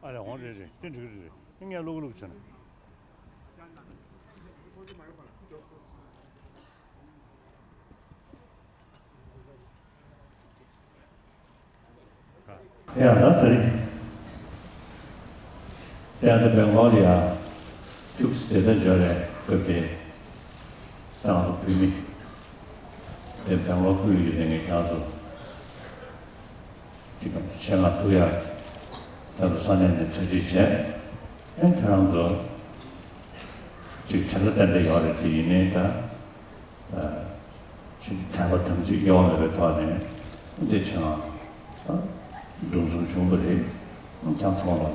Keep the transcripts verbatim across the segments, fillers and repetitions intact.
ཨ་ལས་འོང་རེད་རེད། དེ་འགྲིག་རེད་རེད། ངས་ཀླུག་ཀླུག་བྱས་ན། ཡང་ད་དེ་རིང་། ཡང་ད་སྦེང་ལོར་ཡ་ཐུགས་སུ་དེ་ལྟར་འབྱོར་རེད་བཀོད་པའི་ཏང་དང་བོད་མི་དེ་སྦེང་ལོར་ཁུལ་ཡོད་དེ་ངས་ཀྱང་ཚོ་ཅིག་ཆེད་མངགས་ཐུག་ཡ་ད་དུ་ས་གནས་ནས་གྲ་སྒྲིག་བྱས། ཨེ་ཁྱེད་རང་ཚོ་ཅིག་བྱ་དགའ་ཏན་ཏན་ཡོད་རེད་དེ་ཡིན་ནའི་ད། ཅིག་དད་པ་དམ་ཚིག་གཡོ་བ་མེད་པའི་ཐོག་ནས་འདི་བྱས་ན་འདུ་འཛོམས་བྱུང་བ་རེད། ཀྱང་ཚང་མ་ལ་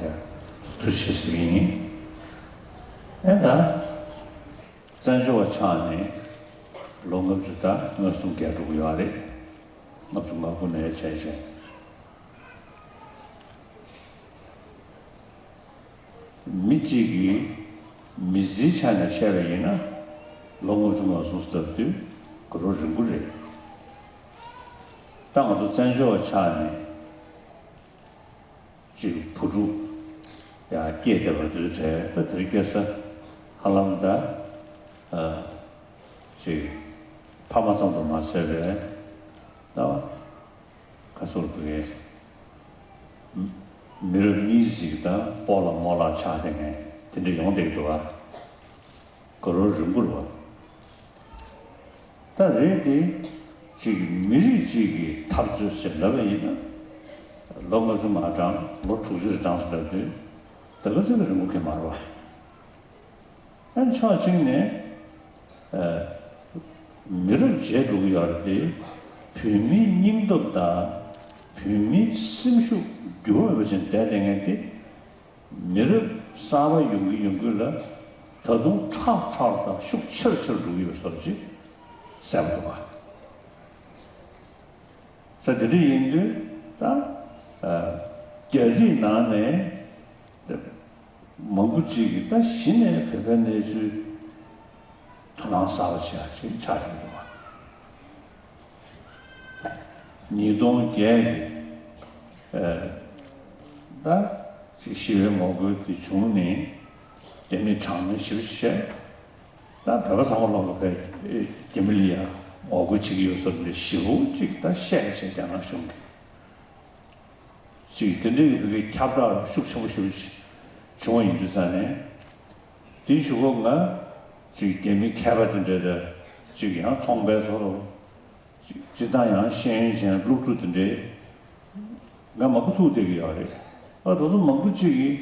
ཐུགས་རྗེ་ཆེ་ཟེར་གྱི་ཡིན། ཨེ་ད། བཙན་བྱོལ་བ་ཆགས་ནས་ལོ་ལྔ་བཅུ་དང་ལྔ་གསུམ་བརྒལ་འགྲོ་གི་ཡོད་རེད། ལྔ་བཅུ་ང་དགུ་ནས་བྱས་བྱས། མི་གཅིག་གིས་མི་ཚེའི་ཆ་ནས་བཤད་པ་ཡིན་ན་ལོ་ལྔ་བཅུ་ང་གསུམ་ལྟ་དུས་དགའ་རབ་རིང་པོ་རེད། ད་ང་ཚོ་བཙན་བྱོལ་བ་ཆགས་ནས་ཅིག་བུ་ཕྲུག་ཡང་སྐྱེས་བསྡད་པ་དུས་དེ་ད་དེར་སྐྱེ་ས་ཧ་ལམ་ད་ཅིག་ཕ་མ་ཙམ་དུ་མ་ཟད་པའི་ད། ག་ཚོད་དགོས། མི་རབས་གཉིས་ཤིག་དང་སྤོ་ལགས་རྨོ་ལགས་ཆགས་བསྡད་མཁན་དེ་འདྲ་ཡོང་བསྡད་ཀྱི་འདུག་ག་དགའ་རབ་རིང་པོ་རེད་པ། ད་རེད་དེ། གཅིག་མི་རིགས་གཅིག་གི་འཐབ་རྩོད་ཟེར་ལབ་པ་ཡིན་ན། ལོ་ལྔ་བཅུ་མ་གྲངས་ལོ་དྲུག་ཅུ་རེ་གྲངས་སུ་ལབ་དུས། ད་ག་ཚོད་ཀྱི་རིང་པོ་གི་མ་རེད་པ། ཨ་ཕྱོགས་གཅིག་ནས། ཨ། མི་རབས་བརྗེ་འགྲོ་གི་ཡོད་རེད་དེ། བོད་མིའི་སྙིང་སྟོབས་དང་བོད་མིའི་སེམས་ཤུགས་འགྱུར་བ་མེད་པ་ཅིག་བསྡད་བསྡད་མཁན་དེ། མི་རབས་གསར་པ་ཡོང་གི་ཡོང་གི་ལ་ད་དུང་ཁྲག་ཁྲག་དང་ཤུགས་ཆེར་ཆེར་འགྲོ་གི་ཡོད་བཟོ་འདྲ་ཅིག་གསལ་པོ་འདུག་ག་ས་དེ་འདྲ་ཡིན་དུས་ད། ཨ། རྒྱ་རིགས་ནང་ནས་མང་པོ་ཅིག་གིས་ད་གཞི་ནས་བོད་པའི་གནས་ཚུལ་དོ་སྣང་གསར་པ་བྱེད་ཡ་ཅིག་ཆགས་ཀྱི་འདུག་ག་ཉིས་སྟོང་བརྒྱད་ཀྱི་ཨ། ད་ཅིག་ཞི་བའི་ངོ་རྒོལ་དེ་བྱུང་ནས་རྒྱ་མིས་དྲག་གནོན་ཞེ་པོ་བྱས། ད་བོད་པ་ཚང་མ་ལོག་གི་བས་རྒྱ་མི་ལ་ཡ་ངོ་རྒོལ་བྱེད་ཀྱི་ཡོད་ཟེར་ནས་ཞེ་པོ་ཅིག་ད་བཤད་བྱས་རྒྱ་ནག་གཞུང་གིས་ཅིག་དེ་འདྲའི་གི་ཁྱབ་བསྒྲགས་ཤུགས་ཆེན་པོ་ཞེ་པོ་ཅིག་བྱུང་བ་ཡིན་དུས་ཙང་ནས། དེའི་གཞུག་གུ་ང་ཅིག་རྒྱ་མི་མཁས་པ་དེ་འདྲ་དང་ཅིག་ཡང་ཚོང་པའི་ཚོ་རུ་ཅིག་སྤྱིར་བཏང་ཡང་ཤེས་ཡོན་ཅན་སློབ་ཕྲུག་དེ་འདྲའི་ང་མང་པོ་ཐུག་བསྡད་ཀྱི་ཡོད་རེད། ཨ་དེ་ཚོ་མང་པོ་ཅིག་གིས་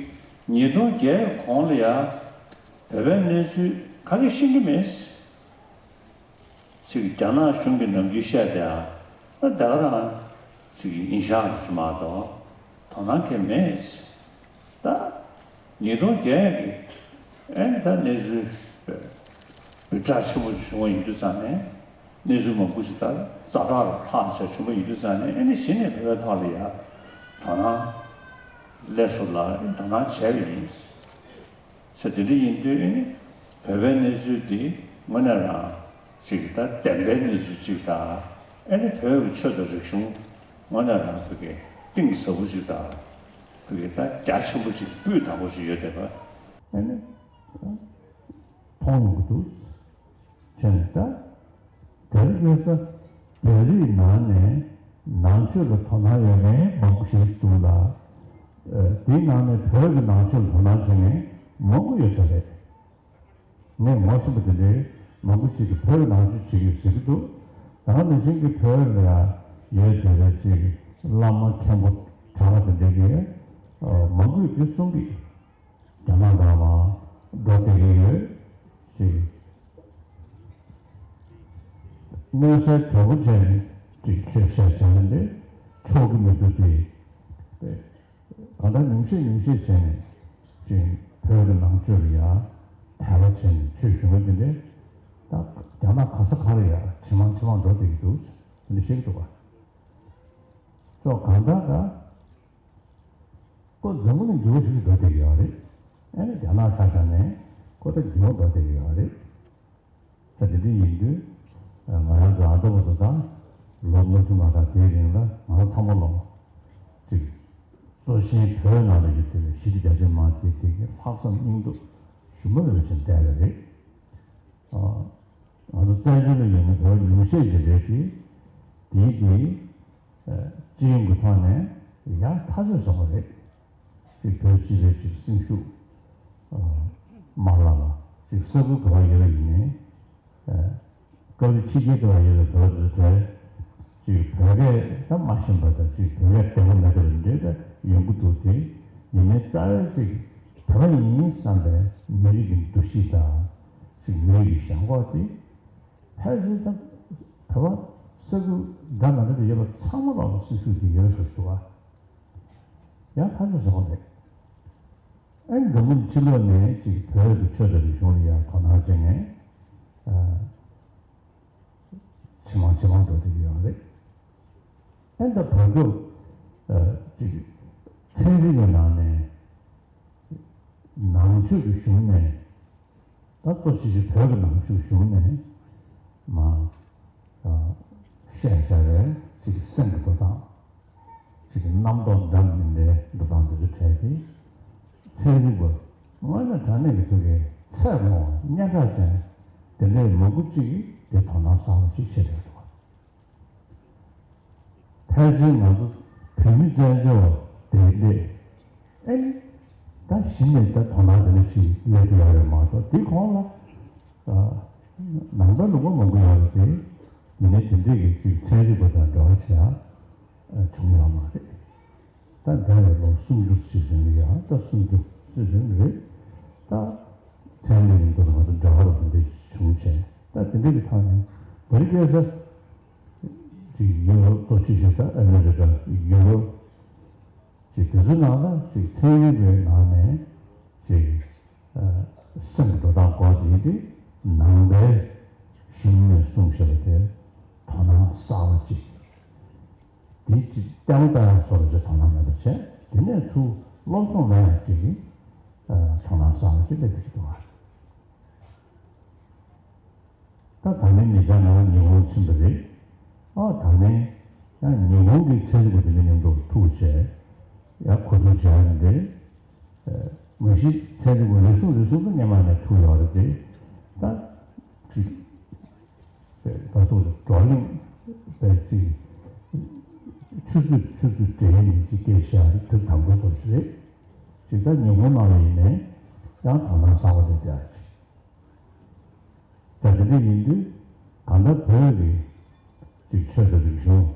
ཉིས་སྟོང་བརྒྱད་གོང་ལ་ཡ་བོད་པའི་གནས་ཚུལ་ག་གེ་ཤེས་ཀྱི་མེད། ཅིག་རྒྱ་ནག་གཞུང་གིས་ནམ་རྒྱུན་བཤད་དེ་ཨ་ད་ག་རང་ཅིག་ཡིན་ཤག་ཅིག་མ་གཏོགས་དོ་སྣང་གང་ཡང་མེད། ད་ཉིས་སྟོང་བརྒྱད་ཀྱི་ཨེ་ད་གནས་ཚུལ་འབུད་གྲགས་ཆེན་པོ་ཞིག་བྱུང་བ་ཡིན་དུས་ཙང་ནས་གནས་ཚུལ་མང་པོ་ཞིག་ད་ཛ་དྲག་ལྷག་བྱས་བྱུང་བ་ཡིན་དུས་ཙང་ནས་ཨེ་ནི་གཞི་ནས་བོད་པའི་ཐོག་ལ་ཡ་དོ་སྣང་སླེབས་སོང་ལ་ཨེ་དོ་སྣང་བྱས་པ་ཡིན། ས་དེ་འདྲ་ཡིན་དུས་ཨེ་ནི་བོད་པའི་གནས་ཚུལ་འདི་དངོས་གནས་རང་ཅིག་ད་བདེན་པའི་གནས་ཚུལ་ཅིག་དང་ཨེ་ནི་བོད་ཀྱི་ཆོས་དང་རིག་གཞུང་དངོས་གནས་རང་བོད་ཀྱི་གཏིང་ཟབ་པོ་ཅིག་དང་བོད་ཀྱི་ད་རྒྱ་ཆེན་པོ་ཅིག་སྤུས་དག་པོ་ཅིག་ཡོད་བསྡད་པ་ཨེ་ནི་མཐོང་ཡོང་གི་འདུག་བྱས་ནས་ད། དེར་དགོས་ས། བོད་རིགས་ནང་ནས་ནང་ཆོས་ལ་དོ་སྣང་ཡོད་མཁན་མང་པོ་ཞིག་འདུག་ལ། ཨ། དེའི་ནང་ནས་བོད་ཀྱི་ནང་ཆོས་ལ་དོ་སྣང་བྱེད་མཁན་མང་པོ་ཡོད་ས་རེད། ངས་ངོ་ཤེས་པ་དེ་འདྲའི་མང་པོ་ཅིག་གིས་བོད་ཀྱི་ནང་ཆོས་བྱེད་ཀྱི་ཡོད་ཟེར་གྱི་འདུག་ད་ག་ནང་བཞིན་གྱི་བོད་ལ་ཡོད་བསྡད་པའི་ཅིག་བླ་མ་མཁན་པོ་གྲྭ་པ་དེ་འདྲ་གིས། ཨ། མང་པོས་དེ་གསུང་གི། རྒྱ་ནག་ལ་མར་འགྲོ་བསྡད་ཀྱི་ཡོད་ཅེས། མངོན་གསལ་དོད་པོ་ཅན་གྱི་ཆོས་བཤད་བྱས་ནས་ཆོག་གི་མི་འདུག་སྟེ། གང་ལྟར་ཉུང་ཤས་ཉུང་ཤས་བྱས་ནས་ཅིག་བོད་ཀྱི་ནང་ཆོས་ལ་ཡ་དད་པ་བྱས་ནས་ཆོས་ཞུ་མཁན་དེ་འདྲས་ད་རྒྱ་ནག་ག་ས་ག་ལ་ཡ་ཇེ་མང་ཇེ་མང་འགྲོ་བསྡད་ཀྱི་འདུག་ཟེར་ནས་བཤད་ཀྱི་འདུག་ག་ཅོག་གང་ལྟར་ད། ཁོ་འཛམ་བུ་གླིང་འགྱུར་བ་ཞིག་འགྲོ་བསྡད་ཀྱི་ཡོད་རེད། ཨ་ནི་རྒྱ་ནག་ཆ་བཞག་ནས་ཁོ་ད་འགྱུར་བ་འགྲོ་བསྡད་ཀྱི་ཡོད་རེད། ད་དེ་འདྲ་ཡིན་དུས་ང་རང་ཚོ་ཨ་མདོ་བ་དང་ལོ་ལྔ་བཅུ་ང་གྲངས་དེའི་རིང་ལ་ང་རང་ཚང་མ་ལོ་ ཅིག་གཙོ་ཆེན་བོད་ནང་ལ་ཡོད་པའི་ཞི་བདེ་རྒྱ་ཆེན་མང་དེ་དེ་གི་ལྷག་བསམ་སྙིང་སྟོབས་ཞུམ་པ་མེད་པ་ཞིག་བསྡད་པ་རེད། ང་ཚོ་བཙན་བྱོལ་ལ་ཡོད་ན་བོད་ཉུང་ཤས་ཅིག་རེད་དེ། དེའི་དེ་སྤྱི་ཡོངས་ཀྱི་ཐོག་ནས་ཡག་ཐག་ཆོད་སོང་བ་རེད། ཅིག་བོད་སྤྱི་པའི་ཅིག་སེམས་ཤུགས་མ་བརླག་པ། ཅིག་ས་ཁུལ་ག་པར་ཡོད་པ་ཡིན་ནའི། སྐབས་རེ་ཕྱི་རྒྱལ་དུ་བ་ཡོད་པའི་བོད་དུ་དེ་ཅིག་བོད་སྐད་ད་མ་ཤེས་པ་དང་ཅིག་བོད་སྐད་བདེ་པོ་མེད་པ་འདྲ་ད་ཡོང་གི་འདུག་དེ་ཡིན་ནའི་རྩ་བའི་ཅིག་བོད་པ་ཡིན་བསམ་པའི་མི་རིགས་ཀྱི་འདུ་ཤེས་དང་ཅིག་མི་རིགས་ཀྱི་ཞེན་ཁོག་དེ་ཕལ་ཆེར་ད་བོད་པ་ས་ཁུལ་འདྲ་མི་འདྲ་དུ་ཡོད་པ་ཚང་མ་ལ་སེམས་ཤུགས་དེ་ཡོད་ཟེར་ཞུ་བ་ཡང་ཐག་ཆོད་བཟོ་བ་རེད། ཨེ་འཛམ་བུ་གླིང་ཕྱི་ལོགས་ནས་ཅིག་བོད་ཀྱི་ཆོས་དང་རིག་གཞུང་ལ་ཡང་དོ་སྣང་བྱེད་མཁན་ཇེ་མང་ཇེ་མང་འགྲོ་བསྡད་ཀྱི་ཡོད་རེད། ཨེ་ད་བར་སྐབས་ཅིག་ཚན་རིག་གི་ནང་ནས་ནང་ཆོས་ཀྱི་གཞུང་ནས་ད་གཙོ་ཆེ་ཆེ་བོད་ཀྱི་ནང་ཆོས་གཞུང་ནས་མ་བཤད་བྱ་བའི་ཅིག་སེམས་ཀྱི་འགྲོ་སྟངས། ཅིག་རྣམ་རྟོག་འདྲ་མི་འདྲའི་འགྲོ་སྟངས་འདི་ཚོ་བྲལ་ཏེ། ཚན་རིག་པ་དངོས་གནས་དྲང་གནས་ཀྱི་ཐོག་གི་ཚད་མཐོ་བ་སྙན་གྲགས་ཅན་དེ་འདྲའི་ལོ་འགོ་གཅིག་གིས་དེ་དོ་སྣང་གསར་པ་ཞིག་བྱེད་བསྡད་འདུག་ཕལ་ཆེར་ང་ཚོ་བོད་མི་བཙན་བྱོལ་བ་དེ་འདྲས་ཨེ་ནི་ད་གཞི་ནས་ད་དོ་སྣང་དེ་འདྲ་ཞིག་སླེབས་ཀྱི་ཡོད་རེད་མ་གཏོགས་དེ་གོང་ལ་ནང་པ་ལུང་པ་མང་པོ་ཡོད་རེད་དེ། ཡིན་ནའི་དེ་འདྲས་ཀྱི་ཅིག་ཚན་རིག་པ་དང་འབྲེལ་བ་བྱས་བྱུང་ཡོད་མ་རེད། ད་འདས་པའི་ལོ་སུམ་ཅུ་ཙམ་རིང་ལ་ཡང་ད་སུམ་ཅུ་ཙམ་རིང་རེད། ད་ཚན་རིག་ཡིན་དུས་ང་ཚོ་འབྲེལ་བ་དེ་འདྲ་བྱུང་བྱས་ད་དེ་འདྲ་གི་ཐོག་ནས་བོད་རིགས་སྐད་ས་ཅིག་ཡུ་རོབ་གཙོ་ཆེ་ཤོས་ད་ཨ་མེ་རི་ཀ་ཡུ་རོབ་ཅིག་དེ་ཚོའི་ནང་ལ་ཅིག་ཚན་རིག་པའི་ནང་ནས་ཅིག་སེམས་འགྲོ་སྟངས་སྐོར་དེ་དེ་ནང་པའི་གཞུང་ནས་གསུངས་བཞག་པ་དེ་དོ་སྣང་གསར་པ་ཅིག་དེ་ཅིག་ལྟད་མོ་ལྟ་ཡག་བཟོ་འདྲ་ཅིག་དོ་སྣང་མེད་པ་བྱས། དེ་ནས་ཚུར་སློབ་སྦྱོང་ལེན་ཡག་ཅིག་གི་དོ་སྣང་གསར་པ་ཅིག་སླེབས་ཀྱི་འདུག་ཨ། ད་ད་ནི་ཉེ་ཆར་ང་ཉི་ཧོང་ཕྱིན་པ་རེད། ཨ་ད་ནི་ཡང་ཉི་ཧོང་གི་ཚན་རིག་པ་དེ་འདྲ་མཉམ་དུ་ཐུག་བྱས་ཡང་གོ་བསྡུར་བྱས་ཡག་འདི་མ་གཞི་ཚན་རིག་པ་རེ་ཟུང་རེ་ཟུང་གི་སྔོན་མ་ནས་ཐུག་ཡོད་རེད་དེ། ད་ཅིག་ད་ཚོ་བགྲོ་གླེང་པའི་ཅིག་ཆུ་ཚོད་ཆུ་ཚོད་སྦྲེལ་ནས་ཅིག་སྐད་བཤད་དེ་དུས་དང་པོ་ཚོ་ཞིག་རེད། ཅིག་ད་ཉི་ཧོང་ནང་ལ་ཡིན་ནའི་ཡང་དོ་སྣང་གསར་པ་རེད་དེ། ཨ་ཅིག་ད་དེ་འདྲ་ཡིན་དུས་གང་ལྟར་བོད་ཀྱི་ཅིག་ཆོས་དང་རིག་གཞུང་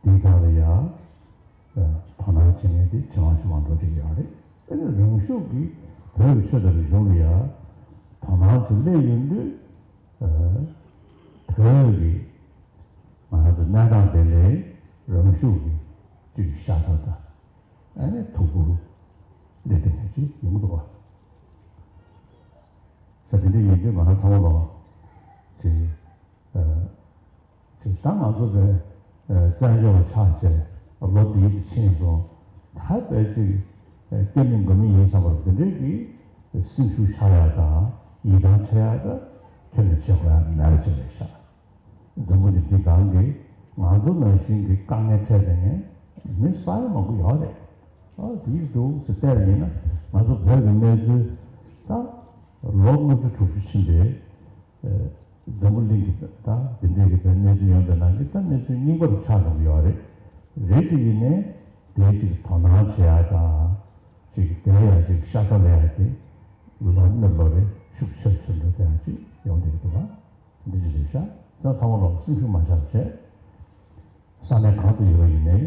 འདིའི་སྒང་ལ་ཡང་དོ་སྣང་བྱེད་མཁན་དེ་ཇེ་མང་ཇེ་མང་འགྲོ་བསྡད་ཀྱི་ཡོད་རེད། དེ་ནས་རང་ཤུགས་ཀྱིས་བོད་ཀྱི་ཆོས་དང་རིག་གཞུང་ལ་ཡང་དོ་སྣང་ཅིག་སླེབས་ཡོང་དུས། བོད་ཀྱི་ང་རང་ཚོ་གནས་སྟངས་དེ་ལས་རང་ཤུགས་ཀྱིས་ཅིག་ཤ་ཚ་དང་ཨ་ནི་ཐུགས་ཁུར་འདི་དེ་ནས་ཅིག་ཡོང་གི་འདུག་བ། ས་དེ་འདྲ་ཡིན་དུས་ང་རང་ཚང་མ་ལོ་ཅིག་ཅིག་ད་ང་ཚོ་དེ་བཙན་བྱོལ་བ་ཆགས་བྱས་ལོ་འདིའི་དུ་ཕྱིན་སོང་། ད་བས་ཅིག་སྐྱེ་མི་འགོ་མི་ཡིན་བསམ་པར་དེ་འདྲའི་གི་སེམས་ཤུགས་ཆག་ཡག་དང་ཡིད་ཐང་ཆད་ཡག་ད་ཁྱོན་ནས་བྱེད་དགོས་ཡག་མེད་པ་ཅིག་རེད་ཤག་འཛམ་བུ་གླིང་འདི་སྒང་གི་ང་ཚོ་ནང་བཞིན་གྱི་དཀའ་ངལ་འཕྲད་བསྡད་མཁན་མི་ས་ཡ་མང་པོ་ཡོད་རེད། ཨ་དེ་ཡིན་འདུག་ཟེར་བལྟས་པ་ཡིན་ན་ང་ཚོ་བོད་ཀྱི་གནས་ཚུལ་ད་ལོ་ལྔ་བཅུ་དྲུག་ཅུ་ཕྱིན་པའི་འཛམ་བུ་གླིང་གི་ད་འདི་འདྲའི་གི་ད་གནས་ཚུལ་ཡོང་པའི་ནང་གི་ད་གནས་ཚུལ་རྙིང་པ་རུ་ཆགས་འགྲོ་གི་ཡོད་རེད། རེད་དེ་ཡིན་ནའི་དེའི་ཅིག་དོ་སྣང་བྱེད་ཡག་དང་ཅིག་དེ་ཡང་ཅིག་ཤ་ཚ་ལེན་ཡག་དེ་ལོ་ནས་ལོ་རེ་ཤུགས་ཆེ་ཆེ་འགྲོ་དེ་ཡང་ཅིག་ཡོང་བསྡད་ཀྱི་འདུག་བ། འདི་ཅི་རེད་ཤག་ད་ཚང་མ་ལོག་སེམས་ཤུགས་མ་ཆག་བྱས། ས་གནས་གང་དུ་ཡོད་པ་ཡིན་ནའི་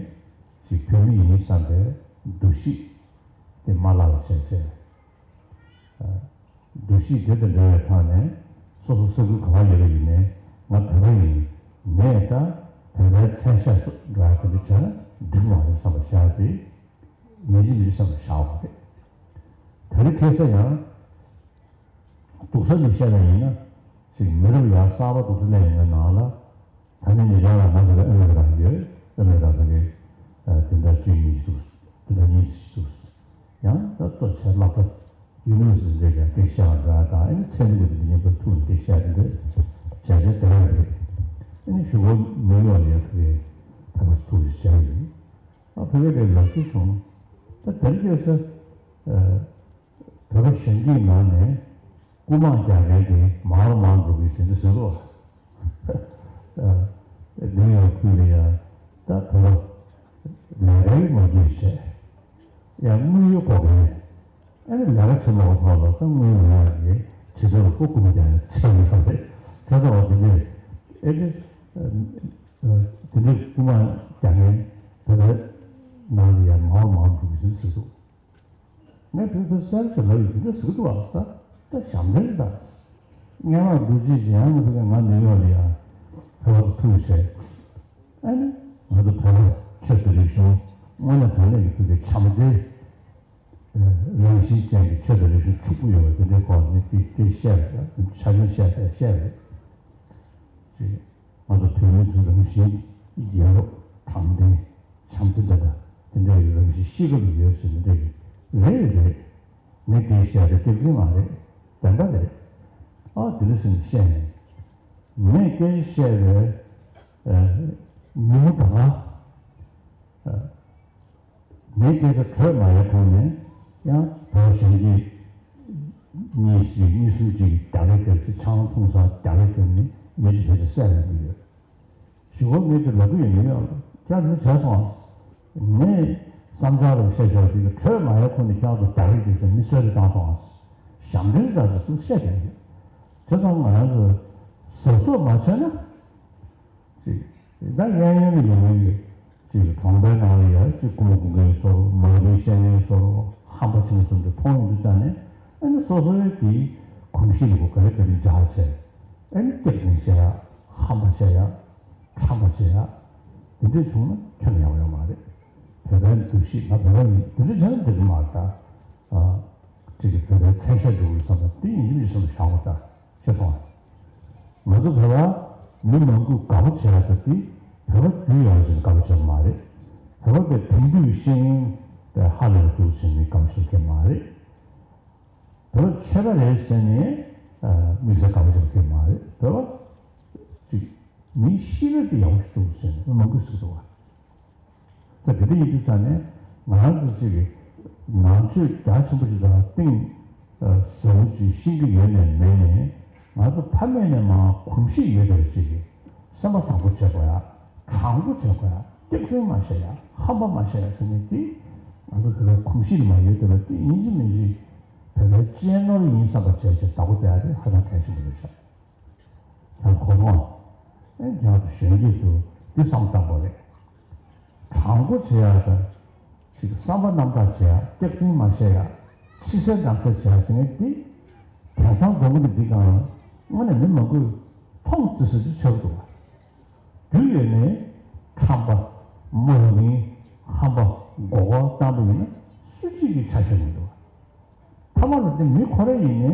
ཅིག་བོད་མི་ཡིན་བསམ་པའི་འདུ་ཤེས་དེ་མ་བརླག་པ་བྱས་བྱས། འདུ་ཤེས་དེ་དང་འབྲེལ་བའི་ཐོག་ནས་སོ་སོ་ས་ཁུལ་ག་པར་ཡོད་པ་ཡིན་ནའི་ང་བོད་པ་ཡིན། ངས་ད་བོད་པའི་མཚན་ཤས་སུ་འགྲོ་ཡག་དེ་འདྲ་བྱས་ན་འགྲིག་མ་རེད་བསམ་པ་བཞག་སྟེ་ཡིན་གཅིག་མིན་གཅིག་བསམ་པ་བཞག་པ་རེད། དེ་རིང་ཁ་སང་ཡང་སྡུག་ས་ནས་བཤད་པ་ཡིན་ན་ཅིག་མི་རབས་ཡར་གསར་པ་སྡུག་ས་སླེབས་ཡོང་བའི་ནང་ལ་ད་ནི་ཉེ་ཆར་ལ་ང་ཚོ་གི་ཨ་མེ་རི་ཀ་ཡོད། ཨ་མེ་རི་ཀ་གི་དེ་འདྲ་གཅིག་གཉིས་ཤིག་འདུག་དེ་འདྲ་གཉིས་ཤིག་འདུག་ཡང་ད་གཙོ་ཆེ་སློབ་གྲྭ་ཡུ་ནི་ཝར་སི་ཊི་འདྲ་གི་སྐད་ཆ་འདྲ་དང་ཨ་ནི་ཚན་རིག་པ་དེ་འདྲ་མཉམ་དུ་ཐུག་ནས་སྐད་ཆ་དེ་འདྲ་བྱས་བྱས་བསྡད་ཡོད་རེད། ཨ་ནི་གཞུག་གུ་ནིའུ་ཡོག་ལ་ཡོད་པའི་ཕ་མ་ཐུག་ཅིག་བྱས་ཡིན། ཨ་བོད་ ཡོད་པའི་ལབ་རྒྱུ་བྱུང་། ད་དེར་བརྗོད་ས། བོད་པ་གཞོན་སྐྱེས་ནང་ནས་རྐུ་མ་རྒྱག་མཁན་དེ་མང་རུ་མང་འགྲོ་གི་ཟེར་འདི་ཟེར་རོ། ནིའུ་ཡོག་ཁུལ་ལ་ཡ་ད་བོད་པ་ལས་ཀའི་ངོ་རྒོལ་བྱས། ཡང་དངུལ་ཡོད་དགོས་མཁན། ཨ་ནི་ལས་ཀ་བྱེད་མ་དགོས་ཐོག་ལ་ད་དངུལ་ཡོད་ཡག་གི་བྱེད་ཐབས་ལ་ཁོ་རྐུ་མ་རྒྱག་ཡག་བྱེད་ཐབས་ཡོད་རེད། བྱས་ཙང་བ་དེ་འདྲས་ཨེ་ནི་དེ་འདྲས་རྐུ་མ་རྒྱག་མཁན་བོད་པའི་ནང་ལ་ཡང་མང་མང་འགྲོ་གི་ཟེར་ཟེར་འདུག་ངས་བོད་པའི་གསལ་བྱེད་ལབ་ཡོད་དེ་འདྲས་ཟེར་གི་འདུག་ཨ། ད་ད་ཞབས་འདྲེན་ད། སྔན་མ་རྡོ་རྗེ་འཇམ་དབྱངས་ནས་ཕ་གི་ང་ནིའུ་ཡོག་ལ་ཡང་བོད་པ་ཚོ་ཐུག་བྱས། ཨ་ནི་ང་ཚོ་བོད་པ་ཆོས་དང་རིག་གཞུང་དངོས་གནས་དྲང་གནས་ཀྱི་ཕ་གི་བྱམས་བརྩེ། རང་བཞིན་ཅན་གྱི་ཆོས་དང་རིག་གཞུང་ཕྱུག་པོ་ཡོད་པ་དེ་འདྲའི་སྐོར་ནས་དེ་དེ་བཤད་པ་ཆ་ཚང་བཤད་པ་བཤད་པ་རེད། ཅེས་ང་ཚོ་བོད་མི་ཚོ་རང་བཞིན་རྒྱལ་རབས་དྲང་བདེན་བྱམས་བརྩེ་འདི་དག་དེ་འདྲའི་རང་བཞིན་གཤིས་ཀ་ལ་ཡོད་ཟེར་ནས་འདྲ་གི་རེད་རེད། ངས་དེ་བཤད་པ་སྐྱག་རྫུན་མ་རེད། བདེན་པ་རེད། ཨ་དེ་འདྲ་ཟེར་ནས་བཤད་ནས་ངས་སྐད་ཆ་བཤད་པའི་ཉིན་མོ་ད་ག་ངས་སྐད་ཆ་དྲོད་མ་ཡལ་གོང་ནས་ཡང་བོད་གཞོན་སྐྱེས་གཉིས་ཤིག་གཉིས་གསུམ་ཅིག་གིས་རྒྱག་རེས་བརྒྱབ་ཅིག་ཆང་འཐུང་ས་རྒྱག་རེས་བརྒྱབ་ནས་ཉེ་ཆར་ཆེ་ཆེ་བསད་ལ་འདུག་ཡོད། ཞུ་བ་ངས་ཀྱི་ལབ་གི་ཡོད་མི་ཡོད་ཁྱེད་ནི་བྱས་སོང་ཨ། ངས་བསམ་འཆར་རུ་བཤད་ཆོག་ཅིག་གི་དྲོད་མ་ཡལ་གོང་ནས་ཁྱེད་ཚོ་རྒྱག་རེས་བརྒྱབ་ཅིག་མི་གསོད་རེས་བཏང་སོང་ཨ། ཞབས་འདྲེན་འདྲ་ཅིག་ཚུར་བཤད་བསྡད་ཡོད། བྱས་ཙང་ང་རང་ཚོ་གཟབ་གཟབ་མ་བྱས་ན། ཅིག་ད་གཡས་གཡོན་ལ་ཡོང་མཁན་གྱི་ཅིག་གྲོང་པའི་ནང་ལ་ཡ་ཅིག་རྐུ་མ་རྐུ་མཁན་ཚོ་མ་འོས་པའི་བཤད་མཁན་ཚོ་ཧམ་པ་ཆེན་པོ་ཚོ་འདི་མཐོང་ཡོང་དུས་ཙང་ནས་ཨ་ནི་སོ་སོའི་གི་གོམས་གཤིས་ལ་གོ་ག་རེ་ག་རེ་འཇགས་བྱས་ཨ་ནི་སྐྱག་རྫུན་བཤད་ཡ་ཧམ་པ་བཤད་ཡ་ཁྲམ་པ་བཤད་ཡ་དེ་འདྲས་བྱུང་ན་ཁྱོན་ནས་ཡག་པོ་ཡོད་མ་རེད། བོད་པའི་འདུ་ཤེས་ང་བོད་པ་ཡིན་དེ་འདྲས་བྱས་ན་འགྲིག་གི་མ་རེད་ད། ཅིག་གི་བོད་པའི་མཚན་ཤས་འགྲོ་གི་བསམ་པ་དེ་ཡིན་གཅིག་མིན་གཅིག་བསམ་བློ་བཞག་དགོས་ད། ཤེས་སོང་ང་། ང་ཚོ་བོད་པ་མི་མང་པོས་དགའ་པོ་བྱེད་ཡ་ཟེར་དེ་བོད་པ་རྒྱུས་ཡོད་ཟེར་དགའ་པོ་བྱེད་མ་རེད། བོད་པ་དེ་དེང་དུས་ཤེས་ཡོན་དེ་ཧ་ལས་པ་འདུག་ཟེར་ནས་དགའ་པོ་བྱེད་མཁན་མ་རེད། བོད་པ་ཆོས་པ་རེད་ཟེར་ནས་དམིགས་བསལ་དགའ་པོ་བྱེད་མཁན་མ་རེད། བོད་པ་ཅིག་མིའི་གཤིས་ཀ་དེ་ཡག་པོ་ཞིག་འདུག་ཟེར་ནས་མི་མང་པོས་ཟེར་འདུག་བ། ད་དེ་འདྲ་ཡིན་དུས་ཙང་ནས་ང་རང་ཚོ་ཅིག་གི་ནང་ཆོས་རྒྱ་ཆེན་པོ་ཞིག་དང་གཏིང་ཟབ་པོ་ཅིག་ཤེས་ཀྱི་ཡོད་ནས་མེད་ནས་ང་ཚོ་ཕ་མེས་ནས་མར་གོམས་གཤིས་ཡོད་པའི་ཅིག་གི་སེམས་པ་བཟང་པོ་བྱེད་དགོས་ཡ། དྲང་པོ་བྱེད་དགོས་ཡ། སྐྱག་རྫུན་མ་བཤད་ཡ། ཧམ་པ་མ་བཤད་ཡ་ཟེར་ནས་དེ་ང་ཚོ་བོད་པའི་གོམས་གཤིས་ལ་མ་ཡོད་བསྡད་པ་དེ་ཡིན་གཅིག་མིན་གཅིག་བོད་པའི་གཅེས་ནོར་ཡིན་བསམ་པ་བྱས་བྱས་བདག་པོ་རྒྱག་ཡ་དེ་ཧ་ཅང་གལ་ཆེན་པོ་རེད་ཤག་ཡང་གོ་སོང་། ཨེ་ཡང་གཞོན་སྐྱེས་ཚོ་འདི་བསམ་བཏང་དགོས་རེད། དྲང་པོ་བྱེད་ཡག་དང་། ཅིག་བསམ་པ་རྣམ་དག་བྱེད་ཡག་སྐྱག་རྫུན་མ་བཤད་ཡག་ཕྱི་གསལ་ནང་གསལ་བྱེད་ཡག་ཟེར་མཁན་འདི། དེང་སང་མགྱོགས་པོ་འདི་འདི་གང་ལ་དངོས་གནས་མི་མང་པོས་མཐོང་ཙི་ཙི་ཅིག་ཆགས་འདུག་བ། རྒྱུས་ཡོད་ནས་ཁྲམ་པ། དམག་མི། ཧམ་པ། མགོ་སྐོར་བཏང་པ་ཡིན་ན་སུ་གཅིག་གིས་ཆ་བཞག་མི་འདུག་བ། ཐ་མ་ལ་འདི་མི་ཁོ་ར་ཡིན་ནའི་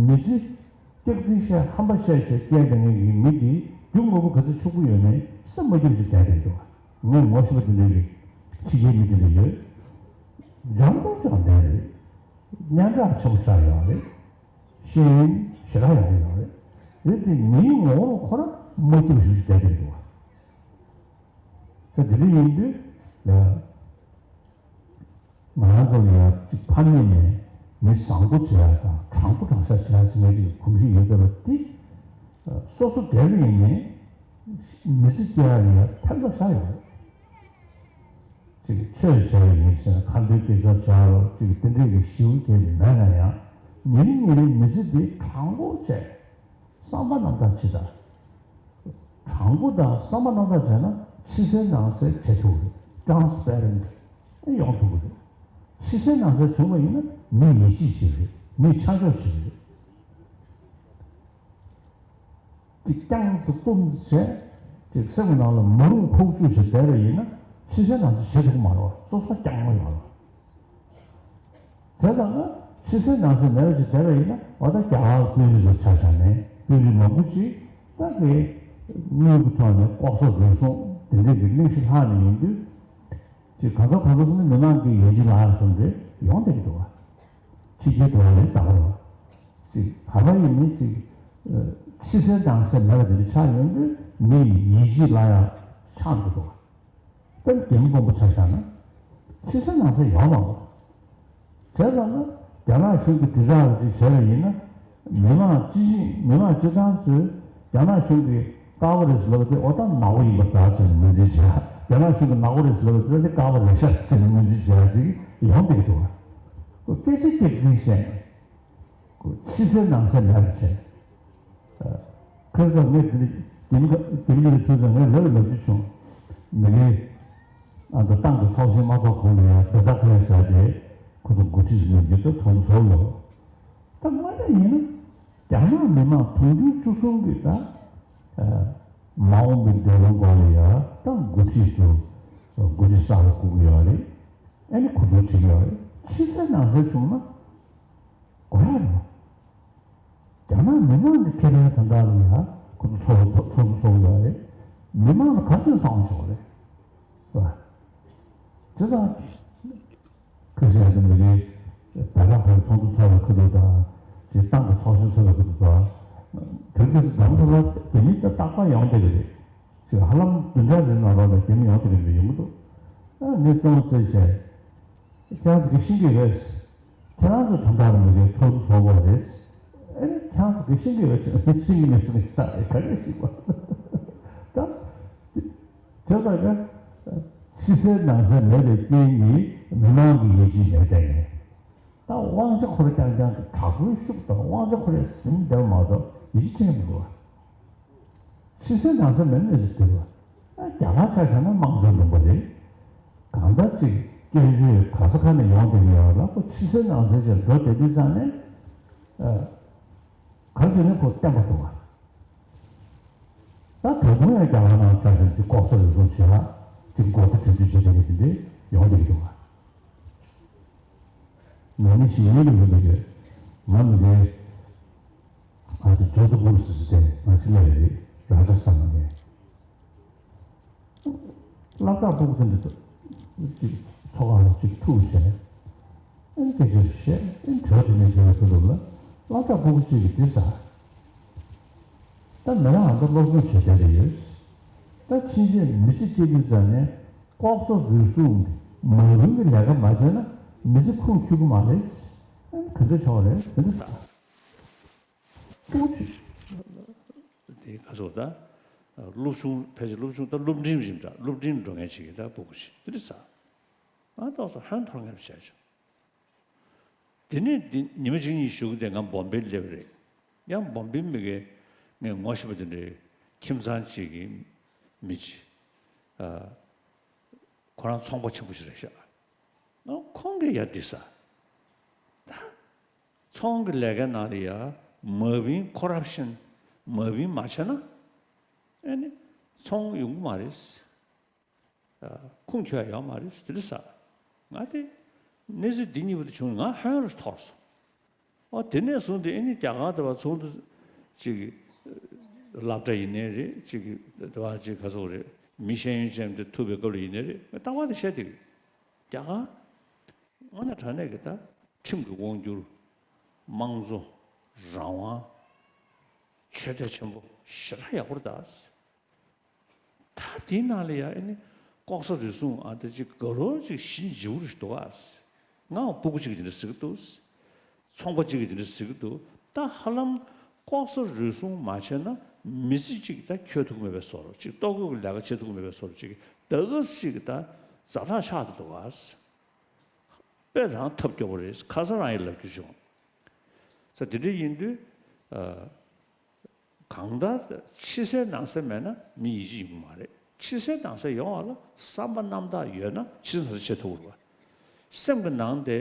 མི་ཚེ་སྐྱག་རྫུན་བཤད་ཧམ་པ་བཤད་བྱས་སྐྱེལ་བསྡད་མཁན་གྱི་མི་འདི་རྒྱུ་དངོས་པོ་ག་ཚོད་ཕྱུག་པོ་ཡོད་ནའི་སེམས་མ་སྐྱིད་པ་ཞིག་བསྡད་བསྡད་འདུག་ངས་ངོ་ཤེས་པ་དེ་འདྲ་གི་ཕྱི་རྒྱལ་མི་དེ་འདྲ་ཡོད། འཇམ་ཏོང་ཙམ་བསྡད་རེད། སྙན་གྲགས་ཆེན་པོ་ཆགས་ཡོད་རེད། ཤེས་ཡོན་ཞེ་དྲག་ཡོང་གི་ཡོད་རེད། རེད་དེ་མིའི་ངོ་བོ་ཁོ་ར་མ་སྐྱིད་པ་ཞིག་བསྡད་བསྡད་འདུག་ད་དེ་འདྲ་ཡིན་དུས་ལ། ང་རང་ཚོ་ལ་ཡང་གཅིག་ཕ་མེས་ནས་མི་བཟང་པོ་བྱེད་ཡག་དང་དྲང་པོ་དྲང་བཞག་བྱེད་ཡག་ཟེར་མཁན་གྱི་གོམས་གཤིས་ཡོད་པ་འདི། སོ་སོ་སྒེར་ཡིན་ནའི་མི་ཚེ་སྐྱེལ་ཡག་ལ་ཡང་ཕན་ཐོགས་ཤར་ཡོད་རེད། གཅིག་ཆོས་བྱས་པ་ཡིན་ཟེར་ན་ཁ་འདོན་སྐད་ཆ་བྱ་རོགས་གཅིག་དེ་འདྲས་ཀྱི་ཞི་བོ་དེ་མེད་ན་ཡང་ཉིན་རེ་ཉིན་རེ་མི་ཚེ་འདི་དྲང་པོ་བྱས། བསམ་པ་རྣམ་དག་བྱེད་དང་། དྲང་པོ་དང་བསམ་པ་རྣམ་དག་བྱས་ན་ཕྱི་གསལ་ནང་གསལ་བྱེད་ཐུབ་རེད། transparent ཡོང་ཐུབ་རེད། ཕྱི་གསལ་ནང་གསལ་བྱུང་བ་ཡིན་ན་མི་ཡིད་ཆེས་ཤིག་རེད། མི་ཆ་འཇོག་ཅིག་རེད། ཅིག་རྐྱང་ཙི་ཀུམ་ཙི་བྱས་ཅིག་སེམས་ནང་ལ་མ་རུངས་ཁུག་ཀྱུ་ཞིག་བསྡད་པ་ཡིན་ན་ཕྱི་གསལ་ནང་གསལ་བྱེད་ཐུབ་ཀྱི་མ་རེད་བ། སོ་སོ་རྐྱང་མ་ཡོང་ལ། དེ་ལྟར་ན་ཕྱི་གསལ་ནང་གསལ་མེད་པ་ཅིག་བྱས་པ་ཡིན་ན་འོ་ད་རྒྱ་གར་དཔོན་རིགས་ཚོ་ཆ་བཞག་ནས་དཔོན་རིགས་མང་པོ་ཅིག་ད་གི་དངུལ་གྱི་ཐོག་ནས་ལྐོག་ཟ་རུལ་སུངས་དེ་འདྲས་ཀྱི་གླེང་གཞི་ལྷག་ནས་ཡོང་དུས་ཅིག་གང་ཟག་གང་ཟག་ཚོ་ནི་མི་མང་གི་ཡིད་ཆེས་ལ་སོང་སྟེ་ཡོང་བསྡད་ཀྱི་འདུག་བ། ཕྱི་རྒྱལ་དུ་བ་ལས་ལྟ་བ་ཅིག་ག་པར་ཡིན་ནི་ཅིག་ཕྱི་གསལ་ནང་གསལ་མེད་པ་དེ་འདྲ་ཆགས་ཡོང་དུས་མི་ཡི་ཡིད་ཆེས་ལ་ཡང་ཆགས་འགྲོ་འདུག་བ། དཔེར་ན་རྒྱ་མི་དཔོན་པོ་ཆ་བཞག་ན། ཕྱི་གསལ་ནང་གསལ་ཡོང་མ་རེད། བྱས་ཙང་ན་རྒྱ་ནག་གཞུང་གི་དྲིལ་བསྒྲགས་ལ་ཅིག་བྱས་པ་ཡིན་ན། མི་མང་སྤྱི་བྱིངས་མི་མང་སྤྱི་བཏང་ཚོས་རྒྱ་ནག་གཞུང་གིས་དཀར་པོ་རེད་ཟེར་ལབ་པ་དེ་འོ་ད་ནག་པོ་ཡིན་པ་འདྲ་ཟེར་ནས་ངོས་འཛིན་བྱས། རྒྱ་ནག་གཞུང་གིས་ནག་པོ་རེད་ཟེར་ལབ་པ་དེ་དཀར་པོ་རེད་ཤག་ཟེར་ནས་ངོས་འཛིན་བྱས་ཅིག་ཡོང་བསྡད་ཀྱི་འདུག་བ། ཁོ་སྐད་ཆ་སྐྱག་རྫུན་བཤད་ནས་ཁོ་ཕྱི་གསལ་ནང་གསལ་མེད་པ་བྱས། ཁ་སང་ངས་དེ་འདྲ་རྒྱ་མི་རྒྱ་མི་ལ་ཐུག་ཙང་ངས་ལབ་ལབ་རྒྱུ་བྱུང་། མི་རེད། ཨ་ད་ཏང་གི་ཚོགས་ཆེན་མ་ཚོགས་གོང་ལ་ཡང་བརྡ་ཁ་ཡང་བཞག་སྟེ་ཁོ་ཚོ་འགོ་ཁྲིད་ཟིན་ནས་འདི་ལྟར་ཚོགས་འདུ་ཚོགས་ཡོད། ད་དངོས་གནས་ཡིན་ན་རྒྱ་ནག་མི་མང་དུང་ཕྱུར་བཅུ་གསུམ་གྱི་ད་མ་འོངས་པའི་བདེ་སྲུང་སྐོར་ལ་ཡང་ད་འགོ་ཁྲིད་ཚོ་འགོ་ཁྲིད་གསར་པ་བསྐོ་གི་ཡོད་རེད། ཨ་ནི་གོ་བསྡུར་བྱེད་ཀྱི་ཡོད་རེད། ཕྱི་གསལ་ནང་གསལ་བྱུང་ན་དགོས་ཡ་རེད། རྒྱ་ནག་མི་མང་གི་ཁེ་ཕན་དོན་དག་ལ་ཡ་ཁོ་ཚོ་ཚོགས་འདུ་ཚོགས་འདུ་ཚོགས་ཡོད་རེད། མི་མང་ལ་ག་ཚོད་བསམ་བློ་ཆེ་བ་རེད། རེད་བ། བྱས་ཙང་ཁ་ཤས་ཀྱི་མི་རིགས་བར་ཐག་ཁོའི་ཚོགས་འདུ་ཚོགས་པའི་ཁུ་ཐུག་དང་། ཅིག་ཏང་གི་ཚོགས་ཆེན་ཚོགས་པའི་ཁུ་ཐུག་དང་། དེ་ཚོ་འཛམ་བུ་གླིང་དེ་ཉིད་དུ་རྟག་པར་ཡོང་བསྡད་ཀྱི་རེད། ཅིག་ཧ་ལམ་བདུན་ཕྲག་རེའི་ནང་ལོགས་ལ་རྒྱ་མི་ཡོང་བསྡད་ཀྱི་རེད་ཡོང་གི་འདུག་ཨ་ནི་གཙང་བོ་བཙལ་བྱས། ཁྱེད་རང་ཚོ་གིས་ཤེས་ཀྱི་རེད། ཁྱེད་རང་ཚོ་དོན་དག་རེད་མི་འདུག་ཚོགས་འདུ་ཚོགས་པ་རེད། ཨེ་ཁྱེད་རང་ཚོ་གིས་ཤེས་ཀྱི་ཡོད་ཅེས་ཤེས་ཀྱི་མེད་ཟེར་ནས་ད་རེད་ག་རེ་ཤེས་པ། ད་དེ་ལྟར་ན་ཕྱི་གསལ་ནང་གསལ་མེད་པའི་རྐྱེན་གྱིས་མི་མང་གི་ཡིད་ཆེས་མེད་བསྡད་ནས། ད་དབང་ཆ་ཁོ་རང་རྐྱང་རྐྱང་གི་དྲག་པོའི་ཤུགས་དང་དབང་ཆ་ཁོ་རང་ཟིན་བསྡད་པ་མ་གཏོགས་ཡིད་ཆེས་བྱེད་མི་འདུག་བ། ཕྱི་གསལ་ནང་གསལ་མེད་མེད་ཟེར་དུས་ལ། ཨ་རྒྱ་གར་ཆ་བཞག་ན་དམངས་གཙོའི་ལུང་པ་རེད། གང་ལྟར་ཅིག་སྐད་ཆ་ག་ས་ག་ནས་ཡོང་བསྡད་ཀྱི་ཡོད་ལ་ཁོ་ཕྱི་གསལ་ནང་གསལ་ཅིག་འགྲོ་བསྡད་དུས་ཙང་ནས། ཨ་ག་རེ་ཟེར་ན་ཁོ་བརྟན་པོ་འདུག་བ། ད་ད་དུང་ཡང་རྒྱ་གར་ནང་ཆ་བཞག་ན་ཅིག་ལྐོག་ཟ་རུལ་སུངས་བྱེད་ཡ་ཅིག་མགོ་སྐོར་དེ་ཚོ་བྱེད་བྱེད་ཀྱི་དེ་འདྲས་ཡོང་བསྡད་ཀྱི་འདུག་བ། ང་ནི་ཞིང་ཡུལ་ལ་ཡོད་པ་ཡོད། ང་མི་རེད། ཨ་ཅེ་ཇོ་ཏི་པུར་སི་སི་ཏེ་ང་ཅི་ལ་ཡོད་རེད། ར་ཇ་སི་ཐན་ལ་ཡོད། སློབ་གྲྭ་ཕྲུ་གུ་དེ་འདྲ་ཅིག་ཚོགས་ཁང་ལ་ཅིག་ཐུག་བྱས། ཨེ་སྐད་ཆ་བཤད་ཨེ་གྲོས་དེ་ནས་བྱས་པའི་ཁུལ་ལ་སློབ་གྲྭ་ཕྲུ་གུ་གཅིག་གིས་འདི་ཟེར། ད་མི་རང་ཨ་མདོ་སློབ་སྦྱོང་བྱེད་བསྡད་ཡོད། ད་ཕྱིན་ཆད་མི་ཚེ་སྐྱེལ་དུས་ཙང་ནས་ལྐོག་ཟ་རུལ་སུངས་མ་རུལ་གྱི་ལས་ཀ་མ་བྱས་ན་མི་ཚེ་ཁུངས་འཁྱོལ་གྱི་མ་རེད། ཨེ་ག་འདྲ་ཆོག་རེད་དེ་འདྲ་ཟེར། ཕྲུ་གུ་ཅིག་དེ་ག་ཚོད་ད། སློབ་ཆུང་ཕལ་ཆེར་སློབ་ཆུང་ད་སློབ་འབྲིང་རེད་འདྲ་སློབ་འབྲིང་འགྲོ་མཁན་ཅིག་གིས་ད་ཕྲུ་གུ་ཅིག་དེ་འདྲ་ཟེར། ང་ཏོག་ཙམ་ཧོན་འཐོར་མཁན་བྱས་བྱུང་། དེ་ནས་དེ་ཉི་མ་གཅིག་གཉིས་གཞུག་དེ་ང་བོམ་བེ་སླེབས་རེད། ཡང་བོམ་བེ་མི་གེ་ངས་ངོ་ཤེས་པ་དེ་འདྲའི་ཁྱིམ་ཚང་གཅིག་གི་མི་གཅིག་ཨ། ཁོ་རང་ཚོང་པ་ཆེན་པོ་ཞིག་རེད་ཤག་ཨ། ཁོང་གིས་ཡ་འདི་ཟེར། ད་ཚོང་གི་ལས་ཀའི་ནང་ལ་ཡ་མ་བིན་ཁོ་རབ་ཤན་མ་བིན་མ་བྱས་ན་ཨེ་ནི་ཚོང་ཡོང་གི་མ་རེད། ཁུངས་འཁྱོལ་ཡ་ཡོད་མ་རེད་དེ་འདྲ་ཟེར། ང་དེ་གནས་ཚུལ་འདི་གཉིས་པོ་དེ་བྱུང་ང་ཧོན་རུ་འཐོར་སོང་། ཨོ་དེ་ནས་བཟུང་སྟེ་ཨེ་ནི་རྒྱ་གར་དེ་བ་ཚོགས་འདུ་ཅིག་གི་སློབ་གྲྭ་ཡིན་ནའི་རེད་ཅིག་གི་དེ་བ་ཅིག་ག་ཚོད་རེད་མི་ཤེས་ཡོན་ཅན་དེ་ཐུག་པའི་སྐབས་ལ་ཡིན་ནའི་རེད་རྟག་པར་དེ་བཤད་དེ་རྒྱ་གར་དངོས་གནས་དྲང་གནས་ཀྱི་ད་ཁྲིམས་ཀྱི་དབང་སྒྱུར་དམངས་གཙོ་རང་དབང་ཆོས་དད་ཆེན་པོ་ཞེ་དྲག་ཡག་པོ་རེད་ད། ད་དེའི་ནང་ལ་ཡ་ཨེ་ནི་ལྐོག་ཟ་རུལ་སུངས་ཨ་འདི་ཅིག་དགའ་རོགས་ཅིག་ཞི་འཇིའུ་རུ་ཞིག་འདུག་ཨ། ང་ཕྲུ་གུ་གཅིག་གིས་དེ་འདྲ་ཟེར་གི་འདུག་ཚོང་པ་གཅིག་གིས་དེ་འདྲ་ཟེར་གི་འདུག་ད་ཧ་ལམ་ལྐོག་ཟ་རུལ་སུངས་མ་བྱས་ན་མི་ཚེ་གཅིག་ད་འཁྱོལ་ཐུབ་མེད་པའི་བཟོ་འདྲ་ཅིག་ལྟོ་གོས་ཀྱི་ལས་ཀ་བྱེད་ཐུབ་མེད་པའི་བཟོ་འདྲ་ཅིག་ད་ག་ཟེ་ཅིག་ད་ཛ་དྲག་ཆགས་བསྡད་འདུག་ཨ། དཔེ་རང་ཐབས་སྐྱོ་པོ་རེད་ཁ་སང་རང་ཡིས་ལབ་རྒྱུ་བྱུང་། ས་དེ་འདྲ་ཡིན་དུས་ཨ། གང་ལྟར་ཕྱི་གསལ་ནང་གསལ་མེད་ན་མི་ཡིད་ཆེས་ཡོང་གི་མ་རེད། ཕྱི་གསལ་ནང་གསལ་ཡོང་བ་ལ་བསམ་པ་རྣམ་དག་ཡོད་ན་ཕྱི་གསལ་ནང་གསལ་བྱེད་ཐུབ་ཀྱི་རེད་བ། སེམས་ཀྱི་ནང་དེ་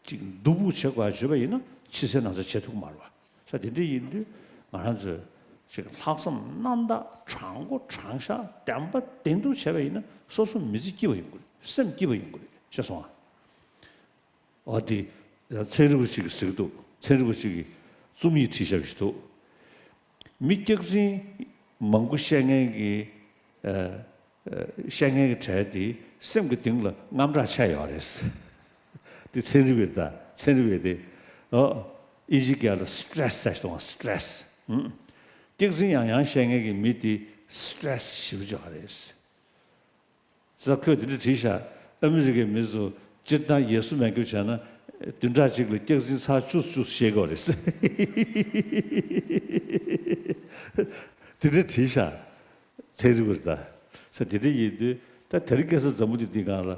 ཅིག་སྡུག་པོ་བྱེད་དགོས་བརྗོད་པ་ཡིན་ན་ཕྱི་གསལ་ནང་གསལ་བྱེད་ཐུབ་ཀྱི་མ་རེད་བ། ས་དེ་འདྲ་ཡིན་དུས་ང་རང་ཚོས་ཅིག་ལྷག་བསམ་རྣམ་དག་དྲང་པོ་དྲང་བཞག་བདེན་པ་བདེན་ཐུག་བྱས་པ་ཡིན་ན་སོ་སོ་མི་ཚེ་སྐྱིད་པ་ཡོང་གི་རེད། སེམས་སྐྱིད་པ་ཡོང་གི་རེད་ཤེས་སོང་ཨ། འོ་དེ་ཚན་རིག་པ་ཅིག་གིས་ཟེར་གི་འདུག་ཚན་རིག་པ་ཅིག་གིས་རྩོམ་ཡིག་བྲིས་བཞག་པ་ཞིག་འདུག་མི་སྐྱག་རྫུན་མང་པོ་བཤད་མཁན་གྱི་ཨ་ཨ་བཤད་མཁན་གྱི་གྲས་དེ་སེམས་ཀྱི་གཏིང་ལ་དངངས་སྐྲག་ཆགས་ཡོད་རེད། དེ་ཚན་རིག་པས་ད་ཚན་རིག་པས་དེ་ཨོ་ཨིན་ཇི་སྐད་ལ་སི་ཊེ་རེ་སི་ཟེར་གྱི་འདུག་ག་སི་ཊེ་རེ་སི། སྐྱག་རྫུན་ཡང་ཡང་བཤད་མཁན་གྱི་མི་དེ་སི་ཊེ་རེ་སི་ཞེ་པོ་ཅིག་ཡོད་རེད། ས་ཁོས་དེ་འདྲ་བྲིས་ཤག་ཨ་མི་རི་ཀའི་མི་ཚོ་ སྤྱིར་བཏང་ཡས་སུ་མེད་སྐྱོ་བྱས་ན། བདུན་ཕྲག་གཅིག་ལ་སྐྱག་རྫུན་ཚར་བཅུ་བཅུ་བཤད་དགོས་རེད། དེ་འདྲ་བྲིས་ཤག་ཚན་རིག་པར་ད། ས་དེ་འདྲ་ཡིན་དུས་ད་དེ་རིང་ཁ་སང་འཛམ་བུ་གླིང་འདི་སྒང་ལ།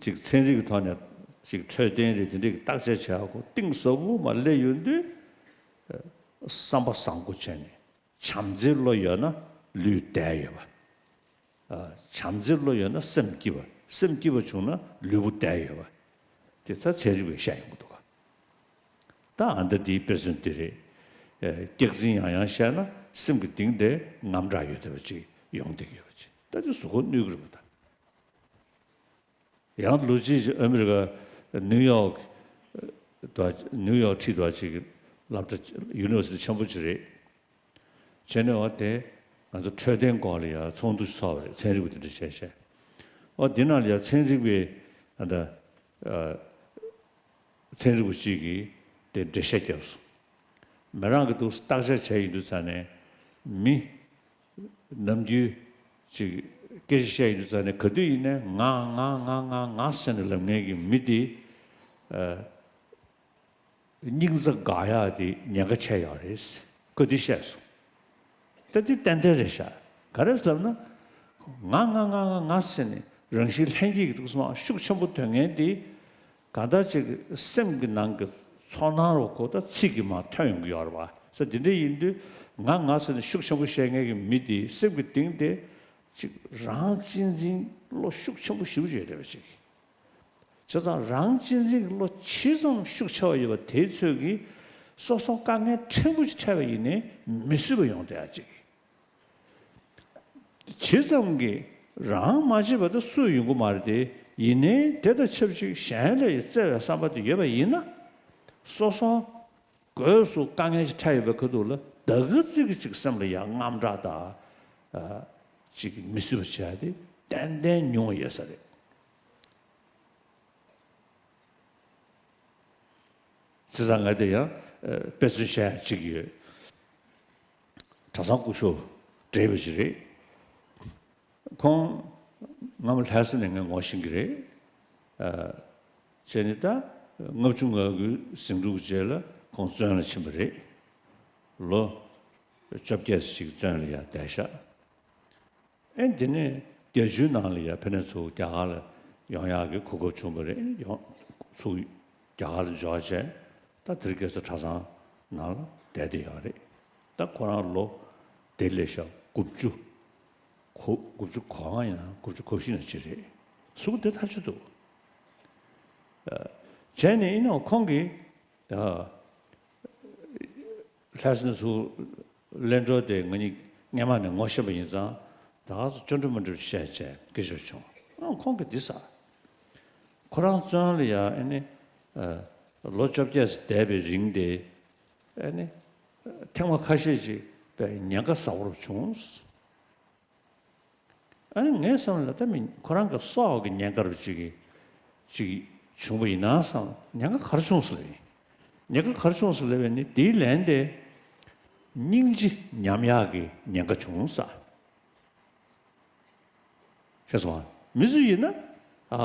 ཅིག་ཚན་རིག་གི་ཐོག་ནས་ཅིག་འཕྲོད་བསྟེན་རེད་དེ་འདྲ་གི་བརྟག་དཔྱད་བྱེད་ཡག་གོ་གཏིང་ཟབ་པོ་མར་སླེབས་ཡོང་དུས། བསམ་པ་བཟང་པོ་བྱས་ནས། བྱམས་བརྩེའི་བློ་ཡོད་ན་ལུས་བདེ་ཡོད་པ། བྱམས་བརྩེའི་བློ་ཡོད་ན་སེམས་སྐྱིད་པ། སེམས་སྐྱིད་པ་བྱུང་ན་ལུས་པོ་བདེ་ཡོད་པ། དེ་ཚ་ཚན་རིག་པས་བཤད་ཡོང་གི་འདུག་ག་ད་ཨ་མདའ་འདིའི་དཔེ་མཚོན་འདི་རེད། སྐྱག་རྫུན་ཡང་ཡང་བཤད་ན་སེམས་ཀྱི་གཏིང་དེ་དངངས་སྐྲག་ཡོད་བསྡད་པ་ཅིག་ཡོང་བསྡད་ཀྱི་ཡོད་པ་ཅིག་ད་དེ་གཟུགས་པོ་གནོད་ཀྱི་རེད་པ་ད། ཡང་ལོ་གཅིག་ཅིག་ཨ་མི་རི་ཀ་ནིའུ་ཡོག་དང་ནིའུ་ཡོག་ཁྲིད་དུ་ཅིག་གི་སློབ་གྲྭ་ཡུ་ནི་ཝར་སི་ཊི་ཆེན་པོ་ཅིག་རེད། བྱས་ནས་འོ་དེ་ང་ཚོ་འཕྲོད་བསྟེན་སྐོར་ལ་ཡང་ཚོགས་འདུ་ཚོགས་པ་རེད། ཚན་རིག་པ་དེ་འདྲ་བྱས་བྱས། འོ་དེ་ནང་ལ་ཡང་ཚན་རིག་པའི་ཨ་ད་ཨ་ཚན་རིག་པ་གཅིག་གིས་དེ་འགྲེལ་བཤད་བརྒྱབ་སོང་། མི་རང་གི་འདུག་བརྟག་དཔྱད་བྱས་ཡིན་དུས་ཙང་ནས་མི། ནམ་རྒྱུན་ཅིག་སྐད་ཆ་བཤད་ཡོང་དུས་ཙང་ནས་ག་དུས་ཡིན་ནའི་ང་ང་ང་ང་ང་ཟེར་ནས་ལབ་མཁན་གྱི་མི་དེ། ཨ། སྙིང་རྩ་འགག་ཡག་དེ་ཉེན་ཁ་ཆེ་ཡོད་རེད། ག་དུས་བཤད་སོང་། ད་དེ་ཏན་ཏན་རེད་ཤག་ག་རེ་ལབ་ན། ང་ང་ང་ང་ང་ཟེར་ནས་རང་བཞིན་ལྷན་སྐྱེས་ཀྱི་འདུག་སེ་མར་ཤུགས་ཆེན་པོ་ཐོན་མཁན་དེ། གང་ལྟར་ཅིག་སེམས་ཀྱི་ནང་གི་ཚོར་སྣང་རོ་ཁོ་ད་ཚིག་གིས་མར་ཐོན་ཡོང་གི་ཡོད་རེད་པ། ས་དེ་འདྲ་ཡིན་དུས་ང་ང་ཟེར་ནས་ཤུགས་ཆེན་པོ་བཤད་མཁན་གྱི་མི་དེ་སེམས་ཀྱི་གཏིང་དེ་ཅིག་རང་གཅེས་འཛིན་བློ་ཤུགས་ཆེན་པོ་ཞེ་པོ་ཅིག་ཡོད་རེད་པ་ཅིག་བྱས་ཙང་རང་གཅེས་འཛིན་གྱི་བློ་ཇི་ཙམ་ཤུགས་ཆེ་བ་ཡོད་པ་དེའི་ཚོད་ཀྱིས་སོ་སོ་དཀའ་ངལ་ཕྲན་བུ་ཅིག་འཕྲད་པ་ཡིན་ནའི་མི་བཟོད་པ་ཡོང་བསྡད་ཡག་ཅིག་ཇི་ཙམ་གྱིས་རང་མ་བྱས་པ་དེ་སུ་ཡོང་གི་མ་རེད་དེ། ཡིན་ནའི་དེ་དང་ཆབས་ཅིག་གཞན་ལ་ཡང་བརྩེ་བའི་བསམ་པ་དེ་ཡོད་པ་ཡིན་ན། སོ་སོ་སྒོས་སུ་དཀའ་ངལ་ཞིག་འཕྲད་ཡོད་པའི་ཁ་ཐུག་ལ་ད་ག་ཙིག་གི་ཅིག་སེམས་ལ་ཡང་དངངས་སྐྲག་དང་། ཨ། ཅིག་མི་བཟོད་པ་བྱེད་ཡ་དེ་ཏན་ཏན་ཉུང་བ་ཡོད་ས་རེད། བྱས་ཙང་ང་དེ་ཡང་དཔེ་མཚོན་བཤད་ཡ་གཅིག་ཡོད། གྲྭ་ཚང་སྐུ་ཞབས་བགྲེས་པ་ཅིག་རེད། ཁོང་སྔ་མོ་ལྷ་ས་ནས་ངས་ངོ་ཤེས་ཀྱི་རེད། བྱས་ནས་ད་ལྔ་བཅུ་ང་དགུའི་ཟིང་འཁྲུག་རྗེས་ལ་ཁོང་བཙོན་ལ་ཕྱིན་པ་རེད། ལོ་བཅོ་བརྒྱད་ཅིག་བཙོན་ལ་ཡར་བསྡད་ཤག་ཨེ་འདི་ནས་བརྒྱད་ཅུའི་ནང་ལ་ཡ་ཕ་ནས་ཚུར་རྒྱ་གར་ལ་ཡོང་ཡག་གི་གོ་སྐབས་བྱུང་བ་རེད། ཡོང་ཚུར་རྒྱ་གར་ལ་འབྱོར་བྱས་ད་དེར་སྐྱེས་ས་གྲྭ་ཚང་ནང་ལ་བསྡད་བསྡད་ཡོད་རེད། ད་ཁོ་རང་ལོ་དེ་ལས་ཤག་དགུ་བཅུ་གོ་དགུ་བཅུ་གོ་ལྔ་ཡིན་ན་དགུ་བཅུ་གོ་བཞི་ན་ཅི་རེད། གཟུགས་པོ་བདེ་ཐག་ཆོད་འདུག་བྱས་ནས་ཡིན་ནའང་ཁོང་གིས་ད། ལྷ་ས་ནས་ཚུར་གླེང་གྲོགས་དེ་ང་གཉིས་སྔས་མ་ནས་ངོ་ཤེས་པ་ཡིན་ཙང་ད་ག་ཚོད་ཅོ་འདྲི་མོ་འདྲི་བཤད་བྱས་སྐད་ཆ་བྱུང་། ཨ་ཁོང་གིས་འདི་ཟེར། ཁོ་རང་བཙོན་ལ་ཡ་ཨ་ནི་ལོ་བཅོ་བརྒྱད་ཙམ་བསྡད་པའི་རིང་དེ་ཨ་ནི་ཐེངས་མ་ཁ་ཤས་ཅིག་པའི་ཉེན་ཁ་ཟབ་པོ་བྱུང་། ཨ་ནི་ངའི་བསམ་ལ་ད་མི་ཁོ་རང་གི་སྲོག་གི་ཉེན་ཁ་རུ་ཅིག་གི་ཅིག་བྱུང་བ་ཡིན་ན་བསམ། ཉེན་ཁ་ག་རེ་བྱུང་སོང་ལབ་ཡིན། ཉེན་ཁ་ག་རེ་བྱུང་སོང་ལབ་པས་ནི་དེའི་ལན་དེ་སྙིང་རྗེ་ཉམས་ཡག་གི་ཉེན་ཁ་བྱུང་ས། ཤེས་སོང་ཨ། མི་ཚོ་ཡིན་ན་ཨ་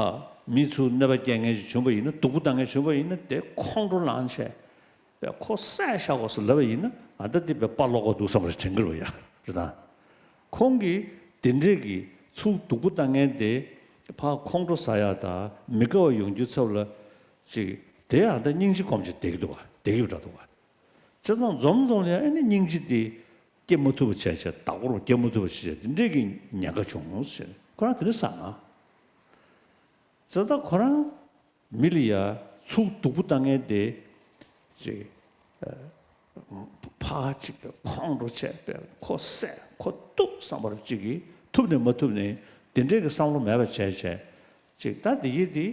མི་ཚོ་གནོད་པ་སྐྱེལ་མཁན་ཞིག་བྱུང་བ་ཡིན་ན་སྡུག་པོ་བཏང་མཁན་བྱུང་བ་ཡིན་ན་དེ་ཁོང་ཁྲོ་ལངས་བྱས། པས་ཁོ་བསད་བཞག་དགོས་ཟེར་ལབ་པ་ཡིན་ན་ཨ་ད་འདི་པའི་དཔའ་ལོག་པ་འདུག་བསམ་པ་དྲན་གྱི་རེད་པ་ཡ། རེད་དང་། ཁོང་གིས་དེ་འདྲས་ཀྱི་ཚུར་སྡུག་པོ་བཏང་མཁན་དེ་ཕར་ཁོང་ཁྲོ་ཟ་ཡག་དང་མི་དགའ་བ་ཡོང་རྒྱུའི་ཚབ་ལ་ཅིག་དེ་ཨ་ད་སྙིང་རྗེ་སྒོམ་བྱས་བསྡད་ཀྱི་འདུག་པ། བསྡད་ཀྱི་འདྲ་འདུག་པ། བྱས་ཙང་འཛོམས་འཛོམས་ལ་ཡང་ཨ་ནི་སྙིང་རྗེ་དེ་སྐྱེ་མ་ཐུབ་པ་བྱས་བྱས་བདག་པོར་སྐྱེ་མ་ཐུབ་པ་བྱས་བྱས་དེ་འདྲས་ཀྱི་ཉེན་ཁ་བྱུང་ཟེར་ཁོ་རང་དེ་འདྲ་བསམ་ན། བྱས་ཙང་ཁོ་རང་། མི་ལ་ཡ་ཚུར་སྡུག་པོ་བཏང་མཁན་དེ་ཅིག་ཕར་ཅིག་ཁོང་ཁྲོ་བྱས་པས་ཁོ་བསད་ཁོ་གཏུབ་བསམ་པ་རུ་ཅིག་གིས་ཐུབ་ནས་མ་ཐུབ་ནས་དེ་འདྲས་ཀྱི་བསམ་བློ་མེད་པ་བྱས་བྱས་ཅིག་ད་དེ་ཡིན་དེ་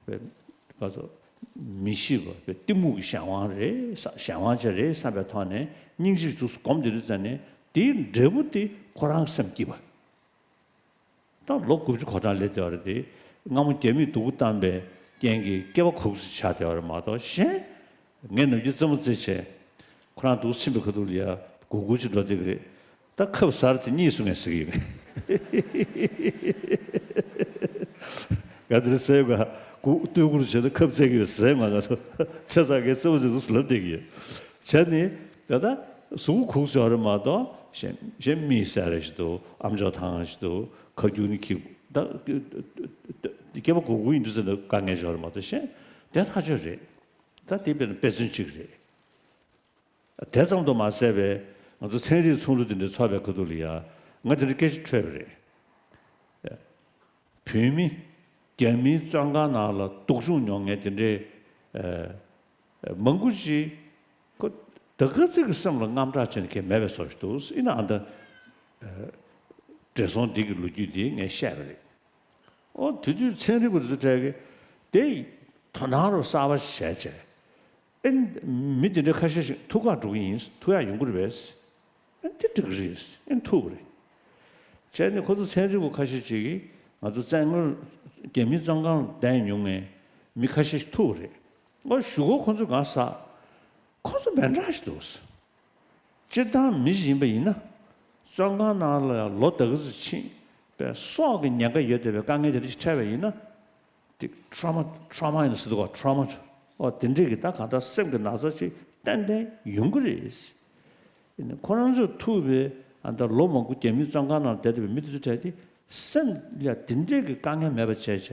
ག་ཚོད་མི་ཤེས་པ་གཏི་མུག་གི་གཞན་དབང་རེད་བསམ་གཞན་དབང་ཅིག་རེད་བསམ་པའི་ཐོག་ནས་སྙིང་རྗེ་ཚུར་སྒོམ་བསྡད་དུས་ཙམ་ནས་དེའི་འབྲས་བུ་དེ་ཁོ་རང་སེམས་སྐྱིད་པ། ད་ལོ་དགུ་བཅུ་གོ་གྲངས་སླེབས་བསྡད་པ་རེད་དེ། སྔ་མོ་རྒྱ་མིས་སྡུག་པོ་བཏང་པའི་རྐྱེན་གྱིས་སྐྱེ་བ་གུག་ཙམ་ཆགས་བསྡད་པ་རེད་མ་གཏོགས་གཞན། ངས་ནམ་རྒྱུན་རྩེད་མོ་རྩེ་བྱས། ཁོ་རང་འདུག་ཕྱིན་པའི་ཁ་ཐུག་ལ་ཡ་གུག་གུག་ཅིག་འགྲོ་བསྡད་ཀྱི་རེད། ད་ཁབ་ཟ་ར་དེ་གཉིས་སུ་ངས་ཟ་གི་ཡོད་པས། ང་དེ་རིང་ཟས་ག་གུ་སྟོད་གུར་བྱས་ན་ཁབ་བཙལ་གྱི་ཡོད་ཟེར། ང་ང་ཚོ་ཆ་ཚང་གི་གཙོ་བོ་ཟེར་དུས་ལབ་བསྡད་ཀྱི་ཡོད། བྱས་ནས་ད་ལྟ་གཟུགས་པོ་གུག་ཟེར་བ་རེད་མ་གཏོགས་གཞན་གཞན་མི་ཟེར་རེ་ཞིག་འདུག་ཨམ་ཅོག་ཐང་ཞིག་འདུག་ཁ་རྒྱུག་ནི་ཁྱི་ད་སྐེད་པ་གུག་གུག་ཡིན་དུས་ཟེར་ན་དཀའ་ངལ་ཞིག་རེད་མ་གཏོགས་གཞན་དེ་ཐག་ཆོད་རེད། ད་དེ་དཔེར་ན་དཔེ་མཚོན་གཅིག་རེད། དེ་ཙམ་དུ་མ་ཟད་པའི་ང་ཚོ་ཚན་རིག་ཚོགས་འདུ་དེ་འདྲ་ཚོགས་པའི་ཁ་ཐུག་ལ་ཡ་ང་དེ་འདྲ་སྐད་ཆ་འཕྲོས་པ་རེད། བོད་མི་རྒྱ་མིའི་བཙོན་ཁང་ནང་ལ་སྡུག་སྦྱོང་མྱོང་མཁན་དེ་འདྲའི་ཨ་མང་པོ་ཅིག་ཁོ་ད་ག་ཚོད་ཀྱི་སེམས་ལ་དངངས་སྐྲག་བྱས་ནས་ཁྱེད་མེད་པའི་བཟོ་ཞིག་འདུག་ཡིན་ནའང་ད་ཨ་བགྲེས་སོང་འདི་གི་ལོ་རྒྱུས་འདི་ངས་བཤད་པ་རེད། ཨོ་དེ་དུས་ཚན་རིག་པ་དེ་ཚོ་གྲས་ཀྱིས་དེ་དོ་སྣང་རོ་གསར་པ་བྱས་བྱས། ཨེ་མི་དེ་འདྲ་ཁ་ཤས་ཤིག་ཐུག་ག་འགྲོ་གི་ཡིན། ཐུག་ཡག་ཡོང་གི་རེད་པས། ཨེ་འདི་འགྲིག་གི་རེད། ཨེ་ཐུག་གི་རེད། བྱས་ནས་ཁོ་ཚོ་ཚན་རིག་པ་ཁ་ཤས་ཅིག་གིས་ང་ཚོ་བཙན་ངོ་རྒྱ་མིའི་བཙོན་ཁང་བསྡད་མྱོང་མཁན་མི་ཁ་ཤས་ཤིག་ཐུག་གི་རེད། ཨོ་གཞུག་གུ་ཁོ་ཚོས་གང་ཟག་ཁོ་ཚོ་མི་འདྲ་ཞིག་འདུག་སྤྱིར་བཏང་མི་ཞིག་ཡིན་པ་ཡིན་ན། བཙོན་ཁང་ནང་ལ་ལོ་ཟླ་ག་ཙམ་ཕྱིན་པའི་སྲོག་གི་ཉེན་ཁ་ཡོད་བསྡད་པའི་དཀའ་ངལ་དེ་འདྲ་ཞིག་འཕྲད་པ་ཡིན་ན། དེ་trauma trauma ཡིན་ཟེར་འདུག་ག trauma། ཨོ་དེ་འདྲས་ཀྱི་ད་གང་ལྟར་སེམས་ཀྱི་ན་ཚ་ཅིག་ཏན་ཏན་ཡོང་གི་རེད། ཡིན་ནའི་ཁོ་རང་ཚོས་ཐུག་པའི་ཨ་ད་ལོ་མང་པོ་རྒྱ་མིའི་བཙོན་ཁང་ནང་བསྡད་བསྡད་པའི་མི་དེ་ཚོ་གྲས་དེ་སེམས་ལ་དེ་འདྲས་ཀྱི་དཀའ་ངལ་མེད་པ་བྱས་བྱས་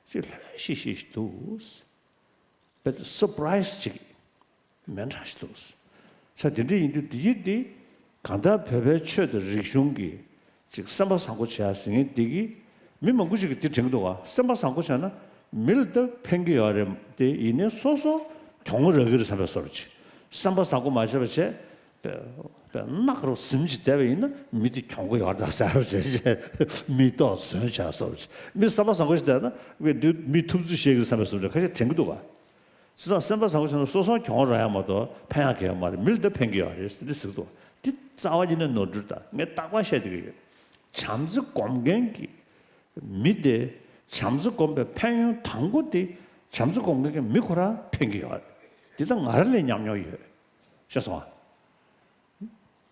ཅིག་ལྷོད་ཤིག་ཤིག་ཤིག་འདུག་དཔེ་surprise ཅིག་མི་འདྲ་ཞིག་འདུག་ས་དེ་འདྲ་ཡིན་དུས་འདི་ཡིག་འདི་གང་ལྟར་བོད་པའི་ཆོས་དང་རིག་གཞུང་གི་ཅིག་སེམས་པ་བཟང་པོ་བྱེད་ཡ་ཟེར་མཁན་འདི་གིས་མི་མང་པོ་ཞིག་གིས་འདི་དྲན་གྱི་འདུག་ག་སེམས་པ་བཟང་པོ་བྱས་ན་མི་ལ་ད་ཕན་གྱི་ཡོད་རེད་དེ་ཡིན་ནའི་སོ་སོ་གྱོང་རག་གི་རེད་བསམ་པའི་བཟོ་འདྲ་ཅིག་སེམས་པ་བཟང་པོ་མ་བྱས་པ་བྱས། པའི་པའི་རྣག་རུ་ཟིམ་གྱིས་བསྡད་པ་ཡིན་ན་མི་དེ་གྱོང་པོ་ཡོད་ད་ཟེར་བ་བྱས་བྱས་མི་ལྟོགས་ཟོན་བྱས་སོགས་བྱས་མི་བསམ་པ་བཟང་པོ་ཞིག་བསྡད་ན་དཔེ་དུས་མི་ཐུབ་ཚོད་བཤད་ཀྱི་བསམ་པའི་བཟོ་འདྲ་ཁ་ཤས་དྲན་གྱི་འདུག་ག་བྱས་ཙང་སེམས་པ་བཟང་པོ་བྱས་ན་སོ་སོ་གྱོང་རག་ཡ་མ་གཏོགས་ཕན་ཡག་གང་ཡང་མ་རེད། མི་ལ་ད་ཕན་གྱི་ཡོད་རེད་ཟེར་འདི་ཟེར་གྱི་འདུག་ག་འདི་རྩ་བ་ཉིད་ནས་ནོར་འཁྲུལ་དང་ངས་རྟག་པར་བཤད་བསྡད་ཀྱི་ཡོད། བྱམས་བརྩེ་སྒོམ་མཁན་གྱི་མི་དེ་བྱམས་བརྩེ་སྒོམ་པའི་ཕན་ཡོན་དང་པོ་དེ་བྱམས་བརྩེ་སྒོམ་མཁན་གྱི་མི་ཁོ་རང་ཕན་གྱི་ཡོད་རེད། འདི་ད་ང་རང་ལས་ཉམས་མྱོང་ཡོད། ཤེས་སོང་ཨ།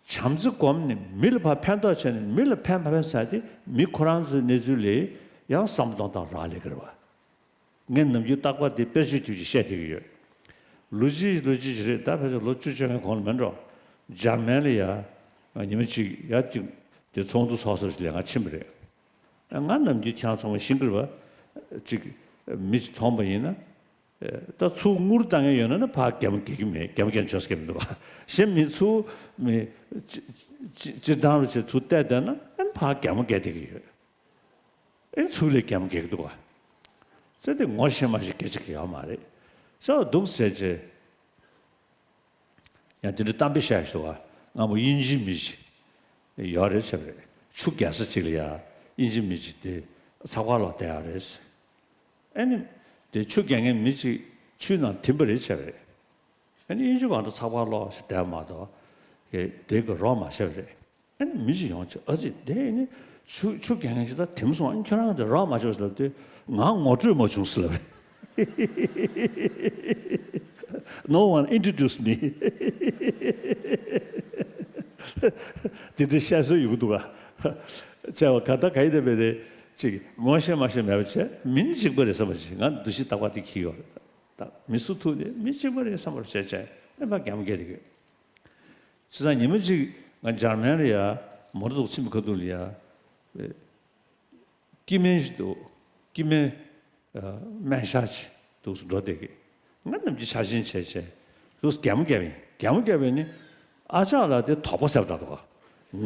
བྱམས་བརྩེ་སྒོམ་ནས་མི་ལ་ཕར་ཕན་ཐོགས་བྱས་ནས་མི་ལ་ཕན་མ་ཕན་ཟེར་དེ་མི་ཁོ་རང་ཚོའི་གནས་ཚུལ་ལས་ཡང་བསམ་བློ་གཏོང་སྟངས་རག་ལས་ཀྱི་རེད་བ། ངས་ནམ་རྒྱུན་རྟག་པར་དེ་དཔེར་བརྗོད་བརྗོད་ཅིག་བཤད་བསྡད་ཀྱི་ཡོད། ལོ་གཅིག་ལོ་གཅིག་ཞིག་རེད་ད་ཕལ་ཆེར་ལོ་བཅུ་བཅོ་ལྔའི་གོང་ལ་མིན་འགྲོ། འཇར་མན་ལ་ཡ། ཉི་མ་གཅིག་ཡ་གཅིག་དེ་ཚོགས་འདུ་ཚོགས་ས་ཞིག་ལ་ང་ཕྱིན་པ་རེད། ང་ནམ་རྒྱུན་ཁྱེད་རང་ཚང་མ་ཤེས་ཀྱི་རེད་བ། གཅིག་མི་གཅིག་མཐོང་པ་ཡིན་ན། ད་ཚུར་དངུལ་བཏང་མཁན་ཡོད་ན་ན་ཕར་གད་མོ་བགད་ཀྱི་མེད། གད་མོ་བགད་ཆོག་ས་གད་མི་འདུག་ག་གཞན་མི་ཚུར་མི་སྤྱི་སྤྱི་བཏང་རུ་བྱས་ཚུར་བལྟས་བསྡད་ན་ཨན་ཕར་གད་མོ་བགད་བསྡད་ཀྱི་ཡོད། ཨན་ཚུར་ལས་གད་མོ་བགད་ཀྱི་འདུག་ག་ཚེ་འདི་ངོ་ཤེས་མ་ཤེས་སྐད་ཆ་གང་ཡང་ཡོད་མ་རེད། ཚེ་འདུག་ཟེར་བྱས། ཡང་དེ་འདྲ་གཏམ་དཔེ་བཤད་ཞུ་བ། སྔ་མོ་དབྱིན་ཇིའི་མི་ཞིག་ཡོད་རེད་བྱས་པ་རེད། ཆུ་རྒྱག་ས་ཅིག་ལ་ཡ་དབྱིན་ཇིའི་མི་ཞིག་དེ་ཚགས་པར་ཀློག་བསྡད་ཡོད་རེད། ཨ་ནི། དེ་ཆུ་རྒྱག་མཁན་མི་ཅིག་ཆུའི་ནང་ཐིམ་པ་རེད་བྱས་པ་རེད། ཨ་ནི་དབྱིན་ཇི་བ་འདྲ་ཚགས་པར་ཀློག་ཞིག་བསྡད་མ་གཏོགས། དེ་གི་རོགས་མ་བྱས་པ་རེད། ཨ་ནི་མི་ཞིག་ཡོང་ཅིག་ཨ་ཙི་དེ་ནི་ཆུ་ཆུ་རྒྱག་མཁན་ཞིག་ད་དེམ་སོང་ཨ་ནི་ཁྱོད་རང་དེ་རོགས་མ་བྱོས་ཟེར་ལབ་དུས་ང་ངོ་སྤྲོད་མ་བྱུང་ཟེར་ལབ། No one introduced me. དེ་འདྲ་བཤད་སྲོལ་ཡོད་གི་འདུག་ག་བྱས་པ་ག་ད་ག་ཡི་དེ་བས་དེ་ཅིག་ངོ་ཤེས་མ་ཤེས་མེད་པ་བྱས་མིན་གཅིག་པ་རེད་བསམ་པ་ཅིག་ང་འདུ་ཤེས་རྟག་པར་དེ་འཁྱེར་ཡོད་རེད། ད་མི་སུ་ཐུག་དེ་མི་གཅིག་པ་རེད་བསམ་པ་བྱས་བྱས་ཨེ་མ་གད་མོ་བགད་དེ་གི་བྱས་ཙང་ཉི་མ་གཅིག་ང་འཇར་མན་ལ་ཡ་མོ་ཊ་ཐོག་ཕྱིན་པའི་ཁ་ཐུག་ལ་ཡ། སྐྱེ་དམན་ཞིག་འདུག་སྐྱེ་དམན་སྨན་ཞག་ཅིག་འདུག་སེ་འགྲོ་བསྡད་ཀྱི། ང་ནམ་རྒྱུན་ཆ་ཤས་བྱས་བྱས་འདུག་སེ་གད་མོ་བགད་པ་ཡིན། གད་མོ་བགད་པ་ཡིན་ནི་ཨ་ཅག་ལགས་དེ་དོགས་པ་ཟེར་བ་ད་འདུག་ག་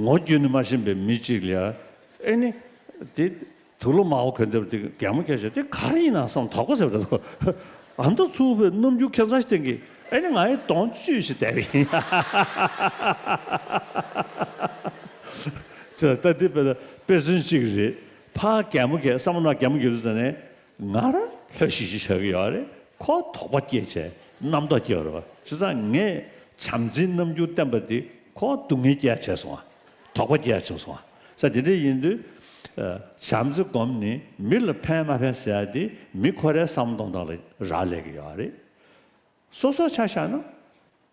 ངོ་བསྟོད་ནི་མ་ཤེས་པའི་མི་གཅིག་ལ་ཨེ་ནི་དེ་དུག་ལོག་དམར་པོ་གོན་བསྡད་པ་དེ་གད་མོ་བགད་བྱས་དེ་ག་རེ་ཡིན་ན་བསམ་དོགས་པ་ཟེར་བ་ད་འདུག་ག་ཨ་མདོ་ཚུགས་པའི་རྣམ་འགྱུར་ཁྱད་མཚར་ཞིག་བསྟན་གྱི་ཨེ་ནི་ང་ཡི་གདོང་བཅུས་ཤིག་བསྡད་པ་ཡིན། ཅེས་ད་འདི་དཔེ་ལ་དཔེ་མཚོན་གཅིག་རེད། ཕར་གད་མོ་བགད་བསམ་བློ་ནང་གད་མོ་བགད་དུས་ཙ་ནས་ང་རང་ལྷོད་ཤིག་ཤིག་ཆགས་ཀྱི་ཡོད་རེད། ཁོ་དོགས་པ་སྐྱེས་བྱས་རྣམ་རྟོག་སྐྱེ་བ་རེད་བ། བྱས་ཙང་ངས་བྱམས་བརྩེའི་རྣམ་འགྱུར་བསྟན་པ་འདི་ཁོ་སྡུག་བསྔལ་སྐྱེ་ཡ་བྱས་སོང་བ། དོགས་པ་སྐྱེ་ཡ་བྱུང་སོང་བ། ས་དེ་འདྲ་ཡིན་དུས། བྱམས་བརྩེ་སྒོམ་ནས་མི་ལ་ཕན་མ་ཕན་ཟེར་ཡ་དེ་མི་ཁོ་རའི་བསམ་བློ་གཏོང་སྟངས་ལ་རག་ལས་ཀྱི་ཡོད་རེད། སོ་སོ་ཆ་བཞག་ན།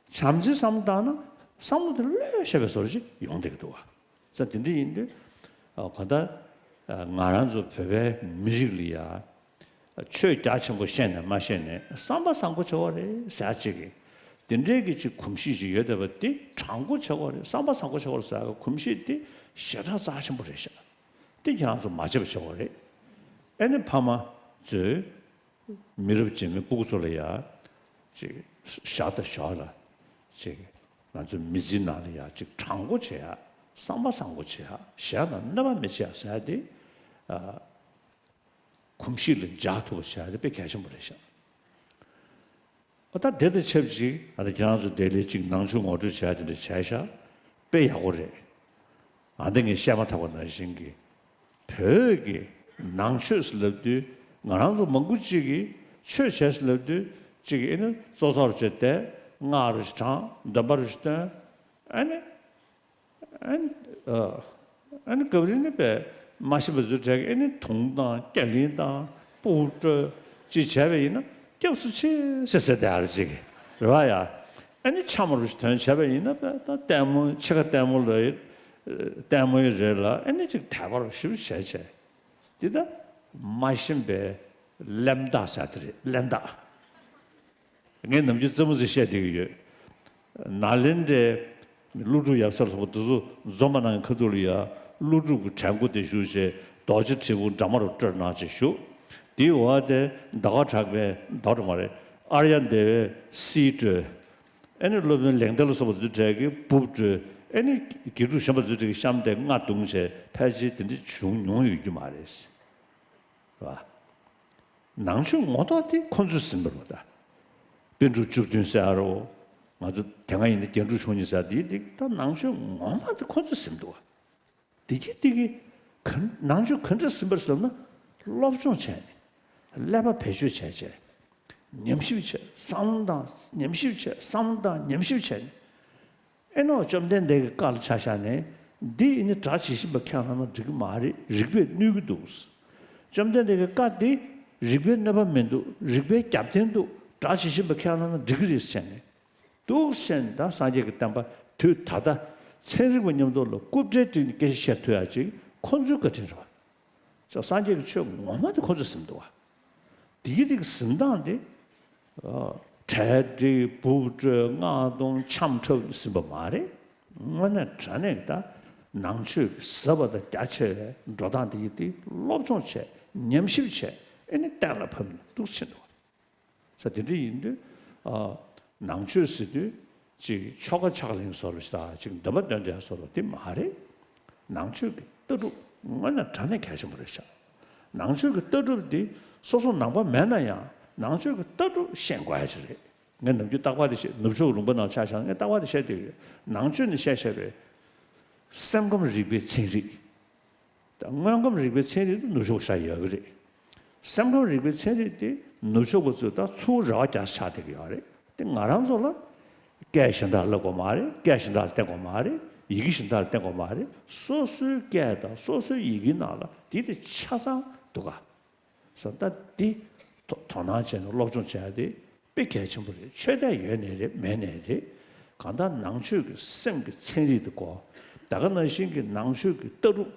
བྱམས་བརྩེའི་བསམ་བློ་བཏང་ན་བསམ་བློ་དེ་ལྷོད་ཤེས་པའི་བཟོ་འདྲ་ཅིག་ཡོང་བསྡད་ཀྱི་འདུག་བ། ས་དེ་འདྲ་ཡིན་དུས། གང་ལྟར། ང་རང་ཚོ་བོད་པའི་མི་རིགས་ལ་ཡ། ཆོས་རྒྱ་ཆེན་པོ་ཤེས་ནས་མ་ཤེས་ནས་བསམ་པ་བཟང་པོ་བྱེད་པ་རེད་ཟེར་ཅིག་གིས། དེ་འདྲའི་གི་ཅིག་གོམས་གཤིས་ཅིག་ཡོད་བསྡད་པ་དེ་དྲང་པོ་བྱེད་པ་རེད། བསམ་པ་བཟང་པོ་བྱེད་པ་རེད་ཟེར་གི་གོམས་གཤིས་དེ་ཞེ་དྲག་རྩ་ཆེན་པོ་རེད་ཤག་དེ་ཁྱེད་རང་ཚོ་མ་བྱེད་པ་བྱེད་པ་རེད། ཨེ་ནི་ཕ་མ་ཚོས་མི་རབས་རྗེས་མའི་སྤུ་གུ་ཚོ་ལ་ཡ་ཅིག་ཞག་དང་ཞོགས་ལ་ཅིག་ང་ཚོ་མི་ཚེའི་ནང་ལ་ཡ་ཅིག་དྲང་པོ་བྱེད་ཡ། བསམ་པ་བཟང་པོ་བྱེད་ཡ། གཞན་ལ་གནོད་པ་མི་བྱེད་ཡ་ཟེར་ཡ་དེ། གོམས་གཤིས་ལ་འཇགས་ཐུབ་པ་བྱ་ཡ་དེ་དཔེ་གལ་ཆེན་པོ་རེད་ཤག་ཨ་ད་དེ་དང་ཆབས་ཅིག་ཨ་ད་ཁྱེད་རང་ཚོ་དེ་ལས་ཅིག་ནང་ཆོས་ངོ་སྤྲོད་བྱ་ཡ་དེ་འདྲ་བྱས་ཤག་དཔེ་ཡག་པོ་རེད། ཨ་འདི་ངས་བཤད་མ་ཐག་པ་ནང་བཞིན་གྱི་བོད་ཀྱི་ནང་ཆོས་ཟེར་ལབ་དུས་ང་རང་ཚོ་མང་པོ་ཅིག་གིས་ཆོས་བྱས་ཟེར་ལབ་དུས་ཅིག་ཨེ་ནི་ཙོག་ཙོག་རུ་བྱས་ཏེ་སྔགས་རུ་ཞིག་བགྲང་། འདོན་པ་རུ་ཞིག་འདོན། ཨ་ནི། ཨ་ནི། ཨ་ཨ་ནི་སྐབས་རེ་ནི་པས་མ་ཤེས་པ་ཚོའི་གྲས་ཀྱིས་ཨ་ནི་དུང་དང་རྒྱ་གླིང་དང་སྤུ་གུ་སྤྲོད་ཅིག་བྱས་པ་ཡིན་ན་སྐྱབས་སུ་མཆི་ཟེར་ཟེར་དེ་ཨ་རུ་ཅིག་རེད་བ་ཡ། ཨ་ནི་འཆམ་རུ་ཞིག་དོན་བྱས་པ་ཡིན་ན་པས་ད་ལྟད་མོ་ཕྱི་ཁ་ལྟད་མོ་ལ་ཡི་ལྟད་མོ་ཡི་རེད་ལ་ཨ་ནི་ཅིག་དད་པ་རུ་ཞིབ་བྱས་བྱས་འདི་ད་མ་ཤེས་པའི་གླེན་རྟགས་ཟེར་དེ་རེད། གླེན་རྟགས། ངས་ནམ་རྒྱུན་རྩེད་མོ་ཟིག་བཤད་བསྡད་ཀྱི་ཡོད། ནཱ་ལེནྡྲའི་ཀླུ་སྒྲུབ་ཡབ་སྲས་ལྷུན་པོ་འདི་ཚོ་འཛོམས་པ་ནང་གི་ཁ་ཐུག་ལ་ཡ་ཀླུ་སྒྲུབ་ཀྱི་བྲན་སྐུ་དེ་བཞུགས་བྱས་རྡོ་རྗེ་དྲིལ་བུ་འདྲ་མ་རུ་སྤྲོད་གནང་བྱས་བཞུགས། དེའི་འོག་དེ་ཟླ་བ་གྲགས་པས་ཟླ་བ་མ་རེད། ཨརྱ་དེ་བས་གསེར་སྤྲོད། ཨེ་ནི་སློབ་དཔོན་ལེགས་ལྡན་ལ་སོགས་པ་ཚོའི་གྲས་ཀྱིས་འབུབ་སྤྲོད། ཨེ་ནི་དགེ་ཕྲུག་གཞོན་པ་ཚོའི་གྲས་ཀྱིས་གཤམ་དེ་རྔ་བརྡུངས་བྱས་ཕལ་ཆེར་དེ་འདྲ་བྱུང་མྱོང་ཡོད་རྒྱུ་མ་རེད། རེད་བ། ནང་ཆོས་ངོ་ཐོག་དེ་ཁོ་ཚོས་ཟིན་པ་རེད་བ། ད་པཎ་གྲུབ་བཅུ་བདུན་ཟེར་ཡ་རོ། ང་ཚོ་དེ་སྔ་ཡིན་ན་རྒྱན་དྲུག་མཆོག་གཉིས་ཟེར་ཡ་དེ་དེ་ད་ནང་ཆོས་ངོ་མ་དེ་ཁོ་ཚོས་ཟིན་འདུག་བ། དེ་གི་དེ་གི་ག་ནང་ཆོས་ག་འདྲ་ཟིན་པ་རེད་ཟེར་ན། སློབ་སྦྱོང་བྱས་ནས་ཀླད་པ་བེད་སྤྱོད་བྱས་བྱས། ཉམས་ཞིབ་བྱས། བསམ་བློ་བཏང་། ཉམས་ཞིབ་བྱས། བསམ་བློ་བཏང་། ཉམས་ཞིབ་བྱས་ནས། ཨེ་ནོ་བཅོམ་ལྡན་འདས་ཀྱི་བཀའ་ལ་ཆ་བཞག་ནས་འདི་ཨེ་ནི་གྲགས་ཇི་བཞིན་པ་ཁས་བླངས་ན་འགྲིག་གི་མ་རེད། རིགས་པས་གནོད་ཀྱི་འདུག། བཅོམ་ལྡན་འདས་ཀྱི་བཀའ་འདི་རིགས་པས་གནོད་པ་མི་འདུག། རིགས་པའི་རྒྱབ་རྟེན་འདུག། གྲགས་ཇི་བཞིན་པ་ཁས་བླངས་ན་འགྲིག་གི་རེད་ཟེར་ནས་འདུག་ཟེར་ནས། ད་སངས་རྒྱས་ཀྱི་བསྟན་པ་དུས་ད་ལྟ་ཚན་རིག་པ་མཉམ་དུ་ལ་རྐུབ་བཀྲེས་བསྒྲིགས་ནས་སྐད་ཆ་བཤད་ཐུབ་ཡ་ཅིག་ཁོ་ཚོའི་བཀའ་དྲིན་རེད་བ། ཅག་སངས་རྒྱས་ཀྱི་ཆོས་ངོ་མ་དེ་ཁོ་ཚོས་ཟིན་འདུག་བ། དེའི་རིགས་ཟིན་སྟངས་དེ། ཨ། གྲལ་སྒྲིག། འབུབ་སྤྲོད། རྔ་བརྡུངས། འཆམ་འཁྲབ་ཟིན་པ་མ་རེད། དངོས་གནས་དྲང་གནས་ཀྱི་ད་ནང་ཆོས་ཀྱི་ཟབ་པ་དང་རྒྱ་ཆེ་བའི་འགྲོ་སྟངས་དེ་ཡི་དེ་སློབ་སྦྱོང་བྱས། ཉམས་ཞིབ་བྱས། ཨེ་ནི་གཏན་ལ་ཕབ་ནས་འདུག་ཕྱིན་འདུག་བ། ས་དེ་འདྲ་ཡིན་དུས། ཨ། ནང་ཆོས་ཟེར་དུས་ཅིག་ཆོ་ག་ཕྱག་ལེན་བཟོ་འདྲ་ཞིག་དང་ཅིག་འདོན་པ་འདོན་བསྡད་བཟོ་འདྲ་དེ་མ་རེད། ནང་ཆོས་ཀྱི་ལྟ་གྲུབ་དངོས་གནས་དྲང་གནས་གལ་ཆེན་པོ་རེད་ཤག། ནང་ཆོས་ཀྱི་ལྟ་གྲུབ་འདི་སོ་སོ་ནང་པ་མེད་ན་ཡང་ནང་ཆོས་ཀྱི་ལྟ་གྲུབ་ཤེས་དགོས་ཡ་ཅིག་རེད། ངས་ནམ་རྒྱུན་རྟག་པར་དེ་བཤད། ནུབ་ཕྱོགས་ལུང་པ་ནང་ཆ་བཞག་ན་ངས་རྟག་པར་དེ་བཤད་བསྡད་ཡོད། ནང་ཆོས་ནས་བཤད་བཤད་པའི་སེམས་ཁམས་རིག་པའི་ཚན་རིག། ད་དངོས་ཁམས་རིག་པའི་ཚན་རིག་དེ་ནུབ་ཕྱོགས་ཤ་ཡོད་གི་རེད། སེམས་ཁམས་རིག་པའི་ཚན་རིག་དེ་ནུབ་ཕྱོགས་པ་ཚོས་ད་ཚུར་རེ་བ་རྒྱག་ཆགས་བསྡད་ཀྱི་ཡོད་རེད། དེ་ང་རང་ཚོ་ལ་སྐད་གཞན་དག་ལ་བསླབ་དགོས་མ་རེད། སྐད་གཞན་དག་ལ་བསྟན་དགོས་མ་རེད། ཡི་གེ་གཞན་དག་ལ་བསྟན་དགོས་མ་རེད། སོ་སོའི་སྐད་དང་སོ་སོའི་ཡི་གེའི་ནང་ལ་དེ་དེ་ཆ་ཚང་འདུག་ག། སོ་ད་དེ་དོ་དོ་སྣང་བྱས་ནས་སློབ་སྦྱོང་བྱས་ཏེ། དཔེ་གལ་ཆེན་པོ་རེད། ཆོས་དད་ཡོད་ནའི་རེད། མེད་ནའི་རེད། གང་ལྟར་ནང་ཆོས་ཀྱི་སེམས་ཀྱི་ཚན་རིག་དེ་གོ། ད་ག་ནང་བཞིན་གྱི་ནང་ཆོས་ཀྱི་ལྟ་གྲུབ།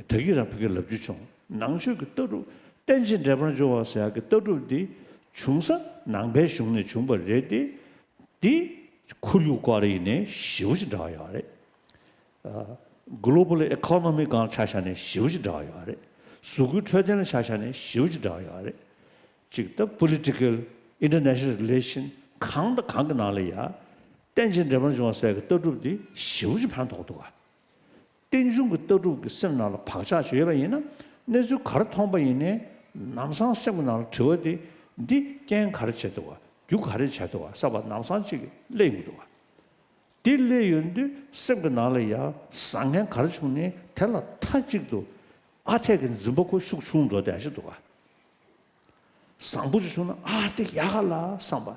ད་གིན་རང་ཕ་གིར་ལབ་རྒྱུ་བྱུང་། ནང་ཆོས་ཀྱི་ལྟ་གྲུབ། རྟེན་ཅིང་འབྲེལ་པར་འབྱུང་བ་ཟེར་ཡག་གི་ལྟ་གྲུབ་འདི་བྱུང་ས་ནང་པའི་གཞུང་ནས་བྱུང་བ་རེད་དེ། འདི་ཁོར་ཡུག་སྐོར་ཡིན་ནའི་ཞེ་པོ་ཅིག་འདྲ་བ་ཡོད་རེད། ཨ། global economy སྒང་ཆ་བཞག་ནས་ཞེ་པོ་ཅིག་འདྲ་བ་ཡོད་རེད། གཟུགས་པོའི་འཕྲོད་བསྟེན་ལ་ཆ་བཞག་ནས་ཞེ་པོ་ཅིག་འདྲ་བ་ཡོད་རེད། གཅིག་ད་political international relation གང་དང་གང་གི་ནང་ལ་ཡ། རྟེན་ཅིང་འབྲེལ་པར་འབྱུང་བ་ཟེར་གི་ལྟ་གྲུབ་འདི་ཞེ་པོ་ཅིག་ཕན་ཐོགས་འདུག་ག། རྟེན་འབྱུང་གི་ལྟ་གྲུབ་ཀྱི་སེམས་ནང་ལ་བག་ཆགས་ཅིག་ཡོད་པ་ཡིན་ན། གནས་ཚུལ་ག་རེ་མཐོང་པ་ཡིན་ནའི་ལམ་སང་སེམས་ཀྱི་ནང་ལ་དྲི་བ་དེ། འདི་རྐྱེན་ག་རེ་བྱས་འདུག་ག། རྒྱུ་ག་རེ་བྱས་འདུག་ག་བསམ་པ་ལམ་སང་ཅིག་སླེབས་ཡོང་གི་འདུག་ག། དེ་སླེབས་ཡོང་དུས་སེམས་ཀྱི་ནང་ལ་ཡང་བཟང་ངན་ག་རེ་བྱུང་ནའི་དེ་ལ་མཐའ་གཅིག་ཏུ་ཨ་འཐས་ཀྱི་འཛིན་པ་ཁོ་ཤུགས་ཆུང་འགྲོ་བསྡད་ཞིག་འདུག་ག། བཟང་པོ་ཅིག་བྱུང་ན་ཨ་དེ་ཡག་ག་ལ་བསམ་པ།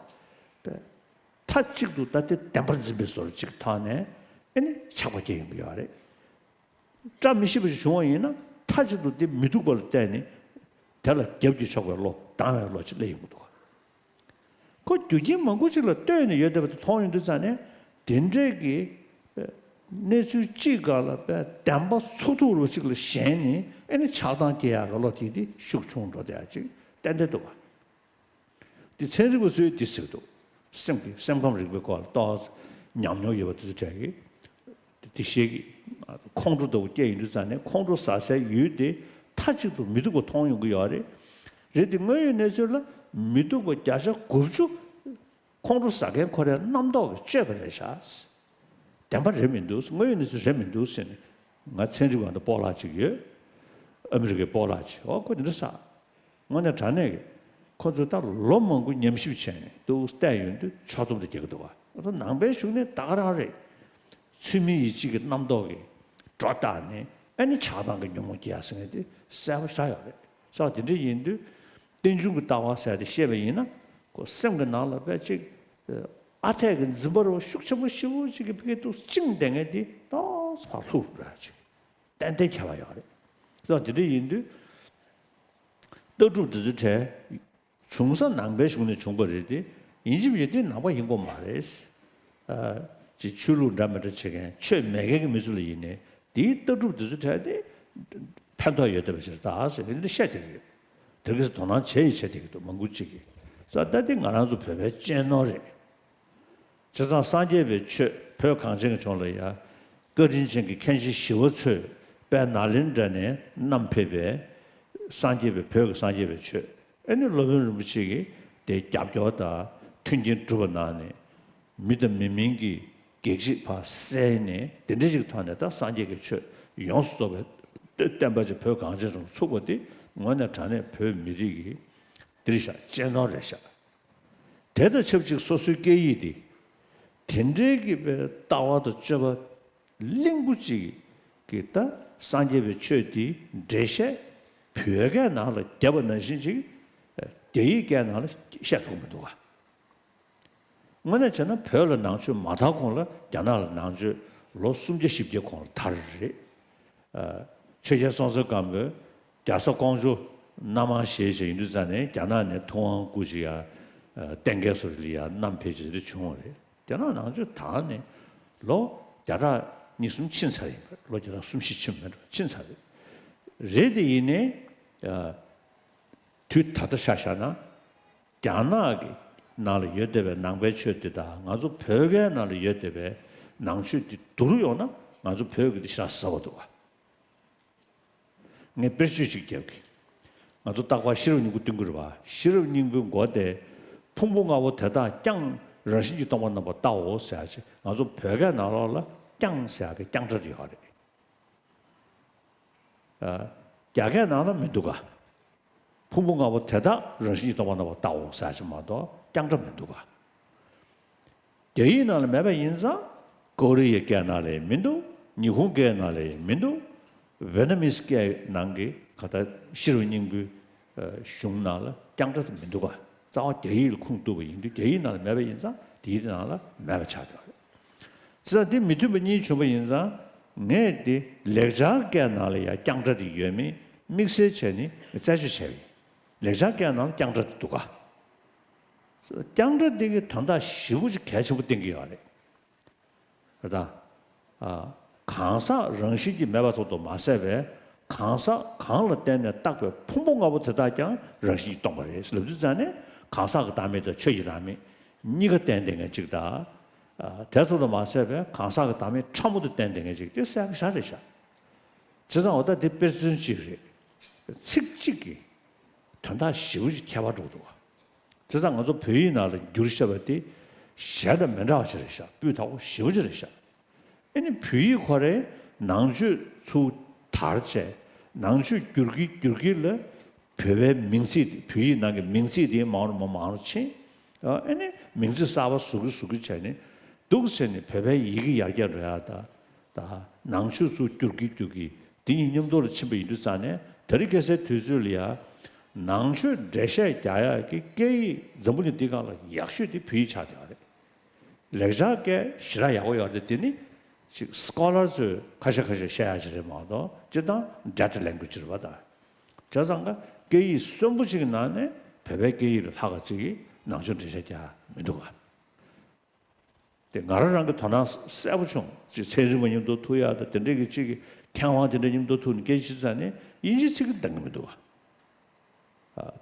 མཐའ་གཅིག་ཏུ་ད་དེ་བདེན་པར་འཛིན་པའི་བཟོ་འདྲ་ཅིག་ཐོག་ནས་ཨེ་ནི་ཆགས་པ་སྐྱེ་ཡོང་གི་ཡོད་རེད། བཀྲ་མི་ཤིས་པ་ཞིག་བྱུང་བ་ཡིན་ན་མཐའ་གཅིག་ཏུ་དེ་མི་སྡུག་པ་ལ་བལྟས་ནས་དེ་ལ་རྒྱབ་ཀྱིས་ཕྱོགས་པའི་བློ། སྡང་བའི་བློ་ཅིག་སླེབས་ཡོང་གི་འདུག་ག། ཁོ་རྒྱུ་རྐྱེན་མང་པོ་ཅིག་ལ་ལྟོས་ནས་ཡོད་བསྡད་པ་དེ་མཐོང་ཡོང་དུས་ཙང་ནས་དེ་འདྲས་ཀྱི་ཨ་ གནས་ཚུལ་གཅིག་སྒང་ལ་དཔེ་བདེན་པ་ཚུགས་ཐུབ་རུ་ཅིག་ལ་ཞེན་ནས་ཨེ་ནི་ཆགས་སྡང་སྐྱེ་ཡག་གི་བློ་དེ་དེ་ཤུགས་ཆུང་འགྲོ་བསྡད་ཡག་ཅིག་ཏན་ཏན་འདུག་བ། དེ་ཚན་རིག་པ་ཚོས་དེ་ཟེར་གི་འདུག་སེམས་ཀྱི་སེམས་ཁམས་རིག་པའི་སྐོར་ལ་ཏོག་ཙམ་ཉམས་མྱོང་ཡོད་པ་དེ་ཚོ་གྲས་ཀྱིས་དེ་ཤེས་ཀྱི། ཁོང་ཁྲོ་ལྟ་བུ་སྐྱེ་ཡོང་དུས་ཙང་ནས་ཁོང་ཁྲོ་ཟ་སའི་ཡུལ་དེ་མཐའ་གཅིག་ཏུ་མི་སྡུག་པ་མཐོང་ཡོང་གི་ཡོད་རེད། རེད་དེ་དངོས་ཡོད་གནས་ཚུལ་ལ་མི་སྡུག་པ་བརྒྱ་ཆ་དགུ་བཅུ་ཁོང་ཁྲོ་ཟ་མཁན་ཁོ་རའི་རྣམ་རྟོག་གིས་བཅོས་པ་རེད་ཤག་བདེན་པ་རེད་མི་འདུག་དངོས་ཡོད་གནས་ཚུལ་རེད་མི་འདུག་ཟེར་ནས། ང་ཚན་རིག་པ་འདི་སྤོ་ལགས་ཅིག་ཡོད། ཨ་མི་རི་ཀའི་སྤོ་ལགས་ཅིག་འོ་ཁོ་འདི་འདྲ་ཟེར། དངོས་གནས་དྲང་གནས་ཀྱི་ཁོ་ཚོས་ད་ལོ་མང་པོ་ཉམས་ཞིབ་བྱས་ནས་འདུག་བལྟས་ཡོང་དུས་ཕྱོགས་བསྡོམས་དེ་རྒྱག་གི་འདུག་བ། ང་ཚོ་ནང་པའི་གཞུང་ནས་ད་ག་རང་རེད། ཚུལ་མིན་ཡིད་བྱེད་ཀྱི་རྣམ་རྟོག་གིས་སྒྲོ་བཏགས་ནས་ཨ་ནི་ཆགས་སྡང་གི་ཉོན་མོངས་སྐྱེ་ཡ་ཟེར་མཁན་དེ་གསལ་པོ་ཤར་ཡོད་རེད། ས་དེ་འདྲ་ཡིན་དུས་རྟེན་འབྱུང་གི་ལྟ་བ་ཟེར་དེ་བཤད་པ་ཡིན་ན་ཁོ་སེམས་ཀྱི་ནང་ལ་དཔེ་ཅིག་ཨ་འཐས་ཀྱི་འཛིན་པ་རུ་ཤུགས་ཆེན་པོ་ཞེ་པོ་ཅིག་གི་ཕ་གི་འདུག་བཅིངས་བསྡད་མཁན་དེ་ཏོག་ཙམ་ཕར་ལྷུག་འགྲོ་ཡ་ཅིག་ཏན་ཏན་ཁྱད་པར་ཡོད་རེད། ས་དེ་འདྲ་ཡིན་དུས་ལྟ་གྲུབ་འདི་ཚོའི་གྲས། བྱུང་ས་ནང་པའི་གཞུང་ནས་བྱུང་བ་རེད་དེ། ཡིན་གཅིག་མིན་གཅིག་དེ་ནང་པ་ཡིན་དགོས་མ་རེད། ཨ། ཅིག་ཆོས་ལུགས་འདྲ་མི་འདྲ་བྱེད་མཁན་ཆོས་མེད་མཁན་གྱི་མི་ཚོ་ལ་ཡིན་ནའི་དེའི་ལྟ་གྲུབ་དེ་ཚོ་གྲས་དེ་ཕན་ཐོགས་ཡོད་བསྡད་པ་ཞིག་རེད་ད་ཟེར་ནས་འདི་བཤད་བསྡད་ཀྱི་ཡོད། དེ་གས་དོ་སྣང་བྱས་ཡིན་བྱས་བསྡད་ཀྱི་འདུག་མང་པོ་ཅིག་གིས། ས་ད་དེ་ང་རང་ཚོ་བོད་པའི་གཅེས་ནོར་རེད། བྱས་ཙང་སངས་རྒྱས་པའི་ཆོས་བོད་གངས་ཅན་གྱི་ལྗོངས་ལ་ཡ། བཀའ་དྲིན་ཅན་གྱི་མཁན་ཆེན་ཞི་བ་འཚོས་དཔལ་ནཱ་ལེནྡྲ་ནས་བསྣམས་ཕེབས་པའི་སངས་རྒྱས་པའི་བོད་ཀྱི་སངས་རྒྱས་པའི་ཆོས། ཨེ་ནི་སློབ་དཔོན་རིན་པོ་ཆེ་གིས་དེ་རྒྱབ་སྐྱོར་དང་མཐུན་རྐྱེན་གྲུབ་པ་གནང་ནས། མི་དང་མི་མིན་གྱི་གེགས་བྱེད་ཕར་བསལ་ནས་དེ་འདྲ་ཞིག་ཐོག་ནས་ད་སངས་རྒྱས་ཀྱི་ཆོས་ཡོངས་སུ་རྫོགས་པའི་བསྟན་པ་ཅིག་བོད་གངས་ཅན་ལྗོངས་ཚུགས་པ་དེ་དངོས་གནས་དྲང་གནས་བོད་མི་རིགས་ཀྱི་འདིར་བཞག་གཅེས་ནོར་རེད་བཞག་དེ་དང་ཆབས་ཅིག་སོ་སོའི་སྐད་ཡིག་འདི། དེ་འདྲའི་གི་པའི་ལྟ་བ་དང་སྤྱོད་པ་བརླིང་པོ་ཅིག་གི་ད་སངས་རྒྱས་པའི་ཆོས་འདི་འགྲེལ་བཤད་བོད་སྐད་ནང་ལ་བརྒྱབ་པ་ནང་བཞིན་ཅིག་རྒྱ་ཡིག་སྐད་ནང་ལ་བཤད་ཐུབ་མི་འདུག་ག་དངོས་གནས་བྱས་ན་བོད་ལ་ནང་ཆོས་མ་དར་གོང་ལ་རྒྱ་ནག་ལ་ནང་ཆོས་ལོ་སུམ་བརྒྱ་བཞི་བརྒྱ་གོང་ལ་དར་རེད། ཆོས་རྒྱལ་སྲོང་བཙན་སྒམ་པོས་རྒྱ་བཟའ་ཀོང་ཇོ་མནའ་མ་བཞེས་བྱས་ཡིན་དུས་ཙང་ནས་རྒྱ་ནག་ནས་ཐུབ་དབང་སྐུ་ཕྱྭ་ཡ་བསྟན་རྒྱས་སོགས་ལ་ཡ་བསྣམས་ཕེབས་བྱས་དེ་བྱུང་བ་རེད། རྒྱ་ནག་ནང་ཆོས་དར་ནས་ལོ་བརྒྱ་ཕྲག་གཉིས་གསུམ་ཕྱིན་ཚར་ཡིན་པ་རེད། ལོ་བརྒྱ་ཕྲག་གསུམ་བཞི་ཕྱིན་མེད་འགྲོ་ཕྱིན་ཚར་རེད། རེད་དེ་ཡིན་ནའི་དུས་ད་ལྟ་ཆ་བཞག་ན། རྒྱ་ནག་གི་ནང་ལ་ཡོད་བསྡད་པའི་ནང་པའི་ཆོས་འདི་དང་ང་ཚོ་བོད་སྐད་ནང་ལ་ཡོད་བསྡད་པའི་ནང་ཆོས་འདི་བསྡུར་ཡོང་ན་ང་ཚོ་བོད་ཀྱི་འདི་ཞེ་དྲག་ཟབ་པ་འདུག་བ། ངས་དཔེར་བརྗོད་ཅིག་རྒྱབ་གི། ང་ཚོ་རྟག་པར་ཤེས་རབ་སྙིང་པོ་སྟོན་གྱི་རེད་བ། ཤེས་རབ་སྙིང་པོའི་མགོ་དེ། ཕུང་པོ་ལྔ་པོ་དེ་དག་ཀྱང་རང་བཞིན་གྱིས་སྟོང་པར་རྣམ་པར་བལྟའོ་ཟེར་ཡ་ཅིག་ང་ཚོ་བོད་སྐད་ནང་ལོགས་ལ་ཀྱང་ཟེར་ཡ་གི་རྐྱང་སྒྲ་དེ་ཡོད་རེད། རྒྱ་སྐད་ནང་ལ་མི་འདུག་ག་ཕུང་པོ་ལྔ་པོ་དེ་དག་རང་བཞིན་གྱིས་སྟོང་པར་རྣམ་པར་བལྟའོ་ཟེར་ཅིག་མ་གཏོགས་རྐྱང་སྒྲ་མི་འདུག་ག་རྒྱ་ཡིག་ནང་ལ་མེད་པ་ཡིན་ཙང་ཀོ་རི་ཡའི་སྐད་ནང་ལ་ཡང་མི་འདུག་ཉི་ཧོང་སྐད་ནང་ལ་ཡང་མི་འདུག་ཝེ་ཏ་ནམ་སྐད་ནང་གི་ག་ད་ཤེས་རབ་སྙིང་པོའི་གཞུང་ནང་ལ་རྐྱང་སྒྲ་དེ་མི་འདུག་ག་རྩ་བ་རྒྱ་ཡིག་ལ་ཁུངས་གཏུགས་པ་ཡིན་དུས་རྒྱ་ཡིག་ནང་ལ་མེད་པ་ཡིན་ཙང་དེའི་ནང་ལ་མེད་པ་ཆགས་བསྡད་པ་རེད། བྱས་ཙང་དེ་མི་མཐུན་པ་གཉིས་བྱུང་པ་ཡིན་ཙང་ངས་དེ་ལེགས་སྦྱར་སྐད་ནང་ལ་ཡང་རྐྱང་སྒྲ་དེ་ཡོད་མེད་དམིགས་བསལ་བྱས་ནས་རྩད་གཅོད་བྱས་པ་ཡིན། ལེགས་སྦྱར་སྐད་ནང་ལ་རྐྱང་སྒྲ་དེ་འདུག་ག་རྐྱང་སྒྲ་དེ་གི་དོན་དག་ཞེ་པོ་ཅིག་གལ་ཆེན་པོ་བསྟན་གྱི་ཡོད་རེད། རེད་ད། གང་ཟག་རང་བཞིན་གྱིས་མེད་པ་ཙམ་དུ་མ་ཟད་པའི་གང་ཟག་གང་ལ་བརྟེན་ནས་བཏགས་པའི་ཕུང་པོ་ལྔ་པོ་དེ་དག་ཀྱང་རང་བཞིན་གྱིས་སྟོང་པ་རེད་ལབ་དུས་ཙང་ནས་གང་ཟག་གི་བདག་མེད་དང་ཆོས་ཀྱི་བདག་མེད་གཉིས་ཀ་བསྟན་བསྡད་མཁན་གཅིག་དང་། དེ་ཙམ་དུ་མ་ཟད་པའི་གང་ཟག་གི་བདག་མེད་ཕྲ་མོ་དེ་བསྟན་བསྡད་མཁན་གཅིག་དེ་གསལ་པོ་ཞེ་དྲག་རེད་ཤག་བྱས་ཙང་འོ་ད་དེ་དཔེར་མཚོན་གཅིག་རེད། ཚིག་གཅིག་གིས་དོན་དག་ཞེ་པོ་ཅིག་ཁྱད་པར་འགྲོ་འདུག་བ། བྱས་ཙང་ང་ཚོ་བོད་ཡིག་ནང་ལ་བསྒྱུར་བཞག་པ་དེ་གཞན་དང་མི་འདྲ་བ་ཅིག་རེད་ཤག་སྤུས་དག་པོ་ཞེ་པོ་ཅིག་རེད་ཤག་ཨེ་ནི་བོད་ཡིག་ཁོ་རའི་ནང་ཆོས་ཚུར་དར་བྱས་ནང་ཆོས་བསྒྱུར་གྱིན་བསྒྱུར་གྱིན་ལ་བོད་པའི་མིང་ཚིག་བོད་ཡིག་ནང་གི་མིང་ཚིག་དེ་མང་རུ་མང་རུ་ཕྱིན། ཨེ་ནི་མིང་ཚིག་གསར་པ་བཟོ་གི་བཟོ་གི་བྱས་ནས་འདུག་བྱས་ནས་བོད་པའི་ཡི་གེ་ཡར་རྒྱས་འགྲོ་ཡག་དང་། ད་ནང་ཆོས་ཚུར་བསྒྱུར་གྱིན་བསྒྱུར་གྱིན་དེ་གཉིས་མཉམ་དུ་ལ་ཕྱིན་པ་ཡིན་དུས་ཙང་ནས་དེ་རིང་ཁ་སང་དུས་ཚོད་ལ་ཡ། ནང་ཆོས་འགྲེལ་བཤད་རྒྱག་ཡག་གི་སྐད་ཡིག་འཛམ་བུ་གླིང་འདིའི་སྒང་ལ་ཡག་ཤོས་དེ་བོད་ཡིག་ཆགས་བསྡད་པ་རེད། ལེགས་སྦྱར་སྐད་ཞེ་དྲག་ཡག་པོ་ཡོད་རེད་དེ་ནི་ཅིག་སྐོ་ལར་ཚོས་ཁ་ཤས་ཁ་ཤས་བཤད་ཡག་ཅིག་རེད་མ་གཏོགས་སྤྱིར་བཏང་dead language་རེད་པ་ད། བྱས་ཙང་ཀ་སྐད་ཡིག་གསོན་པོ་ཅིག་གི་ནང་ནས་བོད་པའི་སྐད་ཡིག་ལས་ལྷག་ག་ཅིག་གིས་ནང་ཆོས་འགྲེལ་བཤད་རྒྱག་ཡག་མི་འདུག་ག་དེ་ང་རང་རང་གི་དོ་སྣང་གསལ་པོ་བྱུང་། ཅིག་ཚན་རིག་པ་མཉམ་དུ་ཐུག་ཡག་དང་དེ་འདྲའི་གི་ཅིག་གི་མཁས་དབང་དེ་འདྲ་མཉམ་དུ་ཐུག་ནས་སྐད་ཆ་བཤད་ཙང་ནས་དབྱིན་ཇིའི་ཚིག་གི་འདང་གི་མི་འདུག་བ།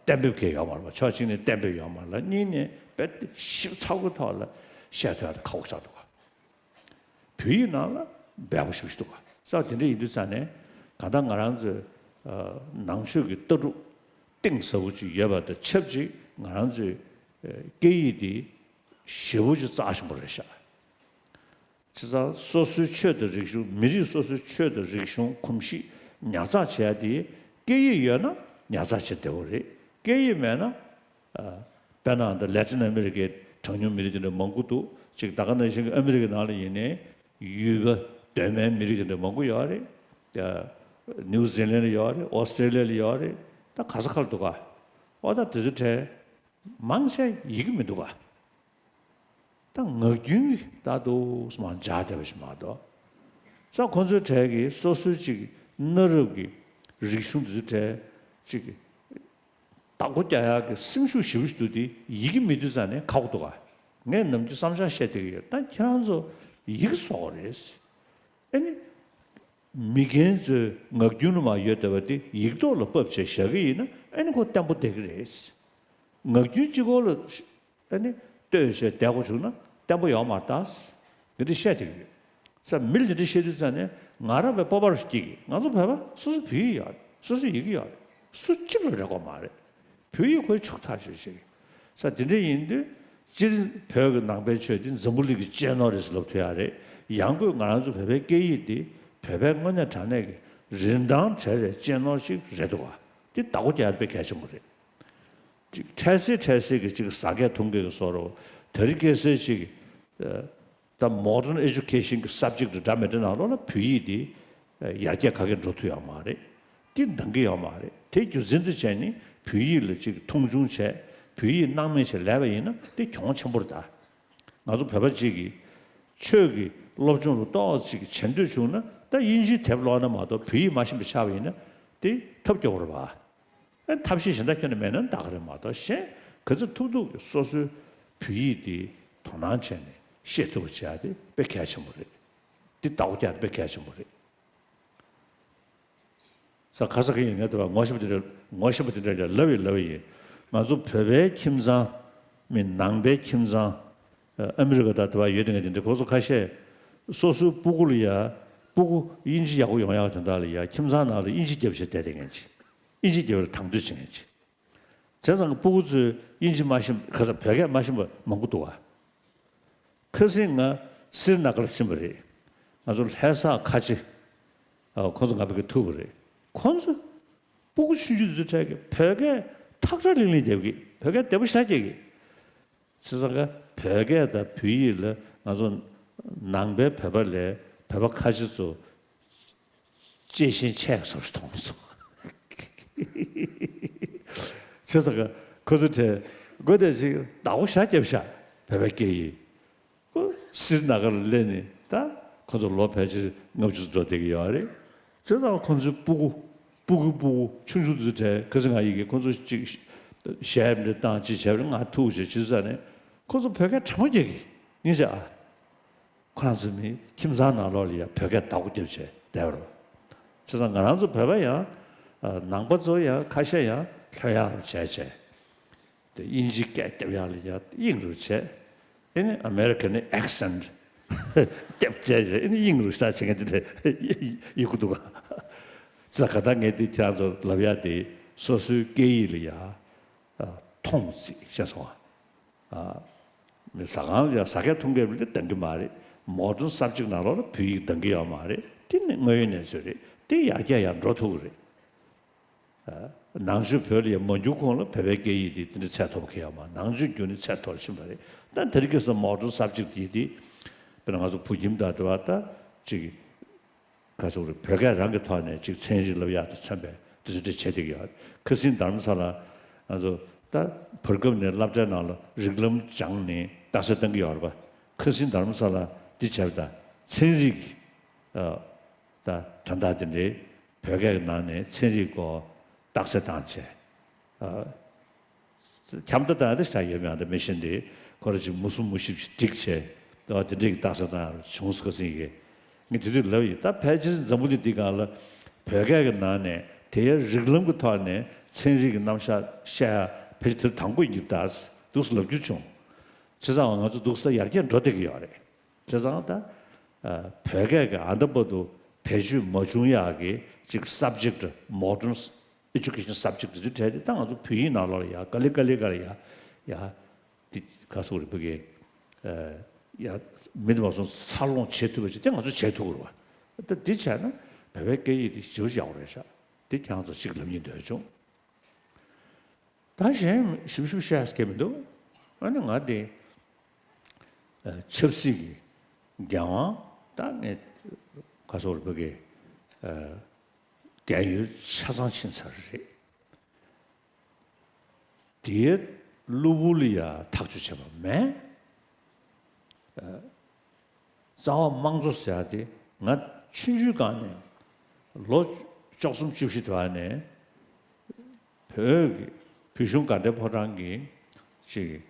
གཏན་འབེབས་གང་ཡང་ཡོད་མ་རེད་པ། ཕྱོགས་གཅིག་ནས་གཏན་འབེབས་ཡོད་མ་རེད་ལ། གཉིས་ནས་རྦད་དེ་ཞིབ་ཚགས་པོའི་ཐོག་ལ་བཤད་ཐུབ་ཡག་དེ་ཁག་པོ་ཆགས་འདུག་ག་བོད་ཡིག་ནང་ལ་འབེལ་པོ་ཞེ་པོ་ཅིག་འདུག་ག་ས་དེ་འདྲ་ཡིན་དུས་ཙང་ནས་གང་ལྟར་ང་རང་ཚོའི་ཨ་ནང་ཆོས་ཀྱི་ལྟ་གྲུབ་གཏིང་ཟབ་པོ་ཅིག་ཡོད་པ་དང་ཆབས་ཅིག་ང་རང་ཚོའི་ཨ་སྐད་ཡིག་འདི་ཞེ་པོ་ཅིག་རྩ་ཆེན་པོ་རེད་ཤག་བྱས་ཙང་སོ་སོའི་ཆོས་དང་རིག་གཞུང་། མི་རིགས་སོ་སོའི་ཆོས་དང་རིག་གཞུང་། གོམས་གཤིས་ཉར་ཚགས་བྱེད་ཡ་དེ་སྐད་ཡིག་ཡོད་ན་ཉར་ཚགས་བྱེད་བདེ་པོ་རེད། སྐད་ཡིག་མེད་ན། ཨ། དཔེར་ན་ད་ལེ་ཏིན་ཨ་མི་རི་ཀའི་གྲངས་ཉུང་མི་རིགས་དེ་འདྲ་མང་པོ་འདུག་ཅིག་ད་ག་ནང་བཞིན་གྱི་ཨ་མི་རི་ཀའི་ནང་ལ་ཡིན་ནའི་ཡུལ་པ་གདོད་མའི་མི་རིགས་དེ་འདྲ་མང་པོ་ཡོད་རེད། ད་ནིའུ་ཟི་ལན་ལ་ཡོད་རེད། ཨོ་སི་ཀྲེ་ལི་ཡ་ལ་ཡོད་རེད། ད་ག་ས་ག་ལ་འདུག་ག་ཨོ་ད་དེ་ཚོའི་གྲས་མང་ཆེ་ཡི་གེ་མི་འདུག་ག་ད་ངག་རྒྱུན་གྱི་ལྟར་དུ་མར་སྦྱར་བསྡད་པ་ཞིག་མ་གཏོགས། ས་ཁོང་ཚོའི་གྲས་ཀྱི་སོ་སོའི་ཅིག་གནའ་རབས་ཀྱི་རིག་གཞུང་དེ་ཚོའི་གྲས་ཅིག་བདག་པོ་རྒྱག་ཡག་གི་སེམས་ཤུགས་ཞེ་པོ་ཞིག་འདུག་སྟེ། ཡི་གེ་མེད་དུས་ཙང་ནས་ཁག་པོ་འདུག་ག་ངས་ནམ་རྒྱུན་བསམ་འཆར་བཤད་བསྡད་ཀྱི་ཡོད། ད་ཁྱེད་རང་ཚོ་ཡི་གེ་བཟོ་དགོས་རེད། ཨ་ནི། མི་རྒན་ཚོའི་ངག་རྒྱུན་ལ་མར་ཡོད་བསྡད་པ་དེ་ཡིག་ཐོག་ལ་ཕབ་བྱས་བཞག་གི་ཡིན་ན། ཨ་ནི་ཁོ་བརྟན་པོ་བསྡད་ཀྱི་རེད། ངག་རྒྱུན་གཅིག་པོ་ལ་ཨ་ནི་ལྟོས་བྱས་བསྡད་དགོས་བྱུང་ན་བརྟན་པོ་ཡོང་མ་རེད་ད། འདི་འདྲ་བཤད་བསྡད་ཀྱི་ཡོད། ས་མི་ལ་འདི་འདྲ་བཤད་དུས་ཙང་ནས་ང་རང་བས་སྤོབས་པ་རུ་སྐྱེ་གི། ང་ཚོ་བོད་པ་སོ་སོ་བོད་ཡིག་ཡོད་རེད། སོ་སོ་ཡི་གེ་ཡོད་རེད། སུ་གཅིག་ལ་རེ་དགོས་མ་རེད། བོད་ཡིག་ཁོའི་ཕྱུག་ཐག་ཆོད་ཆེ་གི། ས་དེ་འདྲ་ཡིན་དུས་སྤྱིར་བོད་ཀྱི་ནང་པའི་ཆོས་འདི་འཛམ་བུ་གླིང་གི་གཅེས་ནོར་རེད་ཟེར་ལབ་ཐུབ་ཡག་རེད། ཡང་སྒོས་ང་རང་ཚོ་བོད་པའི་སྐད་ཡིག་འདི་བོད་པའི་དངོས་གནས་དྲང་གནས་ཀྱི་རིན་ཐང་བྲལ་བའི་གཅེས་ནོར་ཞིག་རེད་འདུག་ག་འདི་བདག་པོ་རྒྱག་ཡ་དཔེ་གལ་ཆེན་པོ་རེད། ཅིག་འཕྲལ་སེལ་འཕྲལ་སེལ་གྱི་ཅིག་ཟ་སྐད་འཐུང་སྐད་ཀྱི་བཟོ་འདྲ་བོ། དེ་རིང་ཁ་སང་ཅིག་ད་modern education གི་subject འདྲ་མི་འདྲ་ནང་ལོགས་ལ་བོད་ཡིག་འདི་ཡར་རྒྱས་ག་གེ་འགྲོ་ཐུབ་ཡོད་མ་རེད། འདི་འདང་གི་ཡོད་མ་རེད། དེ་རྒྱུ་མཚན་དུ་བྱས་ནས་བོད་ཡིག་ལ་ཅིག་མཐོང་ཆུང་བྱས། བོད་ཡིག་སྣང་མེད་བྱས་ལབ་པ་ཡིན་ན་དེ་གྱོང་ཆེན་པོ་རེད་ད། ང་ཚོ་བོད་པ་ཅིག་གིས་ཆོས་ཀྱི་སློབ་སྦྱོང་ལ་ཏོག་ཙམ་ཅིག་བྱེད་འདོད་བྱུང་ན། ད་དབྱིན་ཇིའི་དེབ་ཀློག་ན་མ་གཏོགས་བོད་ཡིག་མ་ཤེས་པ་ཆགས་པ་ཡིན་ན་དེ་ཐབས་སྐྱོ་བོ་རེད་པ། ཨ། ཐབས་ཤེས་གཞན་དག་ཁྱོན་ནས་མེད་ན་ད་ག་རེད་མ་གཏོགས། གཞན་ག་ཚོད་ཐུབ་ཐུབ་ཀྱིས་སོ་སོའི་བོད་ཡིག་འདི་དོ་སྣང་བྱས་ནས་ཤེས་ཐུབ་པ་བྱེད་ཡག་དེ་དཔེ་གལ་ཆེན་པོ་རེད། འདི་བདག་པོ་རྒྱག་ཡག་དཔེ་གལ་ཆེན་པོ་རེད། ས་ཁ་ས་གི་ཡིན་ངས་དེ་བ་ངོ་ཤེས་པ་དེ་འདྲ་ངོ་ཤེས་པ་དེ་འདྲ་ལ་ལབ་ཡིན་ལབ་ཡིན། ང་ཚོ་བོད་པའི་ཁྱིམ་ཚང་མི་ནང་པའི་ཁྱིམ་ཚང་། ཨ་མི་རི་ཀ་དང་དེ་བ་ཡོད་དེ་ངས་དེ་འདྲ་ཁོ་ཚོ་ཁ་ཤས་སོ་སོའི་སྤུ་གུ་ལ་ཡ་སྤུ་གུ་དབྱིན་ཇི་ཡག་པོ་ཡོང་ཡག་དོན་དག་ལ་ཡ་ཁྱིམ་ཚང་ནང་ལ་དབྱིན་ཇི་རྒྱབ་བྱས་བསྡད་དེ་ངས་ཅི། དབྱིན་ཇི་རྒྱབ་ལ་དང་དོད་བྱེད་མཁན་ཅིག་བྱས་ཙང་སྤུ་གུ་ཚོས་དབྱིན་ཇི་མ་ཤེས་ཁ་སང་བོད་སྐད་མ་ཤེས་པ་མང་པོ་འདུག་ག་ཁ་སང་ང་སི་རི་ན་གར་ཕྱིན་པ་རེད། ང་ཚོ་ལྷ་ས་ཁ་ཆེ། ཨ། ཁོང་ཚོ་ང་ཕ་གིར་ཐུག་པ་རེད། ཁོང་ཚོ་སྤུ་གུ་ཆུང་ཆུང་དེ་ཚོའི་གྲས་ཀྱིས་བོད་སྐད་ཐག་ཁྲ་ལིང་ལིང་རྒྱབ་ཀྱི། བོད་སྐད་བདེ་པོ་ཞེ་དྲག་རྒྱབ་ཀྱི། བྱས་ཙང་ཀ་བོད་སྐད་དང་བོད་ཡིག་ལ་ང་ཚོ་ནང་པའི་བོད་པ་ལས་བོད་པ་ཁ་ཆེ་ཚོ་གཅེས་ཤིང་ཆེ་བཟོ་ཞིག་མཐོང་སོང་། བྱས་ཙང་ཀ་ཁོ་ཚོ་གྲས་དགོས་དེ་ཞིག་བདག་པོ་ཞེ་དྲག་རྒྱབ་ཤག་བོད་པའི་སྐད་ཡིག་ཁོ་སི་རི་ན་གར་ལ་སླེབས་ནས་ད་ཁོ་ཚོ་ལོ་ཕལ་ཆེར་ལྔ་བཅུ་འགྲོ་བསྡད་ཀྱི་ཡོད་རེད། བྱས་ཙང་ཁོ་ཚོའི་སྤུ་གུ་སྤུ་གུ་སྤུ་གུ་ཆུང་ཆུང་དེ་ཚོའི་གྲས་ཁ་སང་ང་ཡི་གེ་ཁོ་ཚོ་ཅིག་ཞལ་འདྲ་བཏང་ཅིག་བྱས་པ་རེད། ང་ཐུག་བྱས་བྱས་ཙང་ནས་ཁོ་ཚོ་བོད་སྐད་དྲང་མོ་རྒྱག་གི་ཡིན་ཤག་ཨ། ཁོ་རང་ཚོ་མི་ཁྱིམ་ཚང་ནང་ལོགས་ལ་ཡ་བོད་སྐད་བདག་པོ་རྒྱབ་བྱས་བསྡད་པ་རེད། བྱས་ཙང་ང་རང་ཚོ་བོད་པ་ཡང་ནང་པ་ཚོ་ཡང་ཁ་ཤས་ཡང་ལྷོད་ཡག་རུ་བྱས་བྱས། དེ་དབྱིན་ཇིའི་སྐད་རྒྱབ་ཡག་ལ་ཡ་དབྱིངས་རུ་བྱས། ཨེ་ནི་ཨ་མེ་རི་ཁན་ནི་ཨེག་སེན་ཊི་རྒྱབ་བྱས་བྱས། ཨེ་ནི་དབྱིངས་རུ་ཤ་བྱེད་མཁན་དེ་འདྲ་ཡོད་གི་འདུག་ག་བྱས་ཙང་ད་ངས་དེ་ཁྱེད་རང་ཚོ་ལབ་ཡག་དེ་སོ་སོའི་སྐད་ཡིག་ལ་ཡ་མཐོང་ཅིག་བཤད་སོང་ཨ། མི་ཟ་ཁང་ལ་ཡ་ཟ་སྐད་འཐུང་སྐད་ལ་འདང་གི་མ་རེད། མོ་ཌན་སབ་ཇེག་ནང་ལོགས་ལ་བོད་ཡིག་འདང་གི་ཡོད་མ་རེད། དེ་ནི་དངོས་ཡོད་གནས་ཚུལ་རེད། དེ་ཡར་རྒྱས་ཡར་འགྲོ་ཐུབ་ཀྱི་རེད། ནང་ཆོས་བོད་ལ་ཡང་མ་འགྱུར་གོང་ལ་བོད་པའི་སྐད་ཡིག་དེ་དེ་འདྲ་ཚད་མཐོ་པོ་ཁེལ་ཡོད་མ་རེད། ནང་ཆོས་བརྒྱུད་ནས་ཚད་མཐོ་རུ་ཕྱིན་པ་རེད། ད་དེ་རིང་ཁ་སང་མོ་ཌན་སབ་ཇེག་དེ་དེ་དཔེར་ན་ང་ཚོ་བོད་ཁྱིམ་དང་དེ་བ་ད་ཅིག་ག་ཚོད་རེད། བོད་སྐད་རང་གི་ཐོག་ནས་ཅིག་ཚན་རིག་ལབ་ཡག་དེ་མཚོན་པའི་དེ་ཚོ་འདྲ་བྱེད་བསྡད་ཀྱི་ཡོད་རེད། ཁ་སང་རྡ་རམ་ས་ལ་ང་ཚོ་ད་བར་སྐབས་ནས་སློབ་གྲྭའི་ནང་ལ་རིགས་ལམ་སྦྱངས་ནས་རྟགས་གསལ་བཏང་གི་ཡོད་རེད་པ། ཁ་སང་རྡ་རམ་ས་ལ་འདི་བྱས་པ་ད་ཚན་རིག་ད་དོན་དག་དེ་འདྲའི་བོད་སྐད་ཀྱི་ནང་ནས་ཚན་རིག་སྐོར་རྟགས་གསལ་བཏང་བྱས། ཨ། འཁྱམ་ད་ད་དེ་ཤ་ཡོད་མེད་ད་མི་ཤེས་འདི་ཁོ་ར་ཅིག་མུ་སུམ་མུ་ཤིབ་ཅིག་བསྒྲིགས་བྱས། ལྟ་བ་དེ་འདྲས་ཀྱི་རྟགས་གསལ་བཏང་བྱུང་ཟེར་ཁ་སང་གི། ངས་དེ་དུས་ལབ་ཡིན། ད་ཕལ་ཆེར་འཛམ་བུ་གླིང་འདི་སྒང་ལ་བོད་སྐད་ཀྱི་ནང་ནས་དེ་ཡང་རིགས་ལམ་གྱི་ཐོག་ནས་ཚན་རིག་གི་རྣམ་གཞག་བཤད་ཡ་ཕལ་ཆེར་དེ་དང་པོ་ཡིན་གྱི་རེད་ད་འདུག་སེ་ལབ་རྒྱུ་བྱུང་། བྱས་ཙང་ང་ཚོ་འདུག་སེ་ད་ཡར་རྒྱས་འགྲོ་བསྡད་ཀྱི་ཡོད་རེད། བྱས་ཙང་ད་ཨ་བོད་སྐད་ཀྱི་ཨ་ད་བར་དུ་བེད་སྤྱོད་མ་བྱུང་ཡག་གི་ཅིག་subject, modern education subject དེ་ཚོའི་གྲས་དེ་ད་ང་ཚོ་བོད་ཡིག་ནང་ལོགས་ལ་ཡ་ག་ལེ་ག་ལེ་ག་ལེ་ཡ་ཡ་དེ་ག་སོགས་རེད་བོད་སྐད་ཡ་མི་དེ་མ་སོང་འཚར་ལོངས་བྱེད་ཐུབ་པ་ཅིག་དེ་ང་ཚོ་བྱེད་ཐུབ་ཀྱི་རེད་བ། ད་འདི་བྱས་ན་བོད་པའི་སྐད་ཡིག་དེ་ཞེ་པོ་ཡག་པོ་རེད་ཤག་དེ་ཁྱེད་རང་ཚོ་ཅིག་ལབ་སྙིང་འདོད་བྱུང་། ད་གཞན་ཞིབ་ཞིབ་བཤད་ས་མི་འདུག་ཨ་ནི་ང་དེ་ཨ་ཆབ་སྲིད་ཀྱི་འགན་དབང་ད་ངས་ཁ་སོར་བོད་ཀྱི་ཨ་འགན་ཡོད་ཆ་ཚང་ཕྱིན་ཚར་རེད། དེའི་གློ་བུར་ལ་ཡ་ཐག་གཅོད་བྱས་པ་མེད། རྩ་བ་དམངས་གཙོ་ཟེར་ཡ་དེ་ང་ཆུང་ཆུང་སྒང་ནས་ལོ་བཅུ་གསུམ་བཅུ་བཞི་དེ་བ་ནས་བོད་ཀྱི་བོད་གཞུང་དགའ་ལྡན་ཕོ་བྲང་གི་ཅིག་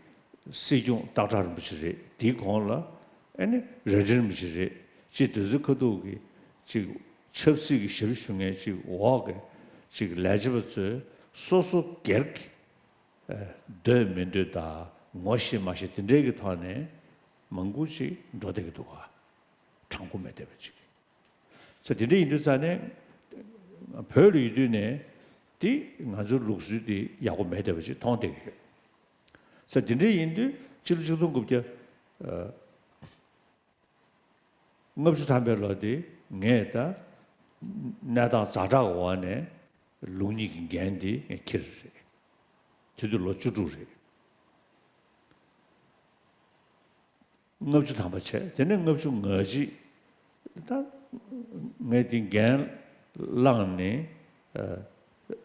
སྲིད་སྐྱོང་སྟག་བྲག་རིན་པོ་ཆེ་རེད། དེའི་གོང་ལ་ཨ་ནི་རྭ་སྒྲེང་རིན་པོ་ཆེ་རེད། ཅིག་དེ་ཚོའི་ཁ་ཐུག་གི་ཅིག་ཆབ་སྲིད་ཀྱི་ཞབས་ཞུ་མཁན་ཅིག་འོག་གི་ཅིག་ལས་བྱེད་པ་ཚོས་སོ་སོ་སྒེར་གྱི་འདོད་མི་འདོད་དང་ངོ་ཤེས་མ་ཤེས་དེ་འདྲའི་གི་ཐོག་ནས་མང་པོ་ཅིག་འགྲོ་བསྡད་ཀྱི་འདུག་ག་དྲང་པོ་མེད་བསྡད་པ་ཅིག་ས་དེ་འདྲ་ཡིན་དུས་ཙང་ནས་བོད་ལ་ཡོད་དུས་ནས་དེ་ང་ཚོའི་ལུགས་སྲོལ་དེ་ཡག་པོ་མེད་བསྡད་པ་ཅིག་མཐོང་བསྡད་ཀྱི་ཡོད། ས་དེ་འདྲ་ཡིན་དུས་ཕྱི་ལོ་ཆིག་སྟོང་དགུ་བརྒྱ་ལྔ་བཅུ་ཐམ་པའི་ལོ་དེ་ངས་ད་གནས་སྟངས་ཛ་དྲག་གི་འོག་ནས་ལུགས་གཉིས་ཀྱི་འགན་དེ་ངས་འཁྱེར་རེད། དེ་དུས་ལོ་བཅུ་དྲུག་རེད། ལྔ་བཅུ་ཐམ་པ་བྱས། དེ་ནས་ལྔ་བཅུ་ང་གཅིག་ད་ངས་དེ་འགན་བླངས་ནས་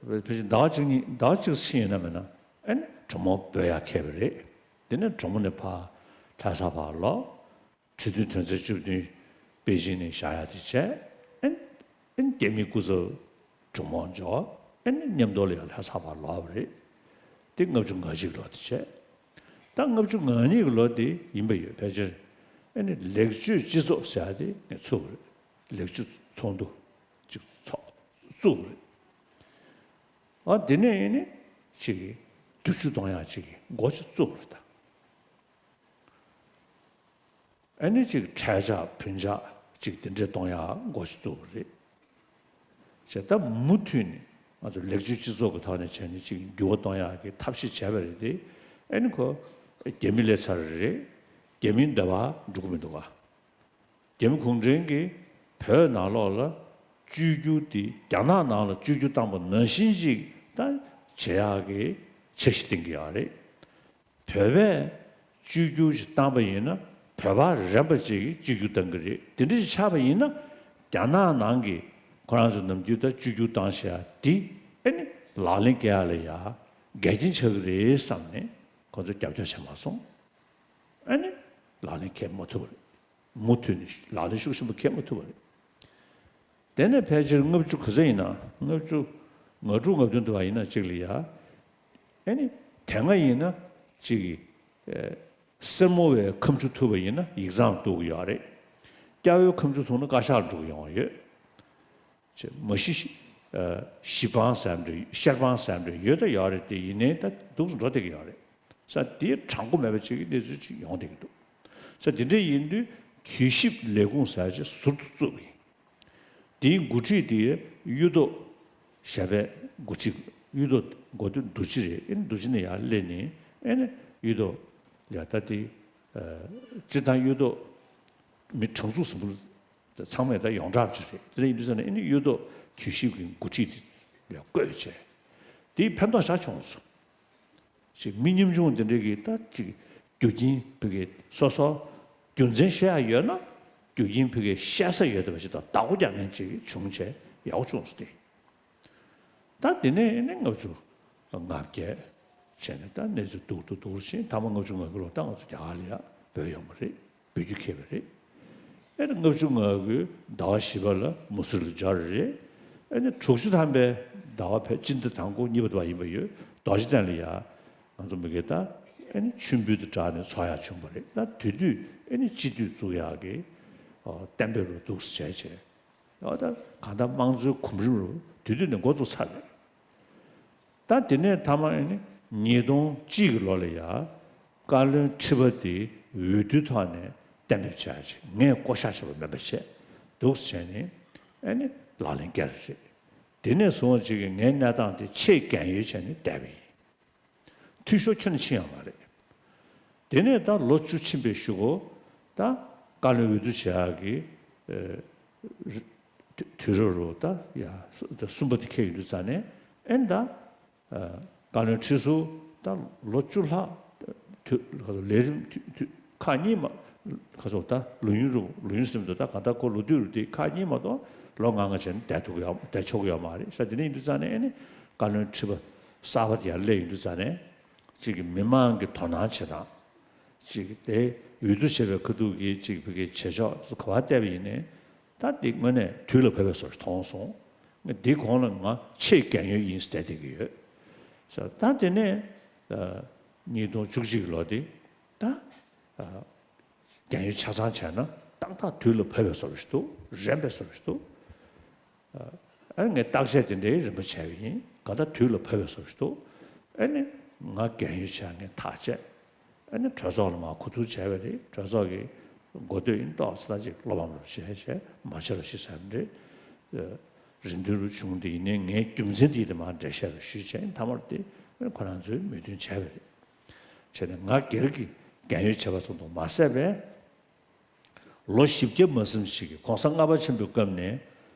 ཕལ་ཆེར་ཟླ་བ་གཅིག་གཉིས་ཟླ་བ་གཅིག་ཕྱིན་ཡོད་ན་མེད་ན་ཨ་ནི་གྲོ་མོ་འབོད་ཡག་འཁེལ་བ་རེད། དེ་ནས་གྲོ་མོ་ནས་ཕར་ལྷ་ས་ཕར་ལོག་གྲོས་མཐུན་དོན་ཚན་བཅུ་བདུན་པེ་ཅིང་ནས་བཞག་ཡག་དེ་བྱས། ཨན་ཨན་རྒྱ་མིའི་སྐུ་ཚབ་གྲོས་མོལ་འཇོག་ཨན་མཉམ་དུ་ལ་ཡང་ལྷ་ས་ཕར་ལོག་པ་རེད། དེ་ལྔ་བཅུ་ང་གཅིག་ལོ་དེ་བྱས། ད་ལྔ་བཅུ་ང་གཉིས་ཀྱི་ལོ་དེ་ཡིན་པ་ཡོད། ཕལ་ཆེར་ཨན་ལེགས་བཅོས་སྤྱི་ཚོགས་ཟེར་ཡག་དེ་ངས་ཚུགས་པ་རེད། ལེགས་བཅོས་ཚོགས་འདུ་ཅིག་ཚོགས་བཙུགས་པ་རེད། ཨ་དེ་ནས་ཨན་ཅིག་བསྒྱུར་བཅོས་གཏོང་ཡག་ཅིག་གི་འགོ་ཅིག་བཙུགས་པ་རེད་ད། ཨ་ནི་ཅིག་འཕྲལ་ཆག་བུན་ཆག་ཅིག་དེ་འདྲས་གཏོང་ཡག་འགོ་ཞིག་བཙུགས་པ་རེད། བྱས་ད་མུ་མཐུད་ནས་ང་ཚོ་ལེགས་བཅོས་སྤྱི་ཚོགས་ཀྱི་ཐོག་ནས་བྱས་ནས་ཅིག་འགྱུར་བ་གཏོང་ཡག་གི་ཐབས་ཤེས་བྱས་པ་རེད་དེ། ཨ་ནི་ཁོ་རྒྱ་མི་སླེབས་ཚར་རེད། རྒྱ་མིའི་འདོད་པ་འགྲུབ་ཀྱི་མི་འདུག་ག་རྒྱ་མི་གུང་ཁྲན་གྱིས་བོད་ནང་ལོགས་ལ་བཅོས་བསྒྱུར་དེ་རྒྱ་ནག་ནང་ལ་བཅོས་བསྒྱུར་བཏང་པ་ནང་བཞིན་ཅིག་ད་བྱེད་ཡག་གི་འཆར་གཞི་བཏིང་གི་ཡོད་རེད། བོད་པས་བཅོས་བསྒྱུར་ཞིག་བཏང་པ་ཡིན་ན་བོད་པ་རན་པ་ཅིག་གིས་བཅོས་བསྒྱུར་བཏང་གི་རེད། དེ་འདྲ་ཞིག་ཆགས་པ་ཡིན་ན་རྒྱ་ནག་ནང་གི་ཁོ་རང་ཚོ་ནམ་རྒྱུན་ད་བཅོས་བསྒྱུར་བཏང་བཞག་དེ་ཨ་ནི་ལག་ལེན་འཁེལ་ཡག་ལ་ཡ་འགལ་རྐྱེན་ཆགས་ཀྱི་རེད་བསམ་ནས་ཁོ་ཚོ་རྒྱབ་སྐྱོར་བྱས་མ་སོང་། ཨ་ནི་ལག་ལེན་འཁེལ་མ་ཐུབ་པ་རེད། མུ་མཐུད་ནས་ལག་ལེན་ཤུགས་ཆེན་པོ་འཁེལ་མ་ཐུབ་པ་རེད། དེ་ནས་ཕལ་ཆེར་ལྔ་བཅུ་ག་ཚོད་ཡིན་ན། ལྔ་བཅུ་ང་དྲུག་ང་བདུན་དུ་བ་ཡིན་ན་གཅིག་ལ་ཡ། ཨེ་ནི་དེ་སྔ་ཡིན་ན་གཅིག་གི་ཨེ་སེར་མོ་བའི་ཁ་མཆུ་ཐུག་པ་ཡིན་ན་ཡིག་ཚང་གཏུག་གི་ཡོད་རེད། སྐྱ་བོའི་ཁ་མཆུ་ཐུག་ན་བཀའ་ཤག་འགྲོ་གི་ཡོང་ཡོད། ཅེས་མ་གཞི་ཨེ་གཞི་འབངས་ཟེར་འདྲ་ཤར་འབངས་ཟེར་འདྲ་ཡོད་ད་ཡོད་རེད་དེ། ཡིན་ནའི་ད་འདུག་འགྲོ་བསྡད་ཀྱི་ཡོད་རེད། ས་དེའི་དྲང་པོ་མེད་པ་ཅིག་གི་གནས་ཚུལ་ཅིག་ཡོང་བསྡད་ཀྱི་འདུག་ས་དེ་འདྲ་ཡིན་དུས་གུས་ཞབས་ལས་ཁུངས་ཟེར་ཅིག་ཟུར་དུ་བཙུགས་ཡིན། དེའི་འགོ་ཁྲིད་དེ་གཡུ་ཐོག་ཞབས་པད་འགོ་ཁྲིད། གཡུ་ཐོག་འགོ་དེ་འདུ་བྱེད་རེད། ཨེ་ནི་འདུ་བྱེད་ནས་ཡར་སླེབས་ནས་ཨེ་ནི་གཡུ་ཐོག་ཡ་ད་དེ་སྤྱིར་བཏང་གཡུ་ཐོག་མི་གྲངས་ཚང་ཟིན་པོ་ཚང་མས་ད་ཡོངས་གྲགས་ཅིག་རེད། དེ་འདྲ་ཡིན་དུས་ཙང་ནས་ཨེ་ནི་གཡུ་ཐོག་གུས་ཞབས་ཀྱི་འགོ་ཁྲིད་དེ་ལ་བསྐོས་བྱས། དེའི་ཕན་ཐོགས་ཞེ་དྲག་བྱུང་སོང་། ཅིག་མི་ཉམ་ཆུང་དེ་འདྲ་གིས་ད་ཅིག་རྒྱུ་རྐྱེན་བོད་ཀྱི་སོ་སོ་རྒྱུ་མཚན་བཤད་ཡ་ཡོད་ན་རྒྱུ་རྐྱེན་བོད་ཀྱི་བཤད་ས་ཡོད་པ་ཞིག་དང་བདག་པོ་རྒྱག་མཁན་ཅིག་བྱུང་བྱས་ཡག་པོ་བྱུང་སོང་སྟེ། ད་དེ་ནས་ནི་ལྔ་བཅུ་ང་བརྒྱད་བྱས་ནས་ད་གནས་ཚུལ་སྡུག་ཏུ་སྡུག་ཕྱིན། ཐ་མ་ལྔ་བཅུ་ང་དགུ་ལོ་ད་ང་ཚོ་རྒྱ་གར་ལ་ཡ་བོད་ཡོང་བ་རེད། བོད་རྒྱུད་འཁེལ་བ་རེད། ཨེ་ནི་ལྔ་བཅུ་ང་དགུའི་ཟླ་བ་བཞི་པ་ལ་མུ་སི་ལ་འབྱོར་རེད། ཨེ་ནི་དྲུག་ཅུ་ཐམ་པའི་ཟླ་བ་ཕལ་སྤྱི་ཟླ་དང་པོ་གཉིས་པ་དུ་བ་ཡིན་པ་ཡོད། རྡོ་རྗེ་གདན་ལ་ཡ་ང་ཚོ་མི་སྒེར་ད་ ཨེ་ནི་མཆོད་འབུལ་དང་སྦྲགས་ནས་ཚོགས་ཡག་བྱུང་བ་རེད། ད་དེ་དུས་ཨེ་ནི་སྤྱི་འཐུས་བཙུགས་ཡག་གི་གཏན་འབེབས་རུ་འདུག་སེ་བྱས་བྱས། ཨོ་ད་གང་ལྟར་དམངས་གཙོའི་གོམ་རིམ་རུ་དེ་དུས་ནས་འགོ་བཙུགས་ཚར་རེད། ད་དེ་ནས་མཐའ་མ་ཨེ་ནི་ཉིས་སྟོང་གཅིག་གི་ལོ་ལ་ཡ་བཀའ་བློན་ཁྲི་པ་དེ་འོས་བསྡུའི་ཐོག་ནས་གཏན་འབེབས་བྱས་ཅིག་ངས་བསྐོ་བཞག་བྱས་པ་མིན་པ་བྱས་འདུག་སེ་བྱས་ནས་ཨེ་ནི་ལག་ལེན་བསྟར་རེད། དེ་ནས་བཟུང་ཅིག་གི་ངའི་གནས་སྟངས་དེ་ཆེས་རྒན་ཡོལ་བྱས་ནས་བསྡད་པ་ཡིན། འཐུས་ཤོར་ཁྱོན་ནས་ཕྱིན་ཡོད་མ་རེད། དེ་ནས་ད་ལོ་བཅུ་ཕྱིན་པའི་གཞུག་གུ་ད་བཀའ་བློན་འོས་བསྡུ་བྱེད་ཡག་གི་ཨེ་དུས་དུས་རབས་རུ་ད་ཡ་སུ་ད་གསུམ་པ་དེ་འཁེལ་ཡོང་དུས་ཙ་ནས་ཨེ་ད་ཨ་བཀའ་བློན་ཁྲི་ཟུར་ད་ལོ་བཅུ་ལྷག་དུས་ལས་རིམ་དུས་དུས་ཁག་གཉིས་མ་ཁ་སོ་ད་ལོ་ཡུན་རུ་ལོ་ཡུན་ཟིན་དུ་ད་ག་ད་ཁོ་ལོ་དུས་རུ་དེ་ཁག་གཉིས་མ་གཏོགས་ལོ་ལྔ་ལྔ་བྱས་ནས་བསྡད་ཐུབ་ཀྱི་ཡོད་བསྡད་ཆོག་གི་ཡོད་མ་རེད་ཤག་དེ་ནས་ཡིན་དུས་ཙ་ནས་ཨེ་ནི་བཀའ་བློན་ཁྲི་པ་གསར་པ་དེ་ཡར་སླེབས་ཡོང་དུས་ཙ་ནས། གཅིག་གི་མི་མང་གི་དོ་སྣང་བྱེད་སྟངས། གཅིག་གི་དེ་འོས་བསྡུ་བྱས་པའི་ཁ་ཐུག་གི་གཅིག་བོད་ཀྱི་བྱེད་ཕྱོགས་སུ་ག་པར་བལྟས་པ་ཡིན་ནའི་ད་འདི་དངོས་གནས་དུས་ལ་བབས་པའི་བཟོ་ཞིག་མཐོང་སོང་། ང་འདི་གོང་ལ་ང་ཆེས་རྒན་ཡོལ་ཡིན་ཟེར་བསྡད་བསྡད་ཀྱི་ཡོད། ས་ད་དེ་ནས་ཉིས་སྟོང་བཅུ་གཅིག་ལོ་དེ་ད་རྒན་ཡོལ་ཆ་ཚང་བྱས་ན་ཏག་ཏག་དུས་ལ་བབས་པའི་བཟོ་ཞིག་འདུག་རན་པའི་བཟོ་ཞིག་འདུག་ཨ་ངས་བརྟག་དཔྱད་དེ་འདྲའི་རིམ་པ་བྱས་པ་ཡིན། ག་ད་དུས་ལ་བབས་པའི་བཟོ་ཞིག་འདུག་ཨ་ནི་ང་རྒན་ཡོལ་བྱས་ངས་ཐག་བཅད། ཨ་ནི་གྲོས་ཚོགས་ལ་མར་གོ་བསྡུར་བྱས་པ་རེད། གྲོས་ཚོགས་ཀྱི་འགོ་སྟོད་ཡིན་ཏོག་ཙམ་ཅིག་བློ་ཕམ་རོགས་བྱས་བྱས་མ་བྱེད་རོགས་ཞེས་ཟེར་བ་རེད། རེ་འདུན་རུ་བྱུང་། དེ་ཡིན་ནའི་ངའི་རྒྱུ་མཚན་དེ་ཡིན་ཏེ་མར་འགྲེལ་བཤད་རུ་ཞུས་བྱས་མཐའ་མར་དེ་ཁོ་རང་ཚོས་མོས་མཐུན་བྱས་པ་རེད། བྱས་ནས་ང་སྒེར་གྱི་རྒན་ཡོལ་བྱས་པ་ཙམ་དུ་མ་ཟད་པའི། ལོ་བཞི་བརྒྱ་མ་ཟིན་ཞིག་གི་གོང་ས་ལྔ་པ་ཆེན་པོའི་སྐབས་ནས་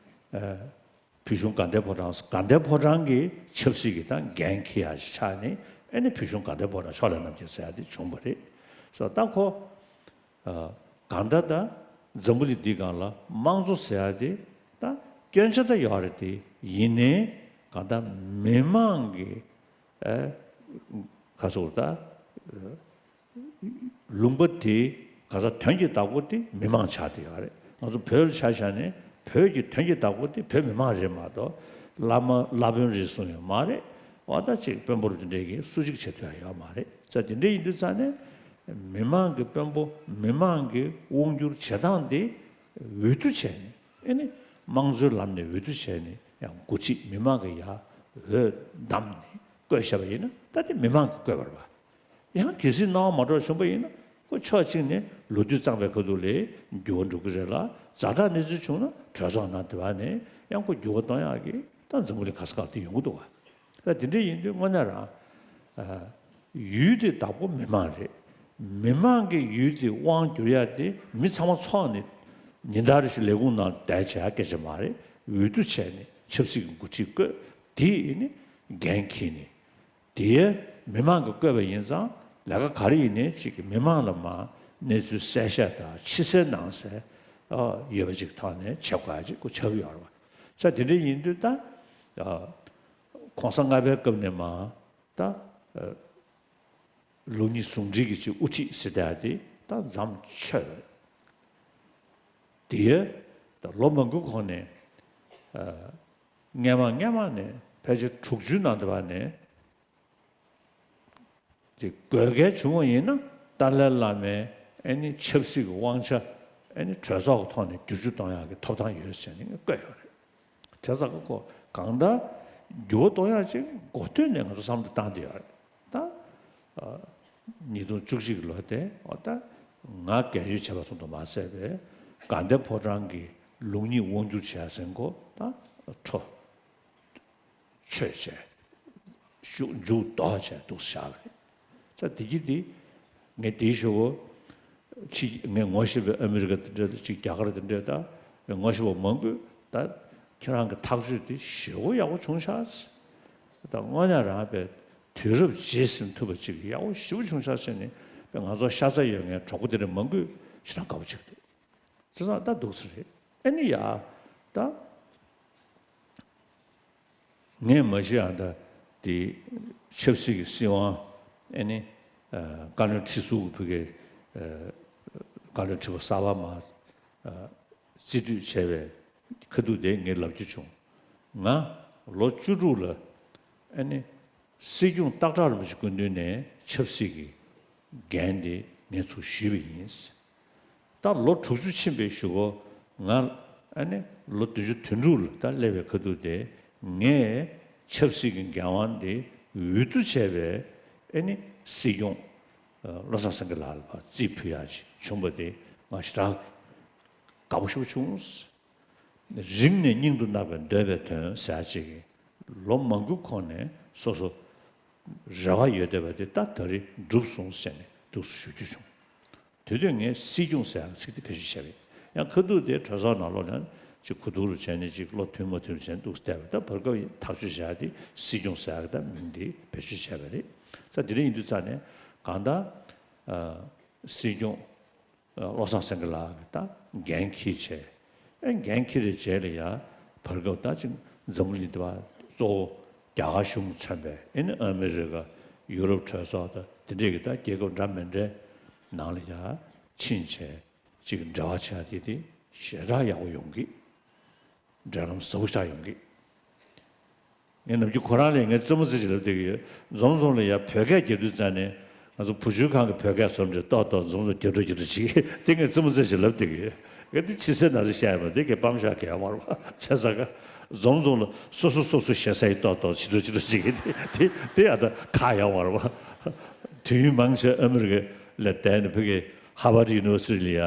ཨ་བོད་གཞུང་དགའ་ལྡན་ཕོ་བྲང་དགའ་ལྡན་ཕོ་བྲང་གི་ཆབ་སྲིད་ཀྱི་ད་འགན་འཁྱེར་ཡག་ཅིག་ཆགས་ནས་ཨ་ནི་བོད་གཞུང་དགའ་ལྡན་ཕོ་བྲང་ཕྱོགས་ལས་རྣམ་རྒྱལ་ཟེར་ཡག་དེ་བྱུང་བ་རེད། སོ་ད་ཁོ་ཨ་གང་ལྟར་ད་འཛམ་བུ་གླིང་འདིའི་སྒང་ལ་དམངས་གཙོ་ཟེར་ཡག་དེ་ད་སྐྱོན་ཆ་ད་ཡོད་རེད། དེ་ཡིན་ནའི་གང་ལྟར་མི་མང་གི་ཨ་ཁ་སོ་ད། ལུང་པ་དེའི་ག་ས་དོན་གྱི་བདག་པོ་དེ་མི་མང་ཆགས་བསྡད་ཡོད་རེད། ང་ཚོ་བོད་ལ་ཆ་བཞག་ནས་བོད་ཀྱི་དོན་གྱི་བདག་པོ་དེ་བོད་མི་མང་རེད་མ་གཏོགས་བླ་མ་བླ་དཔོན་རེད་གསུངས་ཡོད་མ་རེད། འོ་ད་ཅིག་དཔོན་པོ་རུ་དེ་འདྲས་ཀྱིས་སུ་གཅིག་བྱེད་ཐུབ་ཡ་ཡོད་མ་རེད། ས་དེ་འདྲས་ཡིན་དུས་ཙང་ནས་མི་མང་གི་དཔོན་པོ་མི་མང་གི་དབང་སྒྱུར་བྱེད་སྟངས་དེ་འོས་བསྡུ་བྱས་ནས་ཨེ་ནི་དམངས་གཙོའི་ལམ་ནས་འོས་བསྡུ་བྱས་ནས་ཡང་འགོ་ཁྲིད་མི་མང་གི་ཡ་འོས་བདམས་ནས་བསྐོས་བཞག་པ་ཡིན་ན་ད་དེ་མི་མང་གིས་བསྐོས་པ་རེད་པ། ཡང་གལ་སྲིད་སྣང་བ་མ་འགྲོ་བྱུང་པ་ཡིན་ན་ཁོ་ཕྱོགས་གཅིག་ནས་ལོ་དུས་གཙང་པའི་ཁ་ཐུག་ལ་འགྱུར་བ་འགྲོ་གི་རེད་ལ། ཛ་དྲག་གནས་ཚུལ་བྱུང་ན་གྲོས་ཚོགས་ནང་དེ་བ་ནས་ཡང་ཁོ་འགྱུར་བ་གཏོང་ཡག་གི་ད་འཛམ་བུ་གླིང་ག་ས་ག་དེ་ཡོང་གི་འདུག་བ། ད་དེ་འདྲ་ཡིན་དུས་དངོས་གནས་རང་ཨ་ཡུལ་དེ་བདག་པོ་མི་མང་རེད། མི་མང་གིས་ཡུལ་དེ་དབང་བསྒྱུར་ཡག་དེ་མི་ཚང་མ་ཚོགས་ནས་ཉིན་ལྟར་རེ་བཞིན་ལས་ཁུངས་ནང་བསྡད་བྱ་ཡག་སྐད་ཆ་མ་རེད། འོས་བསྡུ་བྱས་ནས་ཆབ་སྲིད་ཀྱི་འགོ་ཁྲིད་བསྐོས། དེ་ཡིན་ནི་འགན་འཁྱེར་ནས། དེའི་མི་མང་གིས་བསྐོས་པ་ཡིན་ཙང་ལས་ཀ་ག་རེ་ཡིན་ནའི་གཅིག་གི་མི་མང་ལ་མར་གནས་ཚུལ་གསལ་བཤད་དང་ཕྱི་གསལ་ནང་གསལ་ཨ་ཡོད་པ་ཅིག་ཐོག་ནས་བྱེད་དགོས་ཡ་ཅིག་ཁོ་ཆགས་ཀྱི་ཡོད་རེད་བ། ས་དེ་འདྲ་ཡིན་དུས་ད་ཨ་གོང་ས་ལྔ་པའི་སྐབས་ནས་མར་ད་ཨ་ལུགས་གཉིས་ཟུང་འབྲེལ་གྱི་ཅིག་དབུ་ཁྲིད་ཟེར་བསྡད་ཡ་དེ་ད་མཚམས་ཆོད་རེད། དེའི་ད་ལོ་མང་པོའི་གོང་ནས་ཨ་སྔས་མ་སྔས་མ་ནས་ཕལ་ཆེར་དྲུག་ཅུའི་ནང་དུ་བ་ནས་དེ་དགོས་གལ་བྱུང་བ་ཡིན་ན་ཏཱ་ལའི་བླ་མའི་ཨེ་ནི་ཆབ་སྲིད་ཀྱི་དབང་ཆ་ཨེ་ནི་གྲོས་ཚོགས་ཀྱི་ཐོག་ནས་བསྒྱུར་བཅོས་གཏོང་ཡག་གི་ཐོབ་ཐང་ཡོད་ཟེར་ནས་བཀོད་ཡོད་རེད། བྱས་ཙང་ཁོ་གང་ལྟར་འགྱུར་བ་གཏོང་ཡག་ཅིག་འགོ་སྟོད་ནས་ང་ཚོ་བསམ་བློ་བཏང་བསྡད་ཡོད་རེད། ད་ཨ་ཉིས་སྟོང་བཅུ་གཅིག་གི་ལོ་དེ་འོ་ད་ང་རྒས་ཡོལ་བྱས་པ་ཙམ་དུ་མ་ཟད་པའི་དགའ་ལྡན་ཕོ་བྲང་གི་ལུགས་གཉིས་དབང་བསྒྱུར་བྱས་ཟིན་གོ་ད་འཕྲོ་ཆོད་བྱས་ཤུགས་མཇུག་ལྡོག་བྱས་འདུག་བཞག་པ་རེད། ས་དེ་གི་དེ་ངས་དེའི་ཞོར་ཕྱི་ངས་ངོ་ཤེས་པའི་ཨ་མི་རི་ཀ་དེ་འདྲ་དང་ཅིག་རྒྱ་གར་དེ་འདྲ་ད་ངོ་ཤེས་པ་མང་པོས་ད་ཁྱེད་རང་གི་ཐག་གཅོད་དེ་ཞེ་པོ་ཡག་པོ་བྱུང་ཤག་ད་དངོས་གནས་རང་པའི་དུས་རབས་རྗེས་ཟིན་ཐུབ་པ་ཅིག་ཡག་པོ་ཞེ་པོ་བྱུང་ཤག་ཟེར་ནས་པའི་ང་ཚོ་ཤ་ཚ་ཡོད་མཁན་གྲོགས་པོ་དེ་འདྲ་མང་པོས་ཞེ་དྲག་དགའ་པོ་བྱེད་ཀྱི་འདུག་བྱས་ཙང་ད་འདུག་སེ་རེད། ཨ་ནི་ཡ་ད། ངས་མ་གཞི་ཡང་ད་དེ་ཆབ་སྲིད་ཀྱི་སྲིད་དབང་ཨེ་ནི་ཨ་བཀའ་བློན་ཁྲི་ཟུར་ཕུལ་མཁན་ཨ་བཀའ་བློན་ཁྲི་པ་གསར་པ་མར་ཨ་རྩིས་སྤྲོད་བྱས་པའི་ཁ་ཐུག་དེ་ངས་ལབ་རྒྱུ་བྱུང་། ང་ལོ་བཅུ་དྲུག་ལ་ཨེ་ནི་སྲིད་སྐྱོང་སྟག་བྲག་རིན་པོ་ཆེ་སྐུ་མདུན་ནས་ཆབ་སྲིད་ཀྱི་ འགན་དེ་ངས་ཚུར་ཞུས་པ་ཡིན། ད་ལོ་དྲུག་ཅུ་ཕྱིན་པའི་གཞུག་གུ་ང་ཨ་ནི་ལོ་བདུན་ཅུ་དོན་དྲུག་ལ་ད་སླེབས་པའི་ཁ་ཐུག་དེ་ངས་ཆབ་སྲིད་ཀྱི་འགན་དབང་དེ་འོས་བསྡུ་བྱས་པའི་ཨ་ནི་སྲིད་སྐྱོང་བློ་བཟང་སེང་གེ་ལགས་ལ་ཕར་རྩིས་ཕུལ་ཡག་ཅིག་བྱུང་པ་དེ་ང་ཞེ་དྲག་དགའ་པོ་ཞེ་པོ་བྱུང་། རིང་ནས་སྙིང་དུ་བརྣག་པའི་འདོད་པའི་དོན་ཟེར་ཡག་ཅིག་གིས་ལོ་མང་པོའི་གོང་ནས་སོ་སོ་རེ་བ་ཡོད་བསྡད་པ་དེ་ད་ད་རེས་འགྲུབ་སོང་ཟེར་ནས་འདུག་སེ་ཞུ་རྒྱུ་བྱུང་། དེ་དུས་ངས་སྲིད་སྐྱོང་ཟེར་ཡག་ཚིག་དེ་བེད་སྤྱོད་བྱས་པ་ཡིན། ཡང་ཁ་ཐུག་དེ་གྲོས་ཚོགས་ནང་ལོགས་ནས་ཅིག་གོ་བསྡུར་བྱས་ནས་ཅིག་བློ་མཐུན་མ་མཐུན་བྱས་ནས་འདུག་སེ་བསྡད་པ། ད་བར་སྐབས་ཐག་གཅོད་བྱས་ཏེ་སྲིད་སྐྱོང་ཟེར་ཡག་གི་ད་མིང་དེ་བེད་སྤྱོད་བྱས་པ་རེད། ས་དེ་འདྲ་ཡིན་དུས་ཙང་ནས་གང་ལྟར་སྲིད་སྐྱོང་བློ་བཟང་སེང་གེ་ལགས་ཀྱིས་ད་འགན་འཁྱེར་བྱས། ཨེ་འགན་འཁྱེར་བའི་རྗེས་ལ་ཡ་བར་སྐབས་ད་ཅིག་འཛམ་བུ་གླིང་འདི་པ་གཙོ་བོ་རྒྱ་གར་གཞུང་མཚོན་པའི་ཨེ་ནི་ཨ་མི་རི་ཀ། ཡུ་རོབ་གྲོས་ཚོགས་དང་དེ་འདྲས་ཀྱི་ད་རྒྱལ་ཁབ་འདྲ་མི་འདྲའི་ནང་ལ་ཡ་ཕྱིན་བྱས་ཅིག་འབྲེལ་བ་བྱས་དེ་དེ་ཞེ་དྲག་ཡག་པོ་ཡོང་གི། འབྲེལ་ལམ་ཟབ་པོ་ཆགས་ཡོང་གི། ངས་ནམ་རྒྱུན་ཁོ་རང་ལ་ངས་རྩེད་མོ་རྩེ་ཅིག་ལབ་བསྡད་ཀྱི་ཡོད། འཛོམས་རྫོང་ལ་ཡ་བོད་སྐད་རྒྱབ་དུས་ཙང་ནས་ང་ཚོ་བུ་བཅོལ་ཁང་གི་བོད་སྐད་བཟོ་འདྲ་ཏོག་ཏོག་འཛོམས་རྫོང་རྒྱབ་འགྲོ་རྒྱབ་འགྲོ་བྱེད་ཀྱི་དེ་ངས་རྩེད་མོ་རྩེ་ཅིག་ལབ་བསྡད་ཀྱི་ཡོད། ངས་དེ་ཕྱི་གསལ་ནང་གསལ་བཤད་ཡ་མ་རེད། དེ་གའི་སྤམ་ཤག་གི་ཡོད་མ་རེད་པ། བྱས་ཙང་ཀ་འཛོམས་རྫོང་ལ་སོ་སོ་སོ་སོ་ཞེ་ས་ཡི་ཏོག་ཏོག་བྱེད་འགྲོ་བྱེད་འགྲོ་བྱེད་ཀྱི་དེ་དེ་དེ་ཡ་ད་ཁག་ཡོད་མ་རེད་པ། དུས་ཡུན་མང་ཆེ་ཨ་མི་རི་ཀ་ལ་བསྡད་ནས་ཕ་གི་Harvard University ལ་ཡ་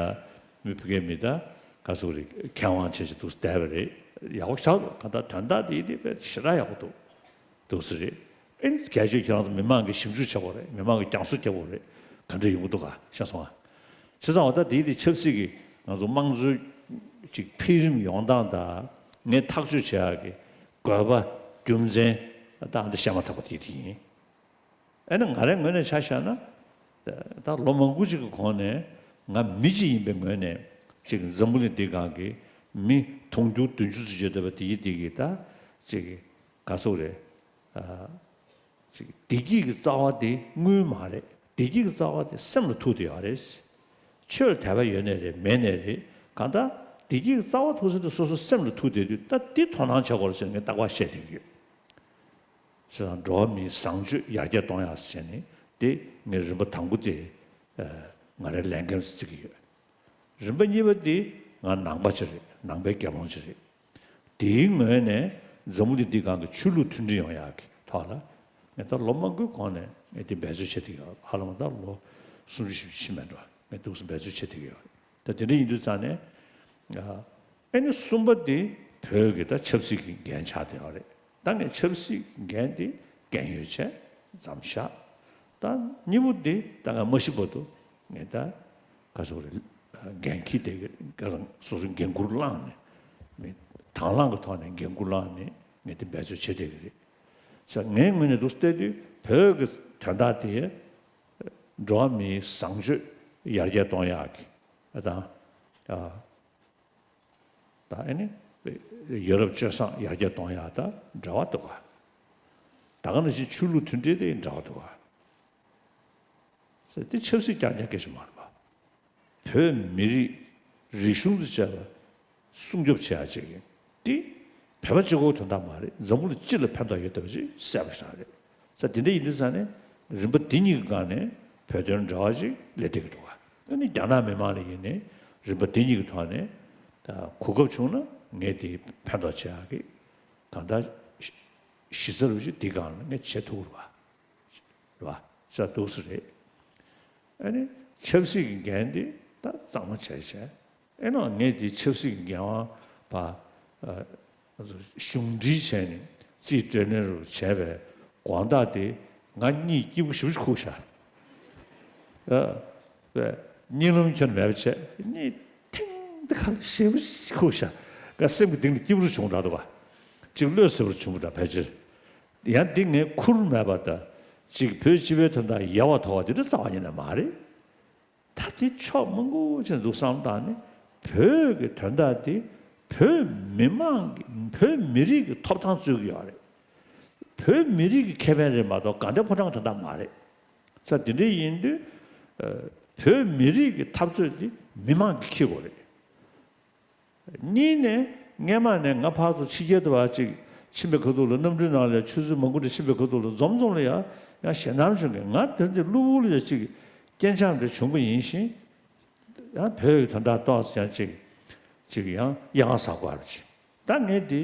མི་ཕ་གི་མི་ད་ག་ཚོད་རེད། མཁས་དབང་བྱས་བྱས་འདུག་བསྡད་པ་རེད། ཡག་པོ་ཞེ་དྲག་འདུག་གང་ལྟར་དོན་དག་དེ་དེ་དཔེ་ཞེ་དྲག་ཡག་པོ་འདུག་འདུག་སེ་རེད། ཨེ་གལ་ཆེ་ཁྱེད་རང་ཚོ་མི་མང་གིས་ཞིབ་འཇུག་བྱེད་དགོས་རེད། མི་མང་གིས་རྒྱང་སྲིང་རྒྱག་དགོས་རེད། ག་འདྲ་ཡོང་གི་འདུག་ག་ཤེས་སོང་ཨ། བྱས་ཙང་འོ་ད་དེ་དེ་ཆབ་སྲིད་ཀྱི་ང་ཚོ་དམངས་གཙོའི་ཅིག་འཕེལ་རིམ་ཡོང་སྟངས་དང་ངས་ཐག་གཅོད་བྱེད་ཡག་གི་དགོས་པ་རྒྱུ་མཚན་ད་འདི་བཤད་མ་ཐག་པ་དེ་དེ་ཡིན། ཨ་ནི་ང་རའི་ངོས་ནས་ཆ་བཞག་ན། ད་ལོ་མང་པོ་ཅིག་གི་གོང་ནས་ང་མི་གཅིག་ཡིན་པའི་ངོས་ནས་ཅིག་འཛམ་བུ་གླིང་འདི་སྒང་གི་མི་དུང་ཕྱུར་བདུན་ཅུ་ཙམ་ཡོད་བསྡད་པ་དེ་ཡི་འདི་གི་ད་ཅིག་ག་ཟེར་རེད། ཨ་ཅིག་བདེ་སྐྱིད་ཀྱི་རྩ་བ་དེ་དངུལ་མ་རེད། བདེ་སྐྱིད་ཀྱི་རྩ་བ་དེ་སེམས་ལ་ཐུག་བསྡད་ཡོད་རེད། ཆོས་དད་པ་ཡོད་ནའི་རེད། མེད་ནའི་རེད། གང་ལྟར་བདེ་སྐྱིད་ཀྱི་རྩ་བ་ཐུག་ས་དེ་སོ་སོ་སེམས་ལ་ཐུག་བསྡད་དུས་ད་འདི་དོ་སྣང་བྱེད་དགོས་རེད་ཟེར་ནས་ངས་རྟག་པར་བཤད་བསྡད་ཀྱི་ཡོད། བྱས་ཙང་འགྲོ་བ་མིའི་བཟང་སྤྱོད་ཡར་རྒྱས་གཏོང་ཡག་ཟེར་ནས་དེ་ངས་རིམ་པ་དང་པོ་དེ་ང་རའི་ལས་འགན་བརྩི་གི་ཡོད། རིམ་པ་གཉིས་པ་དེ་ང་ནང་པ་ཅིག་རེད། ནང་པའི་རྒྱལ་འབངས་ཅིག་རེད། དེའི་ངོས་ནས་འཛམ་བུ་གླིང་འདི་སྒང་གི་ཆོས་ལུགས་མཐུན་སྒྲིལ་ཡོང་ཡག་གི་ཐོག་ལ་ངས་ད་ལོ་མང་པོའི་གོང་ནས་ངས་དེ་འབད་རྩོལ་བྱེད་བསྡད་ཀྱི་ཡོད། ཧ་ལམ་ད་ལོ་སུམ་ཅུ་བཞི་བཅུ་ཕྱིན་མེད་འགྲོ། ངས་འདུག་སེ་འབད་རྩོལ་བྱེད་བསྡད་ཀྱི་ཡོད། ད་དེ་འདྲ་ཡིན་དུས་ཙང་ནས་ཨ་ཨེ་ནི་གསུམ་པ་དེ་བོད་ཀྱི་ད་ཆབ་སྲིད་ཀྱི་འགན་ཆགས་བསྡད་ཡོད་རེད། ད་ངས་ཆབ་སྲིད་འགན་དེ་འགན་ཡོད་བྱས་མཚམས་བཞག་ད་གཉིས་པོ་དེ་ད་ང་མ་ཤི་བར་དུ་ངས་ད་ག་ཟེར་རེད། འགན་འཁྱེར་བསྡད་ཀྱི་རེད། སོ་སོ་འགན་འཁུར་བླངས་ནས་མི་དང་བླངས་ཀྱི་ཐོག་ནས་འགན་འཁུར་བླངས་ནས་ངས་དེ་འབད་རྩོལ་བྱེད་བསྡད་ཀྱི་རེད། ས་ངའི་ངོས་ནས་འདུག་བལྟས་དུས་བོད་ཀྱི་དོན་དག་དེ་འགྲོ་བ་མིའི་བཟང་སྤྱོད་ཡར་རྒྱས་གཏོང་ཡག་གི་དང་། ད་ཨ་ནི་ཡ་རབས་སྤྱོད་བཟང་ཡར་རྒྱས་གཏོང་ཡག་དང་འབྲེལ་བ་འདུག་ག་ད་ག་ནང་བཞིན་ཆོས་ལུགས་མཐུན་སྒྲིལ་དེ་འབྲེལ་བ་འདུག་ག་ཟེར་དེ་ཆབ་སྲིད་རྐྱང་རྐྱང་སྐད་ཆ་མ་རེད་པ། བོད་མི་རིགས་རིག་གཞུང་དང་བཅས་པ་སྲུང་སྐྱོབ་བྱེད་ཡག་ཅིག་ཡིན། དེ་བོད་པ་གཅིག་པོའི་དོན་དག་མ་རེད། འཛམ་བུ་གླིང་སྤྱི་ལ་ཕན་ཐོགས་ཡོད་བསྡད་པ་ཅིག་གསལ་པོ་ཞིག་རེད། ས་དེ་འདྲ་ཡིན་དུས་ཙང་ནས་རིམ་པ་འདི་གཉིས་ཀྱི་སྒང་ནས་བོད་དོན་འབྲེལ་བ་ཅིག་སླེབས་བསྡད་ཀྱི་འདུག་ག་ཨ་ནི་རྒྱ་ནག་མི་མང་ལ་ཡིན་ནའི་རིམ་པ་འདི་གཉིས་ཀྱི་ཐོག་ནས་ད་གོ་སྐབས་བྱུང་ན་ངས་དེ་ཕན་ཐོགས་བྱེད་ཡག་གི་གང་ལྟར་གཞི་རྩ་རུ་ཅིག་འདི་སྒང་ལ་ངས་བྱེད་ཐུབ་རེད་པ། རེད་པ། ས་འདུག་སེ་རེད། ཨ་ནི་ཆབ་སྲིད་ཀྱི་འགན་དེ་ད་གཙང་མ་བྱས་བྱས། ཨེ་ནོ་ངས་དེ་ཆབ་སྲིད་ཀྱི་འགན་དབང་བ་གཞུང་འབྲེལ་བྱས་ནས་རྩིས་སྤྲོད་ལེན་རུ་བྱས་པའི་དགོངས་དག་དེ་ང་གཉིད་སྐྱིད་པོ་ཞེ་པོ་ཅིག་ཁུག་ཤག་ཨ་བས་གཉིད་ལམ་ཁྱོན་མེད་པ་བྱས་གཉིད་ཐེངས་འདི་ཁ་ལ་ཞེ་པོ་ཅིག་ཁུག་ཤག་ང་སེམས་ཀྱི་གཏིང་ནས་སྐྱིད་པོ་རུ་བྱུང་འདྲ་འདུག་པ། ཅིག་བློས་བཟོད་པོ་རུ་བྱུང་བ་འདྲ་ཕལ་ཆེར། ཡང་འདི་ངས་ཁུར་མེད་པ་དང་ཅིག་བོད་སྤྱི་པའི་དོན་དག་ཡལ་བ་དོར་བ་དེ་འདྲ་རྩ་བ་ཉིད་ནས་མ་རེད། ད་དེ་ཕྱོགས་མང་པོ་ཅིག་འདུག་བསམ་བཏང་ནས་བོད་ཀྱི་དོན་དག་དེ་བོད་མི་མང་གི་བོད་མི་རིགས་ཀྱི་ཐོབ་ཐང་རྩོད་ཀྱི་ཡོད་རེད། བོད་མི་རིགས་ཀྱི་ཁེ་ཕན་རེད་མ་གཏོགས་དགའ་ལྡན་ཕོ་བྲང་གི་དོན་དག་མ་རེད། ས་དེ་འདྲ་ཡིན་དུས་བོད་མི་རིགས་ཀྱི་འཐབ་རྩོད་དེ་མི་མང་གིས་འཁྱེར་དགོས་རེད། གཉིས་ནས་སྔས་མ་ནས་ང་ཕར་ཚུར་ཕྱི་རྒྱལ་དུ་བ་ཅིག་ཕྱིན་པའི་ཁ་ཐུག་ལ་གནམ་གྲུའི་ནང་ལ་ཆུ་ཚོད་མང་པོ་འདྲ་ཕྱིན་པའི་ཁ་ཐུག་ལ་འཛོམས་འཛོམས་ལ་ཡང་ཡང་ཞེད་སྣང་བྱུང་གི་ང་དེར་འདི་གློ་བུར་ལ་ཡང་ཅིག་ རྐྱེན་ཆག་འདྲ་བྱུང་པ་ཡིན་ཞིང་། ཡང་བོད་ཀྱི་དོན་དག་ཏོག་ཙམ་ཡང་ཅིག་ཅིག་ཡང་གཡང་ས་དགོས་པ་ཅིག་ད་ངས་འདི་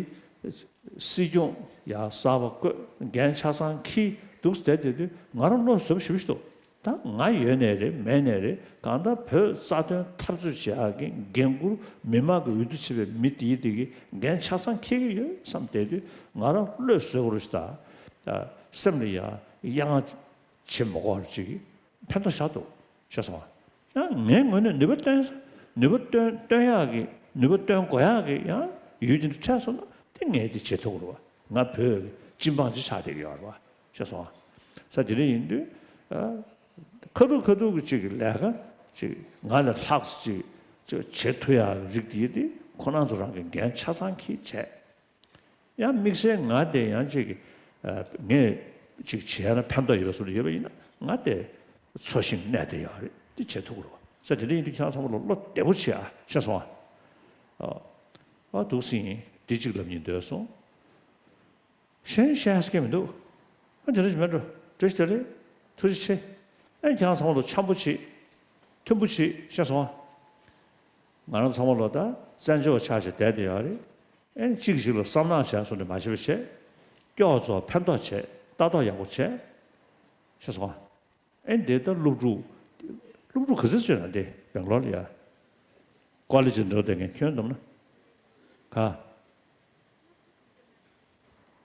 སྲིད་སྐྱོང་ཡར་གསར་པ་བསྐོས། འགན་ཆ་ཚང་འཁྱེར་འདུག་བསྡད་བསྡད་དུས་ང་རང་བློ་བཟོད་པ་ཞེ་པོ་ཞིག་འདུག་ད་ང་ཡོད་ནའི་རེད་མེད་ནའི་རེད། གང་ལྟར་བོད་རྩ་དོན་འཐབ་རྩོད་བྱེད་ཡག་གི་འགན་འཁུར་མི་མང་གི་འོས་བསྡུ་བྱས་པའི་མི་དེའི་དེ་གི་འགན་ཆ་ཚང་འཁྱེར་གྱི་ཡོད་བསམ་བསྡད་དུས་ང་རང་བློ་བཟོད་པ་རུ་ཞིག་ད་སེམས་ལ་ཡ་གཡང་བྱེད་མ་དགོས་པ་ཅིག་ཕན་ཐོགས་ཤར་འདུག་ཤེས་སོང་ང་། ཡང་ངའི་ངོས་ནས་ནུས་པ་བཏོན་ནུས་པ་བཏོན་བཏོན་ཡག་གི་ནུས་པ་བཏོན་དགོས་ཡག་གི་ཡང་ཡུལ་དེ་འདྲ་འཕྲད་སོང་ན་དེ་ངས་དེ་བྱེད་ཐུབ་ཀྱི་རེད་བ། ང་བོད་ཀྱི་སྤྱི་འབངས་ཅིག་ཆགས་བསྡད་ཀྱི་ཡོད་རེད་བ། ཤེས་སོང་ང་། ས་དེ་འདྲ་ཡིན་དུས་ཨ། ཁ་ཐུག་ཁ་ཐུག་གི་ཅིག་གི་ལས་ཀ་ཅིག་ང་ལས་ལྷག་ཅིག་ཅིག་བྱེད་ཐུབ་ཡག་གི་རིགས་དེ་དེ་ཁོ་རང་ཚོ་རང་གི་འགན་ཆ་ཚང་འཁྱེར་བྱས། ཡང་དམིགས་བསལ་ང་དེ་ཡང་ཅིག་ཨ། ངས་ཅིག་བྱས་ན་ཕན་ཐོགས་ཡོད་པ་བཟོ་འདྲ་ཡོད་པ་ཡིན་ན་ང་དེ་འཚོ་ཞིང་གནས་བསྡད་ཡོད་རེད། དེ་བྱེད་ཐུབ་ཀྱི་རེད་བ། ས་དེ་འདྲ་ཡིན་དུས་ཁྱེད་རང་ཚང་མ་ལ་བློ་བདེ་པོ་བྱེད་ཨ། ཤེས་སོང་ཨ། ཨ། ཨ་འདུག་སེ་ཡིན་འདི་གཅིག་ལབ་སྙིང་འདོད་སོང་། གཞན་བཤད་ས་སྐད་མི་འདུག་ཨ་དེ་འདྲ་ཞིག་མེད་འགྲོ། བཀྲ་ཤིས་བདེ་ལེགས། ཐུགས་རྗེ་ཆེ། ཨ་ཁྱེད་རང་ཚང་མ་ལ་འཆམ་པོ་བྱེད། མཐུན་པོ་བྱེད། ཤེས་སོང་ཨ། ང་རང་ཚང་མ་ལོ་ད་བཙན་བྱོལ་བ་ཆགས་བྱས་བསྡད་དེ་ཡོད་རེད། ཨེ་གཅིག་གིས་གཅིག་ལ་བསམ་ནག་བྱས་སོང་ནས་མ་བྱེད་པ་བྱས། སྐྱོ་བ་ཚོ་ཕན་ཐོགས་བྱས་ལྟ་རྟོག་ཡག་པོ་བྱས། ཤེས་སོང་ཨ། ཨེ་འདི་ལྟ་སློབ་ཕྲུག་སློབ་ཕྲུག་ག་ཚོད་བྱོས་ན་འདི་སྦེང་ལོར་ལ་ཡ། ཀོ་ལེ་ཇི་འགྲོ་བསྡད་མཁན་ཁྱོན་བསྡོམས་ན།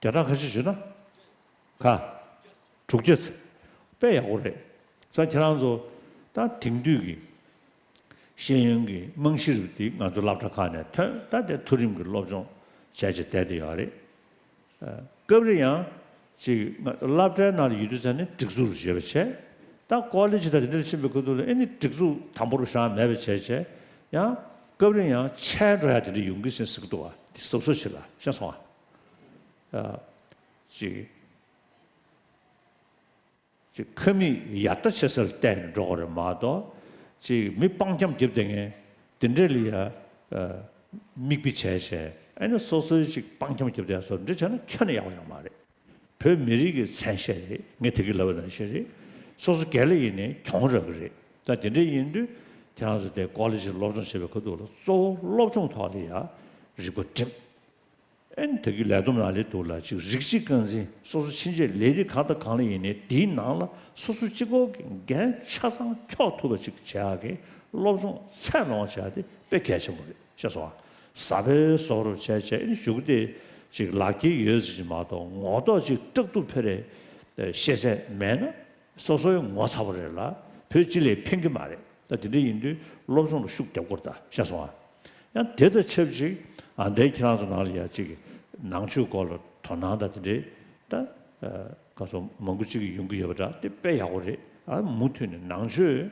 ག་བརྒྱ་ཕྲག་ཁ་ཤས་ཞུས་ན། ག་དྲུག་བརྒྱ་ཙམ། དཔེ་ཡག་པོ་རེད། ས་ཁྱེད་རང་ཚོ་ད་དེང་དུས་ཀྱི་ཤེས་ཡོན་གྱི་རྨང་གཞི་རུ་དེ་ང་ཚོ་སློབ་གྲྭ་ཁག་ནས་ཐོན། ད་དེ་མཐོ་རིམ་གྱི་སློབ་སྦྱོང་བྱས་བྱས་བསྡད་དེ་ཡོད་རེད། སྐབས་རེ་ཡང་ཅིག་སློབ་གྲྭའི་ནང་ལ་ཡོད་དུས་ཙང་ནས་སྒྲིག་འཛུགས་རུ་བྱེད་པ་བྱས། ད་ཀོ་ལེ་ཇི་དང་དེ་འདྲར་ཕྱིན་པའི་ཁ་ཐུག་ལ་ཨེ་ནི་སྒྲིག་འཛུགས་དམ་པོ་རུ་བཞག་མེད་པ་བྱས་བྱས། ཡང་སྐབས་རེ་ཡང་ཆད་འགྲོ་ཡ་དེ་འདྲ་ཡོང་གི་ཟེར་ཟེར་གི་འདུག་བ། དེ་གཟབ་གཟབ་བྱེད་ལ་ཤེས་སོང་ཨ། ཅིག་ཅིག་ཁ་མིག་ཡར་ལྟ་ཆེ་སར་བལྟས་ནས་འགྲོ་དགོས་རེད་མ་གཏོགས། ཅིག་མི་སྤང་འཁྱམ་རྒྱབ་བསྡད་མཁན་དེ་འདྲ་ལ་ཡ་མིག་དཔེ་བྱས་བྱས་ཨ་ནི་སོ་སོའི་ཅིག་སྤང་འཁྱམ་རྒྱབ་བསྡད་སོགས་འདྲ་བྱས་ན་ཁྱོན་ནས་ཡག་པོ་ཡོད་མ་རེད། བོད་མི་རིགས་ཀྱི་མཚན་ཤས་རེད། ངས་དེ་གི་ལབ་པ་ནང་བཞིན་རེད། སོ་སོ་སྒེར་ལ་ཡིན་ནའི་གྱོང་རག་གི་རེད། ད་དེ་འདྲ་ཡིན་དུས་ཁྱེད་རང་ཚོ་དེ་ཀོ་ལེ་ཇི་སློབ་སྦྱོང་བྱེད་པའི་ཁ་ཐུག་ལ་གཙོ་བོ་སློབ་སྦྱོང་ཐོག་ལ་ཡ་རིག་པ་བསྒྲིམས། ཨེ་ནི་ད་གི་ལས་བསྡོམས་ནང་ལས་འདུག་ལ་ཅིག་རིགས་གཅིག་རྐང་འཛིན་སོ་སོ་ཕྱིན་ཆད་ལས་རིགས་གང་དང་གང་ལ་ཡིན་ནའི་དེའི་ནང་ལ་སོ་སོ་གཅིག་པོ་གི་འགན་ཆ་ཚང་འཁྱོག་ཐུབ་པ་ཅིག་བྱེད་ཡག་གི་སློབ་སྦྱོང་ཚད་ལོངས་བྱེད་ཡག་དེ་དཔེ་གལ་ཆེན་པོ་རེད། ཤེས་སོང་ཨ། ཟབ་པའི་བཟོ་འདྲ་བྱས་བྱས་ཨེ་ནི་གཞུག་གུ་དེ་ཅིག་ལག་འཁྱེར་ཡོད་ཟེར་གྱི་མ་གཏོགས་ངོ་ཐོག་ཅིག་ཏག་ཏུ་ཕེ་རེ་ཤེས་ཚད་མེད་ན། སོ་སོའི་ངོ་ཚ་པོ་རེད་ལ། བོད་སྤྱི་ལ་ཕན་གྱི་མ་རེད། ད་དེ་འདྲ་ཡིན་དུས་སློབ་སྦྱོང་ལ་ཤུགས་རྒྱབ་དགོས་རེད་ད། ཤེས་སོང་ཨ། ཡང་དེ་དང་ཆབས་ཅིག་ཨ་འདའི་ཁྱེད་རང་ཚོ་ནང་ལ་ཡ་ཅིག་ནང་ཆོས་སྐོར་ལ་དོ་སྣང་དང་དེ་འདྲའི་ད་ག་ཚོད་མང་པོ་ཅིག་ཡོང་གི་ཡོད་པ་འདྲ། དེ་དཔེ་ཡག་པོ་རེད། ཨ་མུ་མཐུད་ནས་ནང་ཆོས་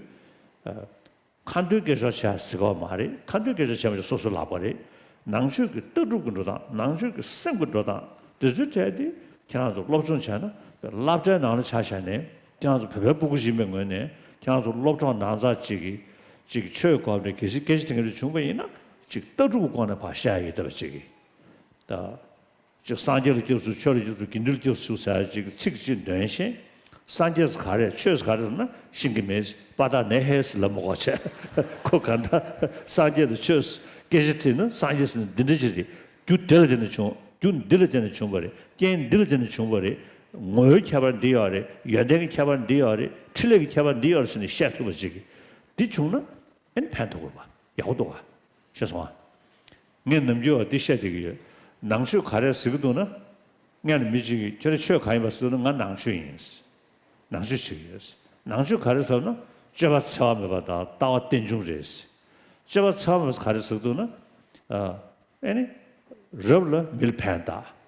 ཁ་འདོན་སྐད་ཆ་བྱ་ཟེར་བ་མ་རེད། ཁ་འདོན་སྐད་ཆ་བྱས་མ་བྱས་སོ་སོའི་ལག་པ་རེད། ནང་ཆོས་ཀྱི་ལྟ་གྲུབ་ཀྱི་འགྲོ་སྟངས། ནང་ཆོས་ཀྱི་སེམས་ཀྱི་འགྲོ་སྟངས་དེ་ཚོའི་གྲས་དེ་ཁྱེད་རང་ཚོ་སློབ་སྦྱོང་བྱས་ན། སློབ་གྲྭའི་ནང་ལ་ཆ་བཞག་ནས་ཁྱེད་རང་ཚོ་བོད་པའི་སྤུ་གུ་ཡིན་པའི་ངོས་ནས་ཁྱེད་རང་ཚོ་སློབ་གྲོགས་ནང་ཚགས་གཅིག་གིས་ཅིག་ཆོས་སྐོར་ནས་གལ་སྲིད་སྐད་ཆ་དེ་འདྲ་བྱུང་བ་ཡིན་ན་ཅིག་ལྟ་གྲུབ་ཀྱི་སྐོར་ནས་ཕར་བཤད་ཡོད་བསྡད་པ་ཅིག་གིས་ད། ཅིག་སངས་རྒྱས་ལ་སྐྱབས་སུ་མཆི། ཆོས་ལ་སྐྱབས་སུ་མཆི། དགེ་འདུན་ལ་སྐྱབས་སུ་མཆི་ཟེར་ཅིག་ཚིག་ཅིག་འདོན་ཤེས། སངས་རྒྱས་ཟེར་ག་རེ་ཆོས་ཟེར་ག་རེ་ཟེར་ན་ཤེས་ཀྱི་མེད། པ་ད་ནེ་ཧེ་ཟེར་ལབ་མ་དགོས་བྱས། ཁོ་ག་འདྲ་སངས་རྒྱས་དང་ཆོས་སྐད་ཆ་དྲིས་ན་སངས་རྒྱས་ཟེར་ན་འདི་འདྲ་ཅིག་རེད། རྒྱུ་འདི་ལ་བརྟེན་ནས་བྱུང་། རྒྱུ་འདི་ལ་བརྟེན་ནས་བྱུང་བ་རེད། རྐྱེན་འདི་ལ་བརྟེན་ནས་བྱུང་བ་རེད། ངོ་བོའི་ཁྱད་པར་འདི་ཡོད་རེད། ཡོན་ཏན་གྱི་ཁྱད་པར་འདི་ཡོད་རེད། འཕྲིན་ལས་ཀྱི་ཁྱད་པར་འདི་ཡོད་རེད་ཟེར་ནས་བཤད་ཐུབ་པ་ཅིག་གིས་འདི་བྱུང་ན། ཨེ་ནི་ཕན་ཐོགས་དགོས་པ་ཡག་པོ་འདུག་ག་ཤེས་སོང་ཨ། ངས་ནམ་རྒྱུན་བ་འདི་བཤད་བསྡད་ཀྱི་ཡོད། ནང་ཆོས་ག་རེ་ཟེར་གྱི་འདུག་ན། སྔོན་ལ་མི་གཅིག་གིས་ཁྱོད་རང་ཆོས་ག་ཡིན་པ་ཟེར་ན། ང་ནང་ཆོས་ཡིན། ནང་ཆོས་བྱེད་ཀྱི་ཡོད། ནང་ཆོས་ག་རེ་ཟེར་ན་སྤྱོད་པ་འཚེ་བ་མེད་པ་དང་ལྟ་བ་རྟེན་འབྱུང་རེད། སྤྱོད་པ་འཚེ་བ་མེད་པ་ག་རེ་ཟེར་གྱི་འདུག་ན། ཨ་ནི་རབ་ལ་མི་ལ་ཕན་བཏགས།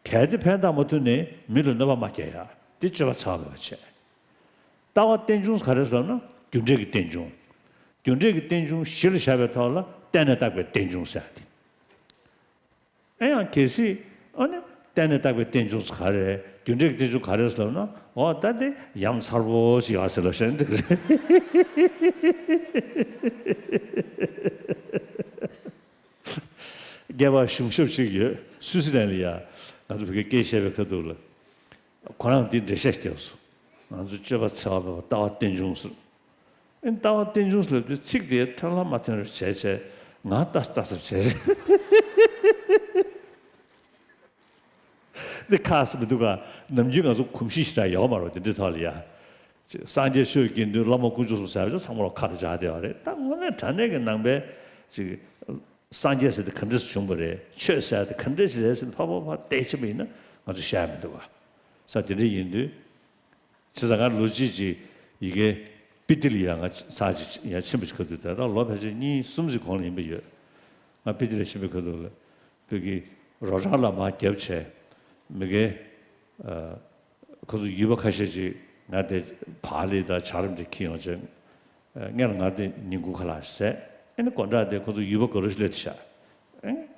གལ་ཏེ་ཕན་བཏགས་མ་ཐུབ་ནས་མི་ལ་གནོད་པ་མ་སྐྱེལ་ཡ། འདི་སྤྱོད་པ་འཚེ་བ་མེད་པ་བྱས། ལྟ་བ་རྟེན་འབྱུང་ག་རེ་ཟེར་ན་རྒྱུ་འབྲས་ཀྱི་རྟེན་འབྱུང་། རྒྱུ་འབྲས་ཀྱི་རྟེན་འབྱུང་གཞི་ལ་བཞག་པའི་ཐོག་ལ་བརྟེན་ནས་བཏགས་པའི་རྟེན་འབྱུང་ཟེར་ཏེ། ཨེ་ཡང་གལ་སྲིད་ཨ་ནི་བརྟེན་ནས་བཏགས་པའི་རྟེན་འབྱུང་ག་རེ་རེད། རྒྱུ་འབྲས་ཀྱི་རྟེན་འབྱུང་ག་རེ་ཟེར་ན། འོ་ད་དེ་ཡ་མཚར་པོ་ཞིག་ཡོད་ཟེར་ལབ་བཤད་ན་འགྲིག་གི་རེད། སྐལ་པ་གཞུང་ཞབས་ཅིག་ཡོད། སུད་སི་ལན་ལ་ཡ་ང་ཚོ་བོད་སྐད་སྐད་བཤད་པའི་ཁ་ཐུག་ལ། ཁོ་རང་འདི་འགྲེལ་བཤད་བརྒྱབ་སོང་། ང་ཚོ་སྤྱོད་པ་འཚེ་བ་མེད་པ་ལྟ་བ་རྟེན་འབྱུང་ཟེར། ཨེ་ལྟ་བ་རྟེན་འབྱུང་ཟེར་དུས་ཚིག་དེ་ཐོན་ལ་མ་ཐོན་རེ་བྱས་བྱས། ང་ལྟ་ལྟ་ཟེར་བྱས། འདི་ཁག་ས་མི་འདུག་ག་ནམ་རྒྱུན་ང་ཚོ་གོམས་གཤིས་ཞེ་དྲག་ཡོད་མ་རེད་པ། དེ་འདྲའི་ཐོག་ལ་ཡ། ཅིག་སངས་རྒྱས་ཆོས་དགེ་འདུན་བླ་མ་དཀོན་མཆོག་གསུམ་ཟེར་བ་ཚང་མ་ལ་ཁ་ལ་བཞག་བསྡད་པ་རེད། ད་དངོས་གནས་དྲང་གནས་ཀྱི་ནང་པའི་ཅིག་སངས་རྒྱས་ཟེར་དེ་ག་འདྲས་སེ་བྱུང་བ་རེད། ཆོས་ཟེར་དེ་ག་འདྲས་ཞིག་རེད་ཟེར་ནས་ཕར་ཕར་ཕར་བལྟས་ཕྱིན་པ་ཡིན་ན་ང་ཚོ་ཤེས་ཡ་མི་འདུག་ག་ས་དེ་འདྲ་ཡིན་དུས། བྱས་ཙང་ང་ལོ་གཅིག་ཅིག་ཡི་གེ་པི་ཏི་ལ་ཡ་ང་ཚར་ཅིག་ཡ་ཕྱིན་པ་ཅིག་ཁ་ཐུག་ད་ལྟ་ལོ་ཕལ་ཆེར་གཉིས་གསུམ་ཅིག་གོང་ལ་ཡིན་པ་ཡོད། ང་པི་ཏི་ལ་ཕྱིན་པའི་ཁ་ཐུག་ལ་བོད་ཀྱི་རོ་བྲག་ལ་མར་རྒྱབ་བྱས། མི་གེ་ཁོ་ཚོ་ཡུལ་པ་ཁ་ཤས་ཅིག་ང་དེ་བག་ལེབ་དང་ཇ་རམ་དེ་འཁྱེར་ཡོང་བྱས། སྔོན་ལ་ང་དེ་ཉིན་གུང་ཁ་ལག་བཟས། ཨེ་ནི་དགོང་དག་དེ་ཁོ་ཚོ་ཡུལ་པ་ག་རུ་སླེབས་ཏེ་ཤག་ཨེ།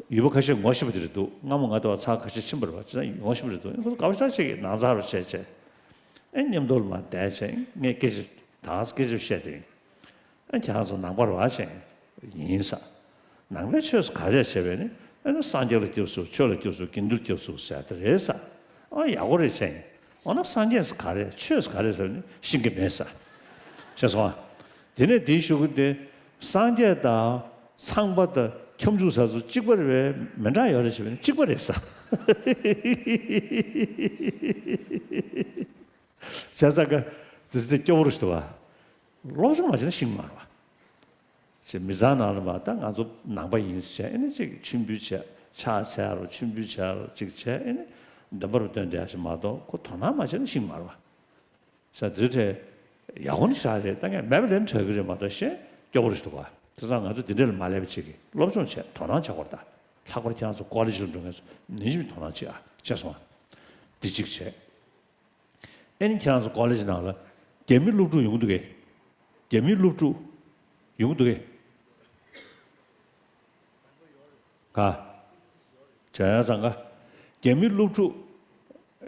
ཡུལ་པ་ཁ་ཤས་ངོ་ཤེས་པ་དེ་རེད་འདུག་སྔ་མོ་ང་དང་ཚར་ཁ་ཤས་ཕྱིན་པ་རེད་པ། ཅི་ན་ངོ་ཤེས་པ་རེད་འདུག་ཨེ་ཁོ་ཚོ་དགའ་པོ་ཞེ་དྲག་བྱེད་ཀྱི་ནང་ཚང་རུ་བྱས་བྱས། ཨེ་མཉམ་དུ་ལ་མར་བསྡད་བྱས། ངས་སྐད་ཆ་དང་སྐད་ཆ་བཤད་དེ། ཨེ་ཁྱེད་རང་ཚོ་ནང་པ་རེད་པ་བྱས། ཡིན་ས། ནང་པའི་ཆོས་སུ་ག་རེ་བྱས་པས་ནི། ཨེ་ན་སངས་རྒྱས་ལ་སྐྱབས་སུ། ཆོས་ལ་སྐྱབས་སུ། དགེ་འདུན་ལ་སྐྱབས་སུ་ཟེར་དེ་རེད་ས། ཨ་ཡག་པོ་རེད་བྱས། འོ་ན་སངས་རྒྱས་སུ་ག་རེ། ཆོས་སུ་ག་རེ་ཟེར་ནི་ཤེས་ཀྱི་མེད་ས། ཤེས་སོང་ཨ། དེ་ནས་དེའི་གཞུག་གུ་དེ་སངས་རྒྱས་དང་ཚངས་པ་དང་ཁྱབ་འཇུག་ཟེར་ཚོ་གཅིག་པ་རེད་པས། མི་འདྲ་ཡོད་རེད་བྱས་པས་ནི་གཅིག་པ་རེད་ས། བྱས་ཙང་ཀ་དེ་ཚོ་དེ་སྐྱོ་བོ་རུ་ཞིག་འདུག་ག་སློབ་སྦྱོང་མ་བྱས་ན་ཤེས་ཀྱི་མ་རེད་པ། ཅེས་མི་ཚང་ནང་ལ་མ་ད་ང་ཚོ་ནང་པ་ཡིན་ཟེར་ཨེ་ནི་ཅིག་མཆོད་འབུལ་བྱས། ཕྱག་འཚལ་རོགས། མཆོད་འབུལ་བྱས་རོགས། ཅིག་བྱས་ཨེ་ནི་འདོན་པ་རུ་བཏོན་བསྡད་ཡ་ཞིག་མ་གཏོགས་ཁོ་དོ་སྣང་མ་བྱས་ན་ཤེས་ཀྱི་མ་རེད་པ། ས་དེ་འདྲས་ཡག་པོ་ནི་ཞེ་དྲག་རེད། ད་ངས་མེད་པ་ལས་དྲག་གི་རེད་མ་གཏོགས་ཤེས་སྐྱོ་བོ་རེད་འདུག་ག་དེ་ཙང་ང་ཚོ་འདི་འདྲས་ལ་མ་སླེབས་པ་བྱེད་ཀྱི། སློབ་སྦྱོང་བྱས། དོ་སྣང་བྱེད་དགོས་རེད་ད། ལྷག་པར་ཁྱེད་རང་ཚོ་ཀོ་ལེ་ཇི་ལ་འགྲོ་མཁན་ཚོ་ནན་ཞིག་དོ་སྣང་བྱེད་ཨ། ཤེས་སོང་ཨ། འདི་གཅིག་བྱས། ཨེ་ནི་ཁྱེད་རང་ཚོ་ཀོ་ལེ་ཇི་ནང་ལ་རྒྱ་མི་སློབ་ཕྲུག་ཡོང་གི་འདུག་གས། རྒྱ་མི་སློབ་ཕྲུག་ཡོང་གི་འདུག་གས། ག་བྱས་ཙང་ག་རྒྱ་མི་སློབ་ཕྲུག་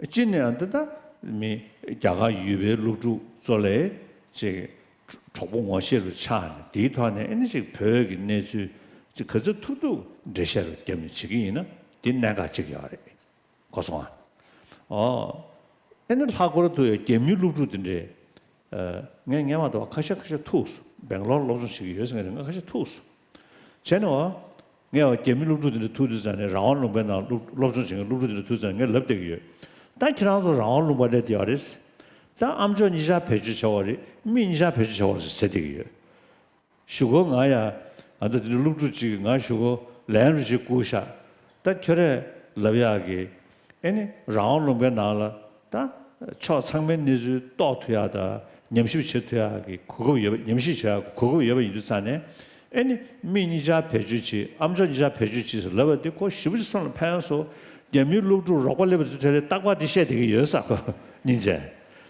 སྤྱི་ནས་ཨ་འདི་ད་མི་རྒྱ་གར་ཡུལ་པའི་སློབ་ཕྲུག་ཚོ་ལས་ཅིག་གྲོགས་པོ་ངོ་ཤེས་རུ་ཆགས་ནས། དེའི་ཐོག་ནས་ཨེ་ནི་ཅིག་བོད་ཀྱི་གནས་ཚུལ་ཅིག་ག་ཚོད་ཐུབ་ཐུབ་འགྲེལ་བཤད་རུ་བརྒྱབ་ནས་བྱེད་ཀྱི་ཡིན་ན་དེ་གནད་འགག་ཅིག་ཡོད་རེད། གོ་སོང་ཨ། ཨོ། ཨེ་ནི་ལྷག་པར་དུ་ཡང་རྒྱ་མིའི་སློབ་ཕྲུག་དེ་འདྲས། ཨ། ངས་སྔོན་མ་དང་ཁ་ཤས་ཁ་ཤས་ཐུག་སོང་། སྦེང་ལོར་སློབ་སྦྱོང་བྱེད་ཀྱི་ཡོད་ཟེར་མཁན་རེད། ང་ཁ་ཤས་ཐུག་སོང་། བྱས་ནས་ཨོ། ངས་ཨོ་རྒྱ་མིའི་སློབ་ཕྲུག་དེ་འདྲས་ཐུག་དུས་ཙང་ནས། རང་དབང་ལུང་པའི་ནང་སློབ་སློབ་སྦྱོང་བྱེད་མཁན་སློབ་ཕྲུག་དེ་འདྲས་ཐུག་ཙང་ངས་ལབ་བསྡད་ཀྱི་ཡོད། ད་ཁྱེད་རང་ཚོ་རང་དབང་ལུང་པ་སླེབས་བསྡད་ཡོད་རེད། ད་ཨ་མཆོག་གཉིས་ཆར་བེད་སྤྱོད་བྱས་པ་རེད། མིག་གཉིས་ཆར་བེད་སྤྱོད་བྱས་པ་རེད་ཟེར་བསྡད་ཀྱི་ཡོད། གཞུག་གུ་ང་ཡང་ཨ་ད་དེ་འདྲ་སློབ་ཕྲུག་ཅིག་ང་གཞུག་གུ་ལན་རེ་ཞིག་བསྐུར་ཤག་ད་ཁྱོད་རས་ལབ་ཡག་གི་ཨེ་ནི་རང་དབང་ལུང་པའི་ནང་ལ་ད་ཕྱོགས་ཚང་མའི་གནས་ཚུལ་རྟོགས་ཐུབ་ཡག་དང་ཉམས་ཞིབ་བྱེད་ཐུབ་ཡག་གི་གོ་སྐབས་ཡོད་པ། ཉམས་ཞིབ་བྱེད་ཡག་གི་གོ་སྐབས་ཡོད་པ་ཡིན་དུས་ཙང་ནས། ཨེ་ནི་མིག་གཉིས་ཆར་བེད་སྤྱོད་བྱེད། ཨ་མཆོག་གཉིས་ཆར་བེད་སྤྱོད་བྱེད་ཟེར་ལབ་པ་དེ་ཁོ་ཞེ་པོ་ཅིག་སེམས་ལ་ཕན་སོང་། རྒྱ་མིའི་སློབ་ཕྲུག་རོགས་པ་སླེབས་པ་དེ་ཚོ་རེད། རྟག་པར་དེ་བཤད་བསྡད་ཀྱི་ཡོད་ས་ཁོ་སྙིང་རྗེ།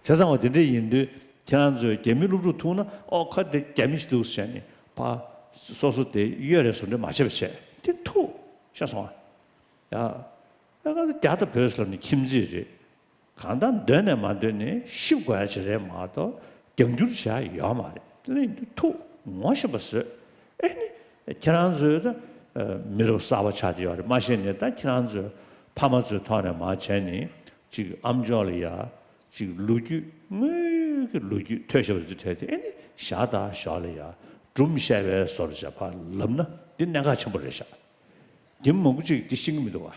བྱས་ཙང་བ་དེ་འདྲ་ཡིན་དུས། ཁྱེད་རང་ཚོས་རྒྱ་མི་སློབ་ཕྲུག་ཐུག་ན། ཨོ་ཁ་དེ་རྒྱ་མི་ཞིག་འདུག་ཟེར་ནས་ཕར་སོ་སོ་དེ་གཡོལ་རེ་བཟོ་འདྲ་མ་བྱེད་པ་བྱས། དེ་ཐུག་ཤེས་སོང་ཨ། ཡ། ཨ་ཁ་དེ་རྒྱ་དང་བོད་ཟེར་ནས་ཁྱིམ་མཚེས་རེད། གང་ལྟར་འདོད་ནས་མ་འདོད་ནས་ཤི་དགོས་ཡ་ཅིག་རེད་མ་གཏོགས་རྒྱབ་འགྱུར་བྱ་ཡོད་མ་རེད། དེ་ནས་ཐུག་ངོ་ཤེས་པ་བཟོས། ཨེ་ནི་ཁྱེད་རང་ཚོས་ད་མི་རབས་གསར་པ་ཆགས་ཀྱི་ཡོད་རེད། མ་གཞི་ནས་ད་ཁྱེད་རང་ཚོས་ཕ་མ་ཚོའི་ཐོག་ནས་མར་བྱས་ནས་ཅིག་ཨ་མཆོག་ལ་ཡ། ཅིག་ལོ་རྒྱུས། དངུལ་གྱི་ལོ་རྒྱུས་ཐོས་ཞེས་པ་དེ་ཐོས་ཏེ། ཨེ་ནི་ཞར་དང་ཞོར་ལ་ཡ་སྒྲུང་བཤད་པའི་བཟོ་འདྲ་བྱས་ཕར་ལབ་ན་འདི་གནད་འགག་ཆེན་པོ་རེད་ཤག་རྒྱ་མི་མང་པོ་ཅིག་འདི་ཤེས་ཀྱི་མི་འདུག་ག་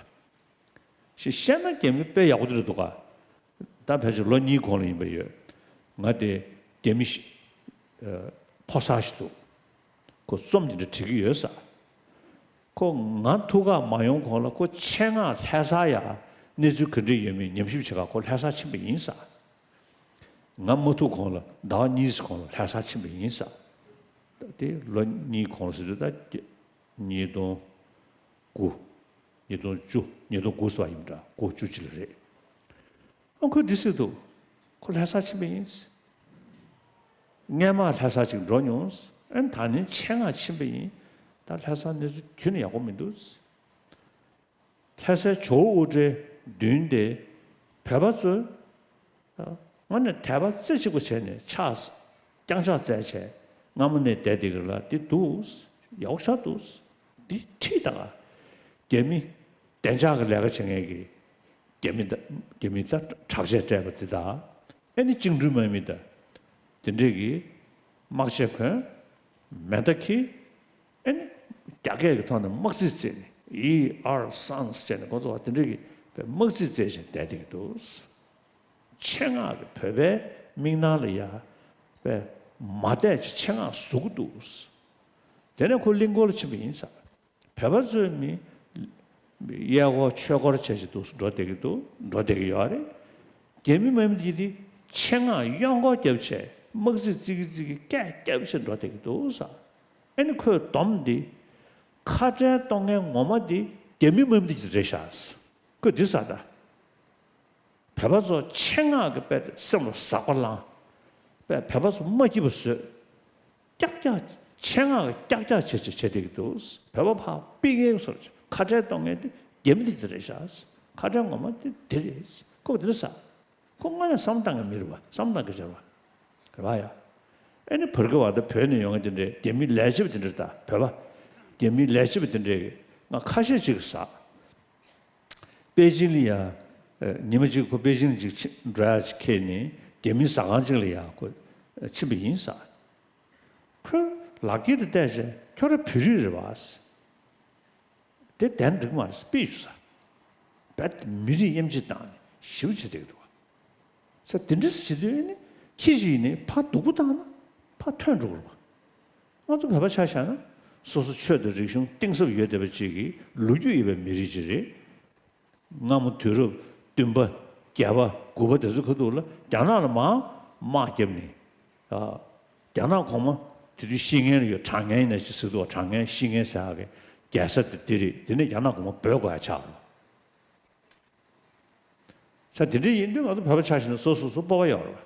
ཞེས་བཤད་ན་རྒྱ་མི་དཔེ་ཡག་པོ་འདི་རེད་འདུག་ག་ད་ཕལ་ཆེར་ལོ་གཉིས་གོང་ལ་ཡིན་པ་ཡོད། ང་དེ་རྒྱ་མི་ཞིག་ཕོ་གསར་ཞིག་འདུག་ཁོ་རྩོམ་དེ་འདྲ་བྲིས་ཀྱི་ཡོད་ས། ཁོ་ང་ཐུག་ག་མ་ཡོང་གོང་ལ་ཁོ་ཆེད་མངགས་ལྷ་སར་ཡ་གནས་ཚུལ་ག་འདྲ་ཡོད་མེད་ཉམས་ཞིབ་བྱེད་ག་ཁོ་ལྷ་སར་ཕྱིན་པ་ཡིན་ས། ང་མ་ཐུག་གོང་ལ་ཟླ་བ་གཉིས་གོང་ལ་ལྷ་སར་ཕྱིན་པ་ཡིན་ས། ད་དེ་ལོ་གཉིས་གོང་ཟེར་དུས་ད་ཉིས་སྟོང་དགུ། ཉིས་སྟོང་བཅུ། ཉིས་སྟོང་དགུ་ཟེར་བ་ཡིན་འདྲ། དགུ་བཅུ་གཅིག་ལ་རེད། ཨ་ཁོས་འདི་ཟེར་འདུག་ཁོ་ལྷ་སར་ཕྱིན་པ་ཡིན། སྔན་མ་ལྷ་སར་ཅིག་འགྲོ་མྱོང་། ཨ་ནི་ད་ནི་ཆེད་མངགས་ཕྱིན་པ་ཡིན། ད་ལྷ་སར་གནས་ཚུལ་ཁྱོན་ནས་ཡག་པོ་མི་འདུག་ལྷ་སའི་ཇོ་བོ་དབུ་སྐྲའི་མདུན་དེ་བོད་པ་ཚོས། དངོས་གནས་དད་པ་རྩེ་གཅིག་པ་བྱས་ནས་ཕྱག་བརྐྱངས་ཕྱག་བཙལ་བྱས་སྔ་མོ་ནས་བསྡད་བསྡད་ཀྱི་ལ་འདི་འདུག་ཡག་པོ་ཆགས་འདུག་འདི་ཁྲིད་དང་། རྒྱ་མི་བདེ་འཇགས་ཀྱི་ལས་ཀ་བྱེད་མཁན་གྱི་རྒྱ་མི་དང་། རྒྱ་མི་དང་དྲག་ཆས་སྤྲས་པ་འདི་དང་། ཨེ་ནི་བཅིངས་འགྲོལ་དམག་མི་དང་དེ་འདྲས་ཀྱི་ དམག་ཆས་གོན། མེ་མདའ་འཁྱེར། ཨེ་ནི་རྒྱ་སྐད་ཀྱི་ཐོག་ནས་དམག་རྩིས་རྩེས་ནས། ཡི་ཨར་སཱན་ཟེར་ནས་ཁོ་ཚོ་བ་དེ་འདྲ་གི་དམག་རྩིས་རྩེས་བཞིན་བསྡད་བསྡད་ཀྱི་འདུག། ཆེད་མངགས་ཀྱི་བོད་པའི་མིག་ནང་ལ་ཡ་པའི་མ་བལྟས་ཀྱི་ཆེད་མངགས་བཟོ་གི་འདུག། དེ་ནས་ཁོ་གླིང་སྐོར་ལ་ཕྱིན་པ་ཡིན་ས། བོད་པ་ཚོས་ནི་གཡས་སྐོར་ཆོས་སྐོར་བྱས་བྱས་འདུག་འགྲོ་བསྡད་ཀྱི་འདུག། འགྲོ་བསྡད་ཀྱི་ཡོད་རེད། རྒྱ་མི་དམག་མི་འདི་དེ་ཆེད་མངགས་གཡོན་སྐོར་བརྒྱབ་བྱས་དམག་རྩིས་རྩེ་གི་རྩེ་གི་སྐད་བརྒྱབ་བྱས་འགྲོ་བསྡད་ཀྱི་འདུག་ས། ཨ་ནི་ཁོས་སྡོམ་འདི་ཁ་བྲལ་གཏོང་མཁན་ངོ་མ་འདི་རྒྱ་མི་དམག་མི་འདི་རེད་ཤག། ཁོས་འདི་ཟེར་ད། བོད་པ་ཚོ་ཆེད་མངགས་ཀྱི་དཔེ་སེམས་ལ་ཟག་པ་བསླངས། དཔེ་བོད་པ་ཚོ་མ་སྐྱིད་པ་བཟོས། ཀྱག་ཀྱག་ཆེད་མངགས་ཀྱི་ཀྱག་ཀྱག་བྱེད་བྱེད་བྱེད་བསྡད་ཀྱི་འདུག། བོད་པ་ཕར་ཕུད་མཁན་བཟོ་ཁ་བྲལ་གཏོང་མཁན་དེ་རྒྱ་མི་དེ་རེད་ཤག། ཁ་བྲལ་ངོ་མ་དེ་དེ་རེད། ཁོ་དེ་འདྲ་ཟེར། ཁོ་དངོས་གནས་བསམ་བློ་བཏང་མཁན་མི་རེད་པ། བསམ་བློ་བཏང་མཁན་ཅིག་རེད་པ། རེད་པ་ཡ། ཨེ་ནི་བར་གི་བར་དུ་བོད་ནས་ཡོང་མཁན་དེ་འདྲས་རྒྱ་མི་ལས་བྱེད་པ་དེ་འདྲས་དང་བོད་པ། རྒྱ་མི་ལས་བྱེད་པ་དེ་འདྲས་ཀྱིས་ང་ཁ་ཤས་ཅིག་གིས་ཟེར། པེ་ཅིང་ལ་ཡ། ཨ། ཉི་མ་གཅིག་ཁོ་པེ་ཅིང་ལ་ཅིག་ཕྱིན་འགྲོ་ཡ་ཅིག་འཁེལ་ནས་རྒྱ་མིའི་ཟ་ཁང་ཅིག་ལ་ཡ་ཁོ་ཕྱིན་པ་ཡིན་ཟེར། ཁོས་ལག་འཁྱེར་དེ་བལྟས་བྱས་ཁྱོད་རང་བོད་རིགས་རེད་པ་ཟེར། དེ་བདེན་འགྲིག་མ་རེད་ཟེར་དཔེ་ཞུ་ས། རྦད་དེ་མི་རིགས་དབྱེ་འབྱེད་བཏང་ནས་ཞེ་པོ་བྱེད་བསྡད་ཀྱི་འདུག་པ། ས་དེ་འདྲ་བྱེད་དུས་ནི་ཁྱི་ཞིག་ནི་ཕར་སྡུག་པོ་བཏང་ན་ཕར་ཐོན་འགྲོ་གི་རེད་པ། ང་ཚོ་བོད་པ་ཆ་བཞག་ན་སོ་སོ་ཆོས་དང་རིག་གཞུང་གཏིང་ཟབ་ཡོད་བསྡད་པ་ཅིག་གི་ལོ་རྒྱུས་ཡོད་པའི་མི་རིགས་ཅིག་རེད། སྔ་མོ་དུས་རབས་བདུན་པ་བརྒྱད་པ་དགུ་པ་དེ་ཚོ་ཁ་ཐུག་ལ་རྒྱ་ནག་ལ་མར་དམག་བརྒྱབ་ནས། ཨ། རྒྱ་ནག་གོང་མ་དེ་དུས་ཤི་ངན་ཡོད། གྲངས་ངན་ནས་ཅིག་ཟེར་འདུག། གྲངས་ངན་ཤི་ངན་ཟེར་ཡག་གི་རྒྱལ་ས་དེ་འདི་རེད། དེ་ནས་རྒྱ་ནག་གོང་མ་འབོད་དགོས་ཡ་ཆགས་པ། ས་དེ་འདྲ་ཡིན་དུས་ང་ཚོ་བོད་པ་ཆ་བཞག་ན་སོ་སོ་སོ་སྤོབས་པ་ཡོད་རེད་པ།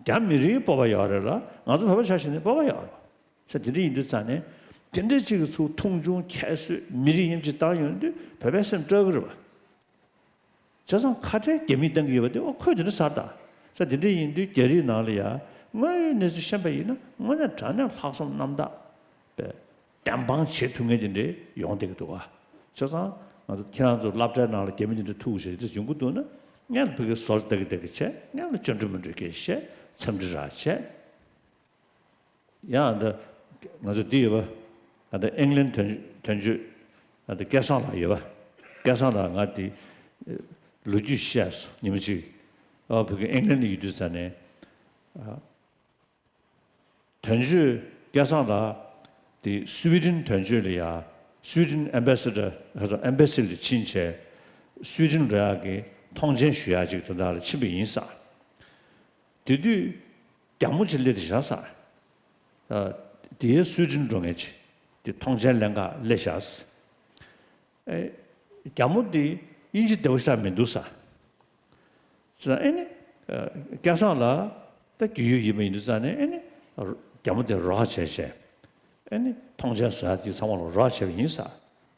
རྒྱ་མི་རིགས་སྤོབས་པ་ཡོད་རེད་ལ། ང་ཚོ་བོད་པ་ཆ་བཞག་ན་སྤོབས་པ་ཡོད་རེད་པ། ས་དེ་འདྲ་ཡིན་དུས་ཙང་ནས་དེ་འདྲ་ཅིག་གི་ཚུར་མཐོང་ཆུང་ཁྱད་གསོད་མི་རིགས་དབྱེ་འབྱེད་བཏང་ཡོང་དུས་བོད་པའི་སེམས་སྐྲག་གི་རེད་པ། བྱས་ཙང་ཁ་བྲལ་རྒྱ་མིས་བཏང་གི་ཡོད་པ་དེ། ཨོ་ཁོས་དེ་འདྲ་ཟེར་ད། ས་དེ་འདྲ་ཡིན་དུས་རྒྱ་རིགས་ནང་ལ་ཡ་དངོས་ཡོད་གནས་ཚུལ་བཤད་པ་ཡིན་ན་དངོས་གནས་དྲང་གནས་ལྷག་བསམ་རྣམ་དག་པའི་བདེན་དཔང་བྱེད་ཐུབ་མཁན་དེ་འདྲས་ཡོང་བསྡད་ཀྱི་འདུག་ག། བྱས་ཙང་ང་ཚོ་ཁྱེད་རང་ཚོ་སློབ་གྲྭའི་ནང་ལ་རྒྱ་མི་དེ་འདྲ་ཐུག་བྱས་དེ་ཡོང་གི་འདུག་ན། སྔོན་ལ་ཕ་གིར་ཟོལ་ལྟ་གི་ལྟ་གི་བྱས། སྔོན་ལ་ཅོ་འདྲི་མོ་འདྲི་སྐད་བཤད། འཚམས་འདྲི་རགས་བྱས། ཡང་ད་ང་ཚོ་འདི་ཡོད་པ། ད་ཨིང་ལན་དོན་དོན་གཅོད་ད་སྐལ་བཟང་ལགས་ཡོད་པ། སྐལ་བཟང་ལགས་ང་དེ་ལོ་རྒྱུས་བཤད་སོང་ཉི་མ་གཅིག། ཨ། བོད་ཀྱི་ཨིང་ལན་ལ་ཡོད་དུས་ཙང་ནས། ཨ། དོན་གཅོད་སྐལ་བཟང་ལགས་དེ་སུའི་ཌེན་དོན་གཅོད་ལ་ཡ། སུའི་ཌེན་ཨེམ་བྷེ་སི་ཌར་ཧ་སོ་ཨེམ་བྷེ་སི་ལ་ཕྱིན་བྱས། སུའི་ཌེན་འགྲོ་ཡག་གི་མཐོང་མཆན་ཞུ་ཡག་ཅིག་དོན་དག་ལ་ཕྱིན་པ་ཡིན་ས། དེ་དུས་རྒྱ་མོ་ཅིག་སླེབས་ཏེ་བཞག་ས། ཨ། དེའི་སུའི་ཌེན་འགྲོ་མཁན་ཅིག་དེ་མཐོང་མཆན་ལེན་ག་སླེབས་བཞག་ས། ཨེ། རྒྱ་མོ་དེ་དབྱིན་ཇི་བདེ་པོ་ཞིག་མི་འདུག་ས། ཙང་ཨེ་ནི། ཨ། སྐལ་བཟང་ལགས་ད་རྒྱུས་ཡོད་ཡིན་པ་ཡིན་དུས་ཙང་ནས་ཨེ་ནི། རྒྱ་མོ་དེ་རོགས་བྱས་བྱས། ཨེ་ནི་མཐོང་མཆན་བཟོ་ཡག་དེ་ཚང་མ་ལ་རོགས་བྱས་པ་ཡིན་ས།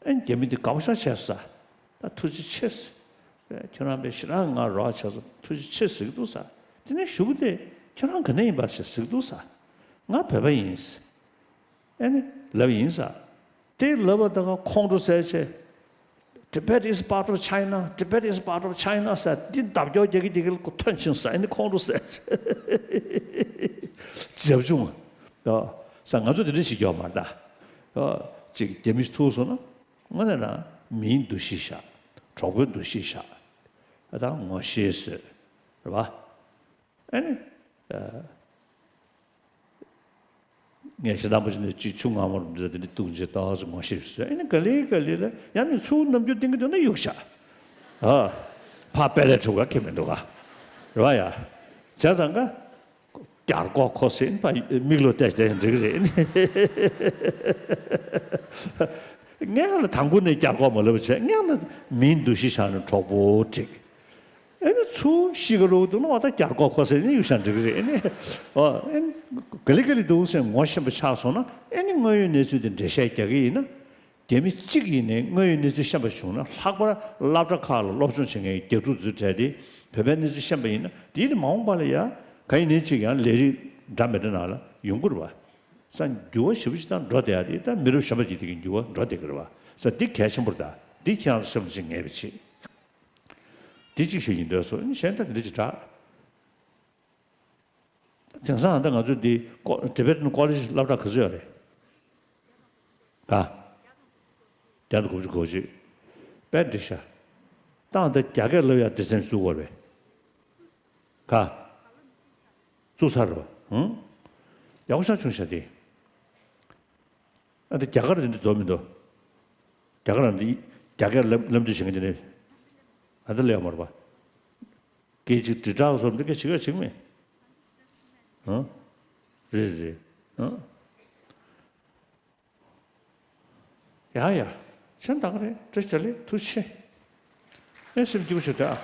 ཨེ་ནི་རྒྱ་མི་དེ་དགའ་པོ་ཞེ་དྲག་བྱས་ས། ད་ཐུགས་རྗེ་ཆེ་ཟེར། ཁྱོད་རང་དཔེ་ཞེ་དྲག་ང་རོགས་བྱས་སོང་། ཐུགས་རྗེ་ཆེ་ཟེར་གྱི་འདུག་ས། དེ་ནས་གཞུག་གུ་དེ་ཁྱོད་རང་ག་ནས་ཡིན་པ་ཞེས་ཟེར་གྱི་འདུག་ས། ང་བོད་པ་ཡིན་ཟེར། ཨེ་ནི་ལབ་ཡིན་ས། དེ་ལབ་པ་དང་ཁོང་ཁྲོ་ཟ་བྱས། Tibet is part of China, Tibet is part of China ཟེར། འདི་འདབ་སྐྱོར་རྒྱག་གི་རྒྱག་གི་ལ་ཁོ་ཐོན་ཕྱིན་ས། ཨེ་ནི་ཁོང་ཁྲོ་ཟ་བྱས། རྒྱབ་ལྗོངས། ཨ། ས་ང་ཚོ་དེ་འདྲ་ཞིག་ཡོད་མ་རེད་ད། ཨ། ཅིག་རྒྱ་མི་ཐུག་སོང་ན་དངོས་གནས་ན་མིའི་འདུ་ཤེས་བཞག། གྲོགས་པོའི་འདུ་ཤེས་བཞག། ཨ། ད་ངོ་ཤེས་བཟོས། རེད་པ། ཨ་ནི། ཨ། ངས་ཞེ་དྲག་པོ་ཅིག་ནས་ཅིག་ཆུ་མངར་མོ་འདྲ་དེ་འདྲ་བཏུང་བྱས་ཏོག་ཙམ་ངོ་ཤེས་བཟོས། ཨ་ནི་ག་ལེ་ག་ལེ་ལ་ཡང་ནི་ཚུར་རྣམ་འགྱུར་བསྟན་གྱི་འདུག་ན་གཡུག་བཞག། ཨ། ཕར་དཔེ་ལས་གྲུབ་ག་ཁེ་མི་འདུག་ག། རེད་པ་ཡ། བྱས་ཙང་ག། རྒྱལ་སྒོ་ཁོ་ཟེར་ཕར་མིག་ལོག་བལྟས་བལྟས་འགྲིག་གི་རེད། སྔོན་ལ་དང་པོ་ནས་རྒྱལ་སྒོ་མ་ལབ་བྱས། སྔོན་ལ་མིའི་འདུ་ཤེས་བཞག་ནས་གྲོགས་པོ་འགྲིག། ཨེ་ནི་ཚུར་ཤི་ཁ་ལོག་འདུག་ན་འོ་ད་རྒྱལ་སྒོ་ཁོ་ཟེར་ནས་གཡུག་བཞག་འགྲིག་གི་རེད། ཨེ་ནི། ཨོ། ཨེ་ནི་ག་ལེ་ག་ལེ་འདུག་ཟེར་ངོ་ཤེས་པ་ཆགས་སོང་ན། ཨེ་ནི་དངོས་ཡོད་གནས་ཚུལ་དེ་འགྲེལ་བཤད་རྒྱག་གི་ཡིན་ན། རྒྱ་མི་གཅིག་ཡིན་ནའི་དངོས་ཡོད་གནས་ཚུལ་ཤེས་པ་བྱུང་ན། ལྷག་པར་སློབ་གྲྭ་ཁག་ལ་སློབ་སྦྱོང་བྱེད་མཁན་རྒྱགས་ཕྲུག་ཚོའི་གྲས་དེ་བོད་པའི་གནས་ཚུལ་ཤེས་པ་ཡིན་ན། དེ་ནི་མ་འོངས་པ་ལ་ཡ་ག་ཡིན་ནའི་ཅིག་ཡང་ལས་རིགས་འདྲ་མི་འདྲ་ནང་ལ་ཡོང་གི་རེད་པ། ས་འགྱུར་བ་ཞེ་པོ་ཅིག་དང་འགྲོ་བསྡད་ཡ་དེ་ད་མི་རབས་གཞོན་པ་ཅིག་དེ་གི་འགྱུར་བ་འགྲོ་བསྡད་ཀྱི་རེད་པ། ས་འདི་གལ་ཆེན་པོ་རེད་ད། འདི་ཁྱེད་རང་ཚོ་སེམས་ལ་ཅིག་ངེས་པ་བྱེད། འདི་གཅིག་བཤད་ཀྱི་འདོད་སོང་། གཞན་དག་དེ་འདྲ་ཅིག་དྲག། དེང་སང་ད་ང་ཚོ་འདི་ཀོ་Tibetan College སློབ་གྲྭ་ག་ཚོད་ཡོད་རེད། ག་བརྒྱ་དང་དགུ་བཅུ་གོ་གཅིག་དཔེ་འགྲིག་ཤག་ཏང་ད་རྒྱ་སྐད་བསླབ་ཡག་སྡེ་ཚན་བཙུགས་པ་རེད། ག་བཙུགས་ཚར་རེད་པ། ཧུང་། ཡག་པོ་ཞེ་དྲག་བྱུང་ཤག་དེ། ཨ་ད་རྒྱ་གར་དེ་འདྲ་འདུག་མི་འདུག་རྒྱ་གར་འདི་རྒྱ་སྐད་བསླབ་བསླབ་འདི་བྱེད་མཁན་དེ་ནི་ཨ་ད་སླེབས་ཡོད་མ་རེད་པ། སྐད་ཅིག་དྲིལ་བསྒྲགས་སོགས་འདི་སྐད་ཅིག་ཡོད་ཅིག་མེད། ཨ། རེད་རེད། ཨ། ཡ་ཡ། ཤན་ད་ག་རེད། བཀྲ་ཤིས་བདེ་ལེགས། ཐུགས་རྗེ་ཆེ། ཨེ་སེམས་སྐྱིད་པོ་བྱོས་ཏེ་ཨ།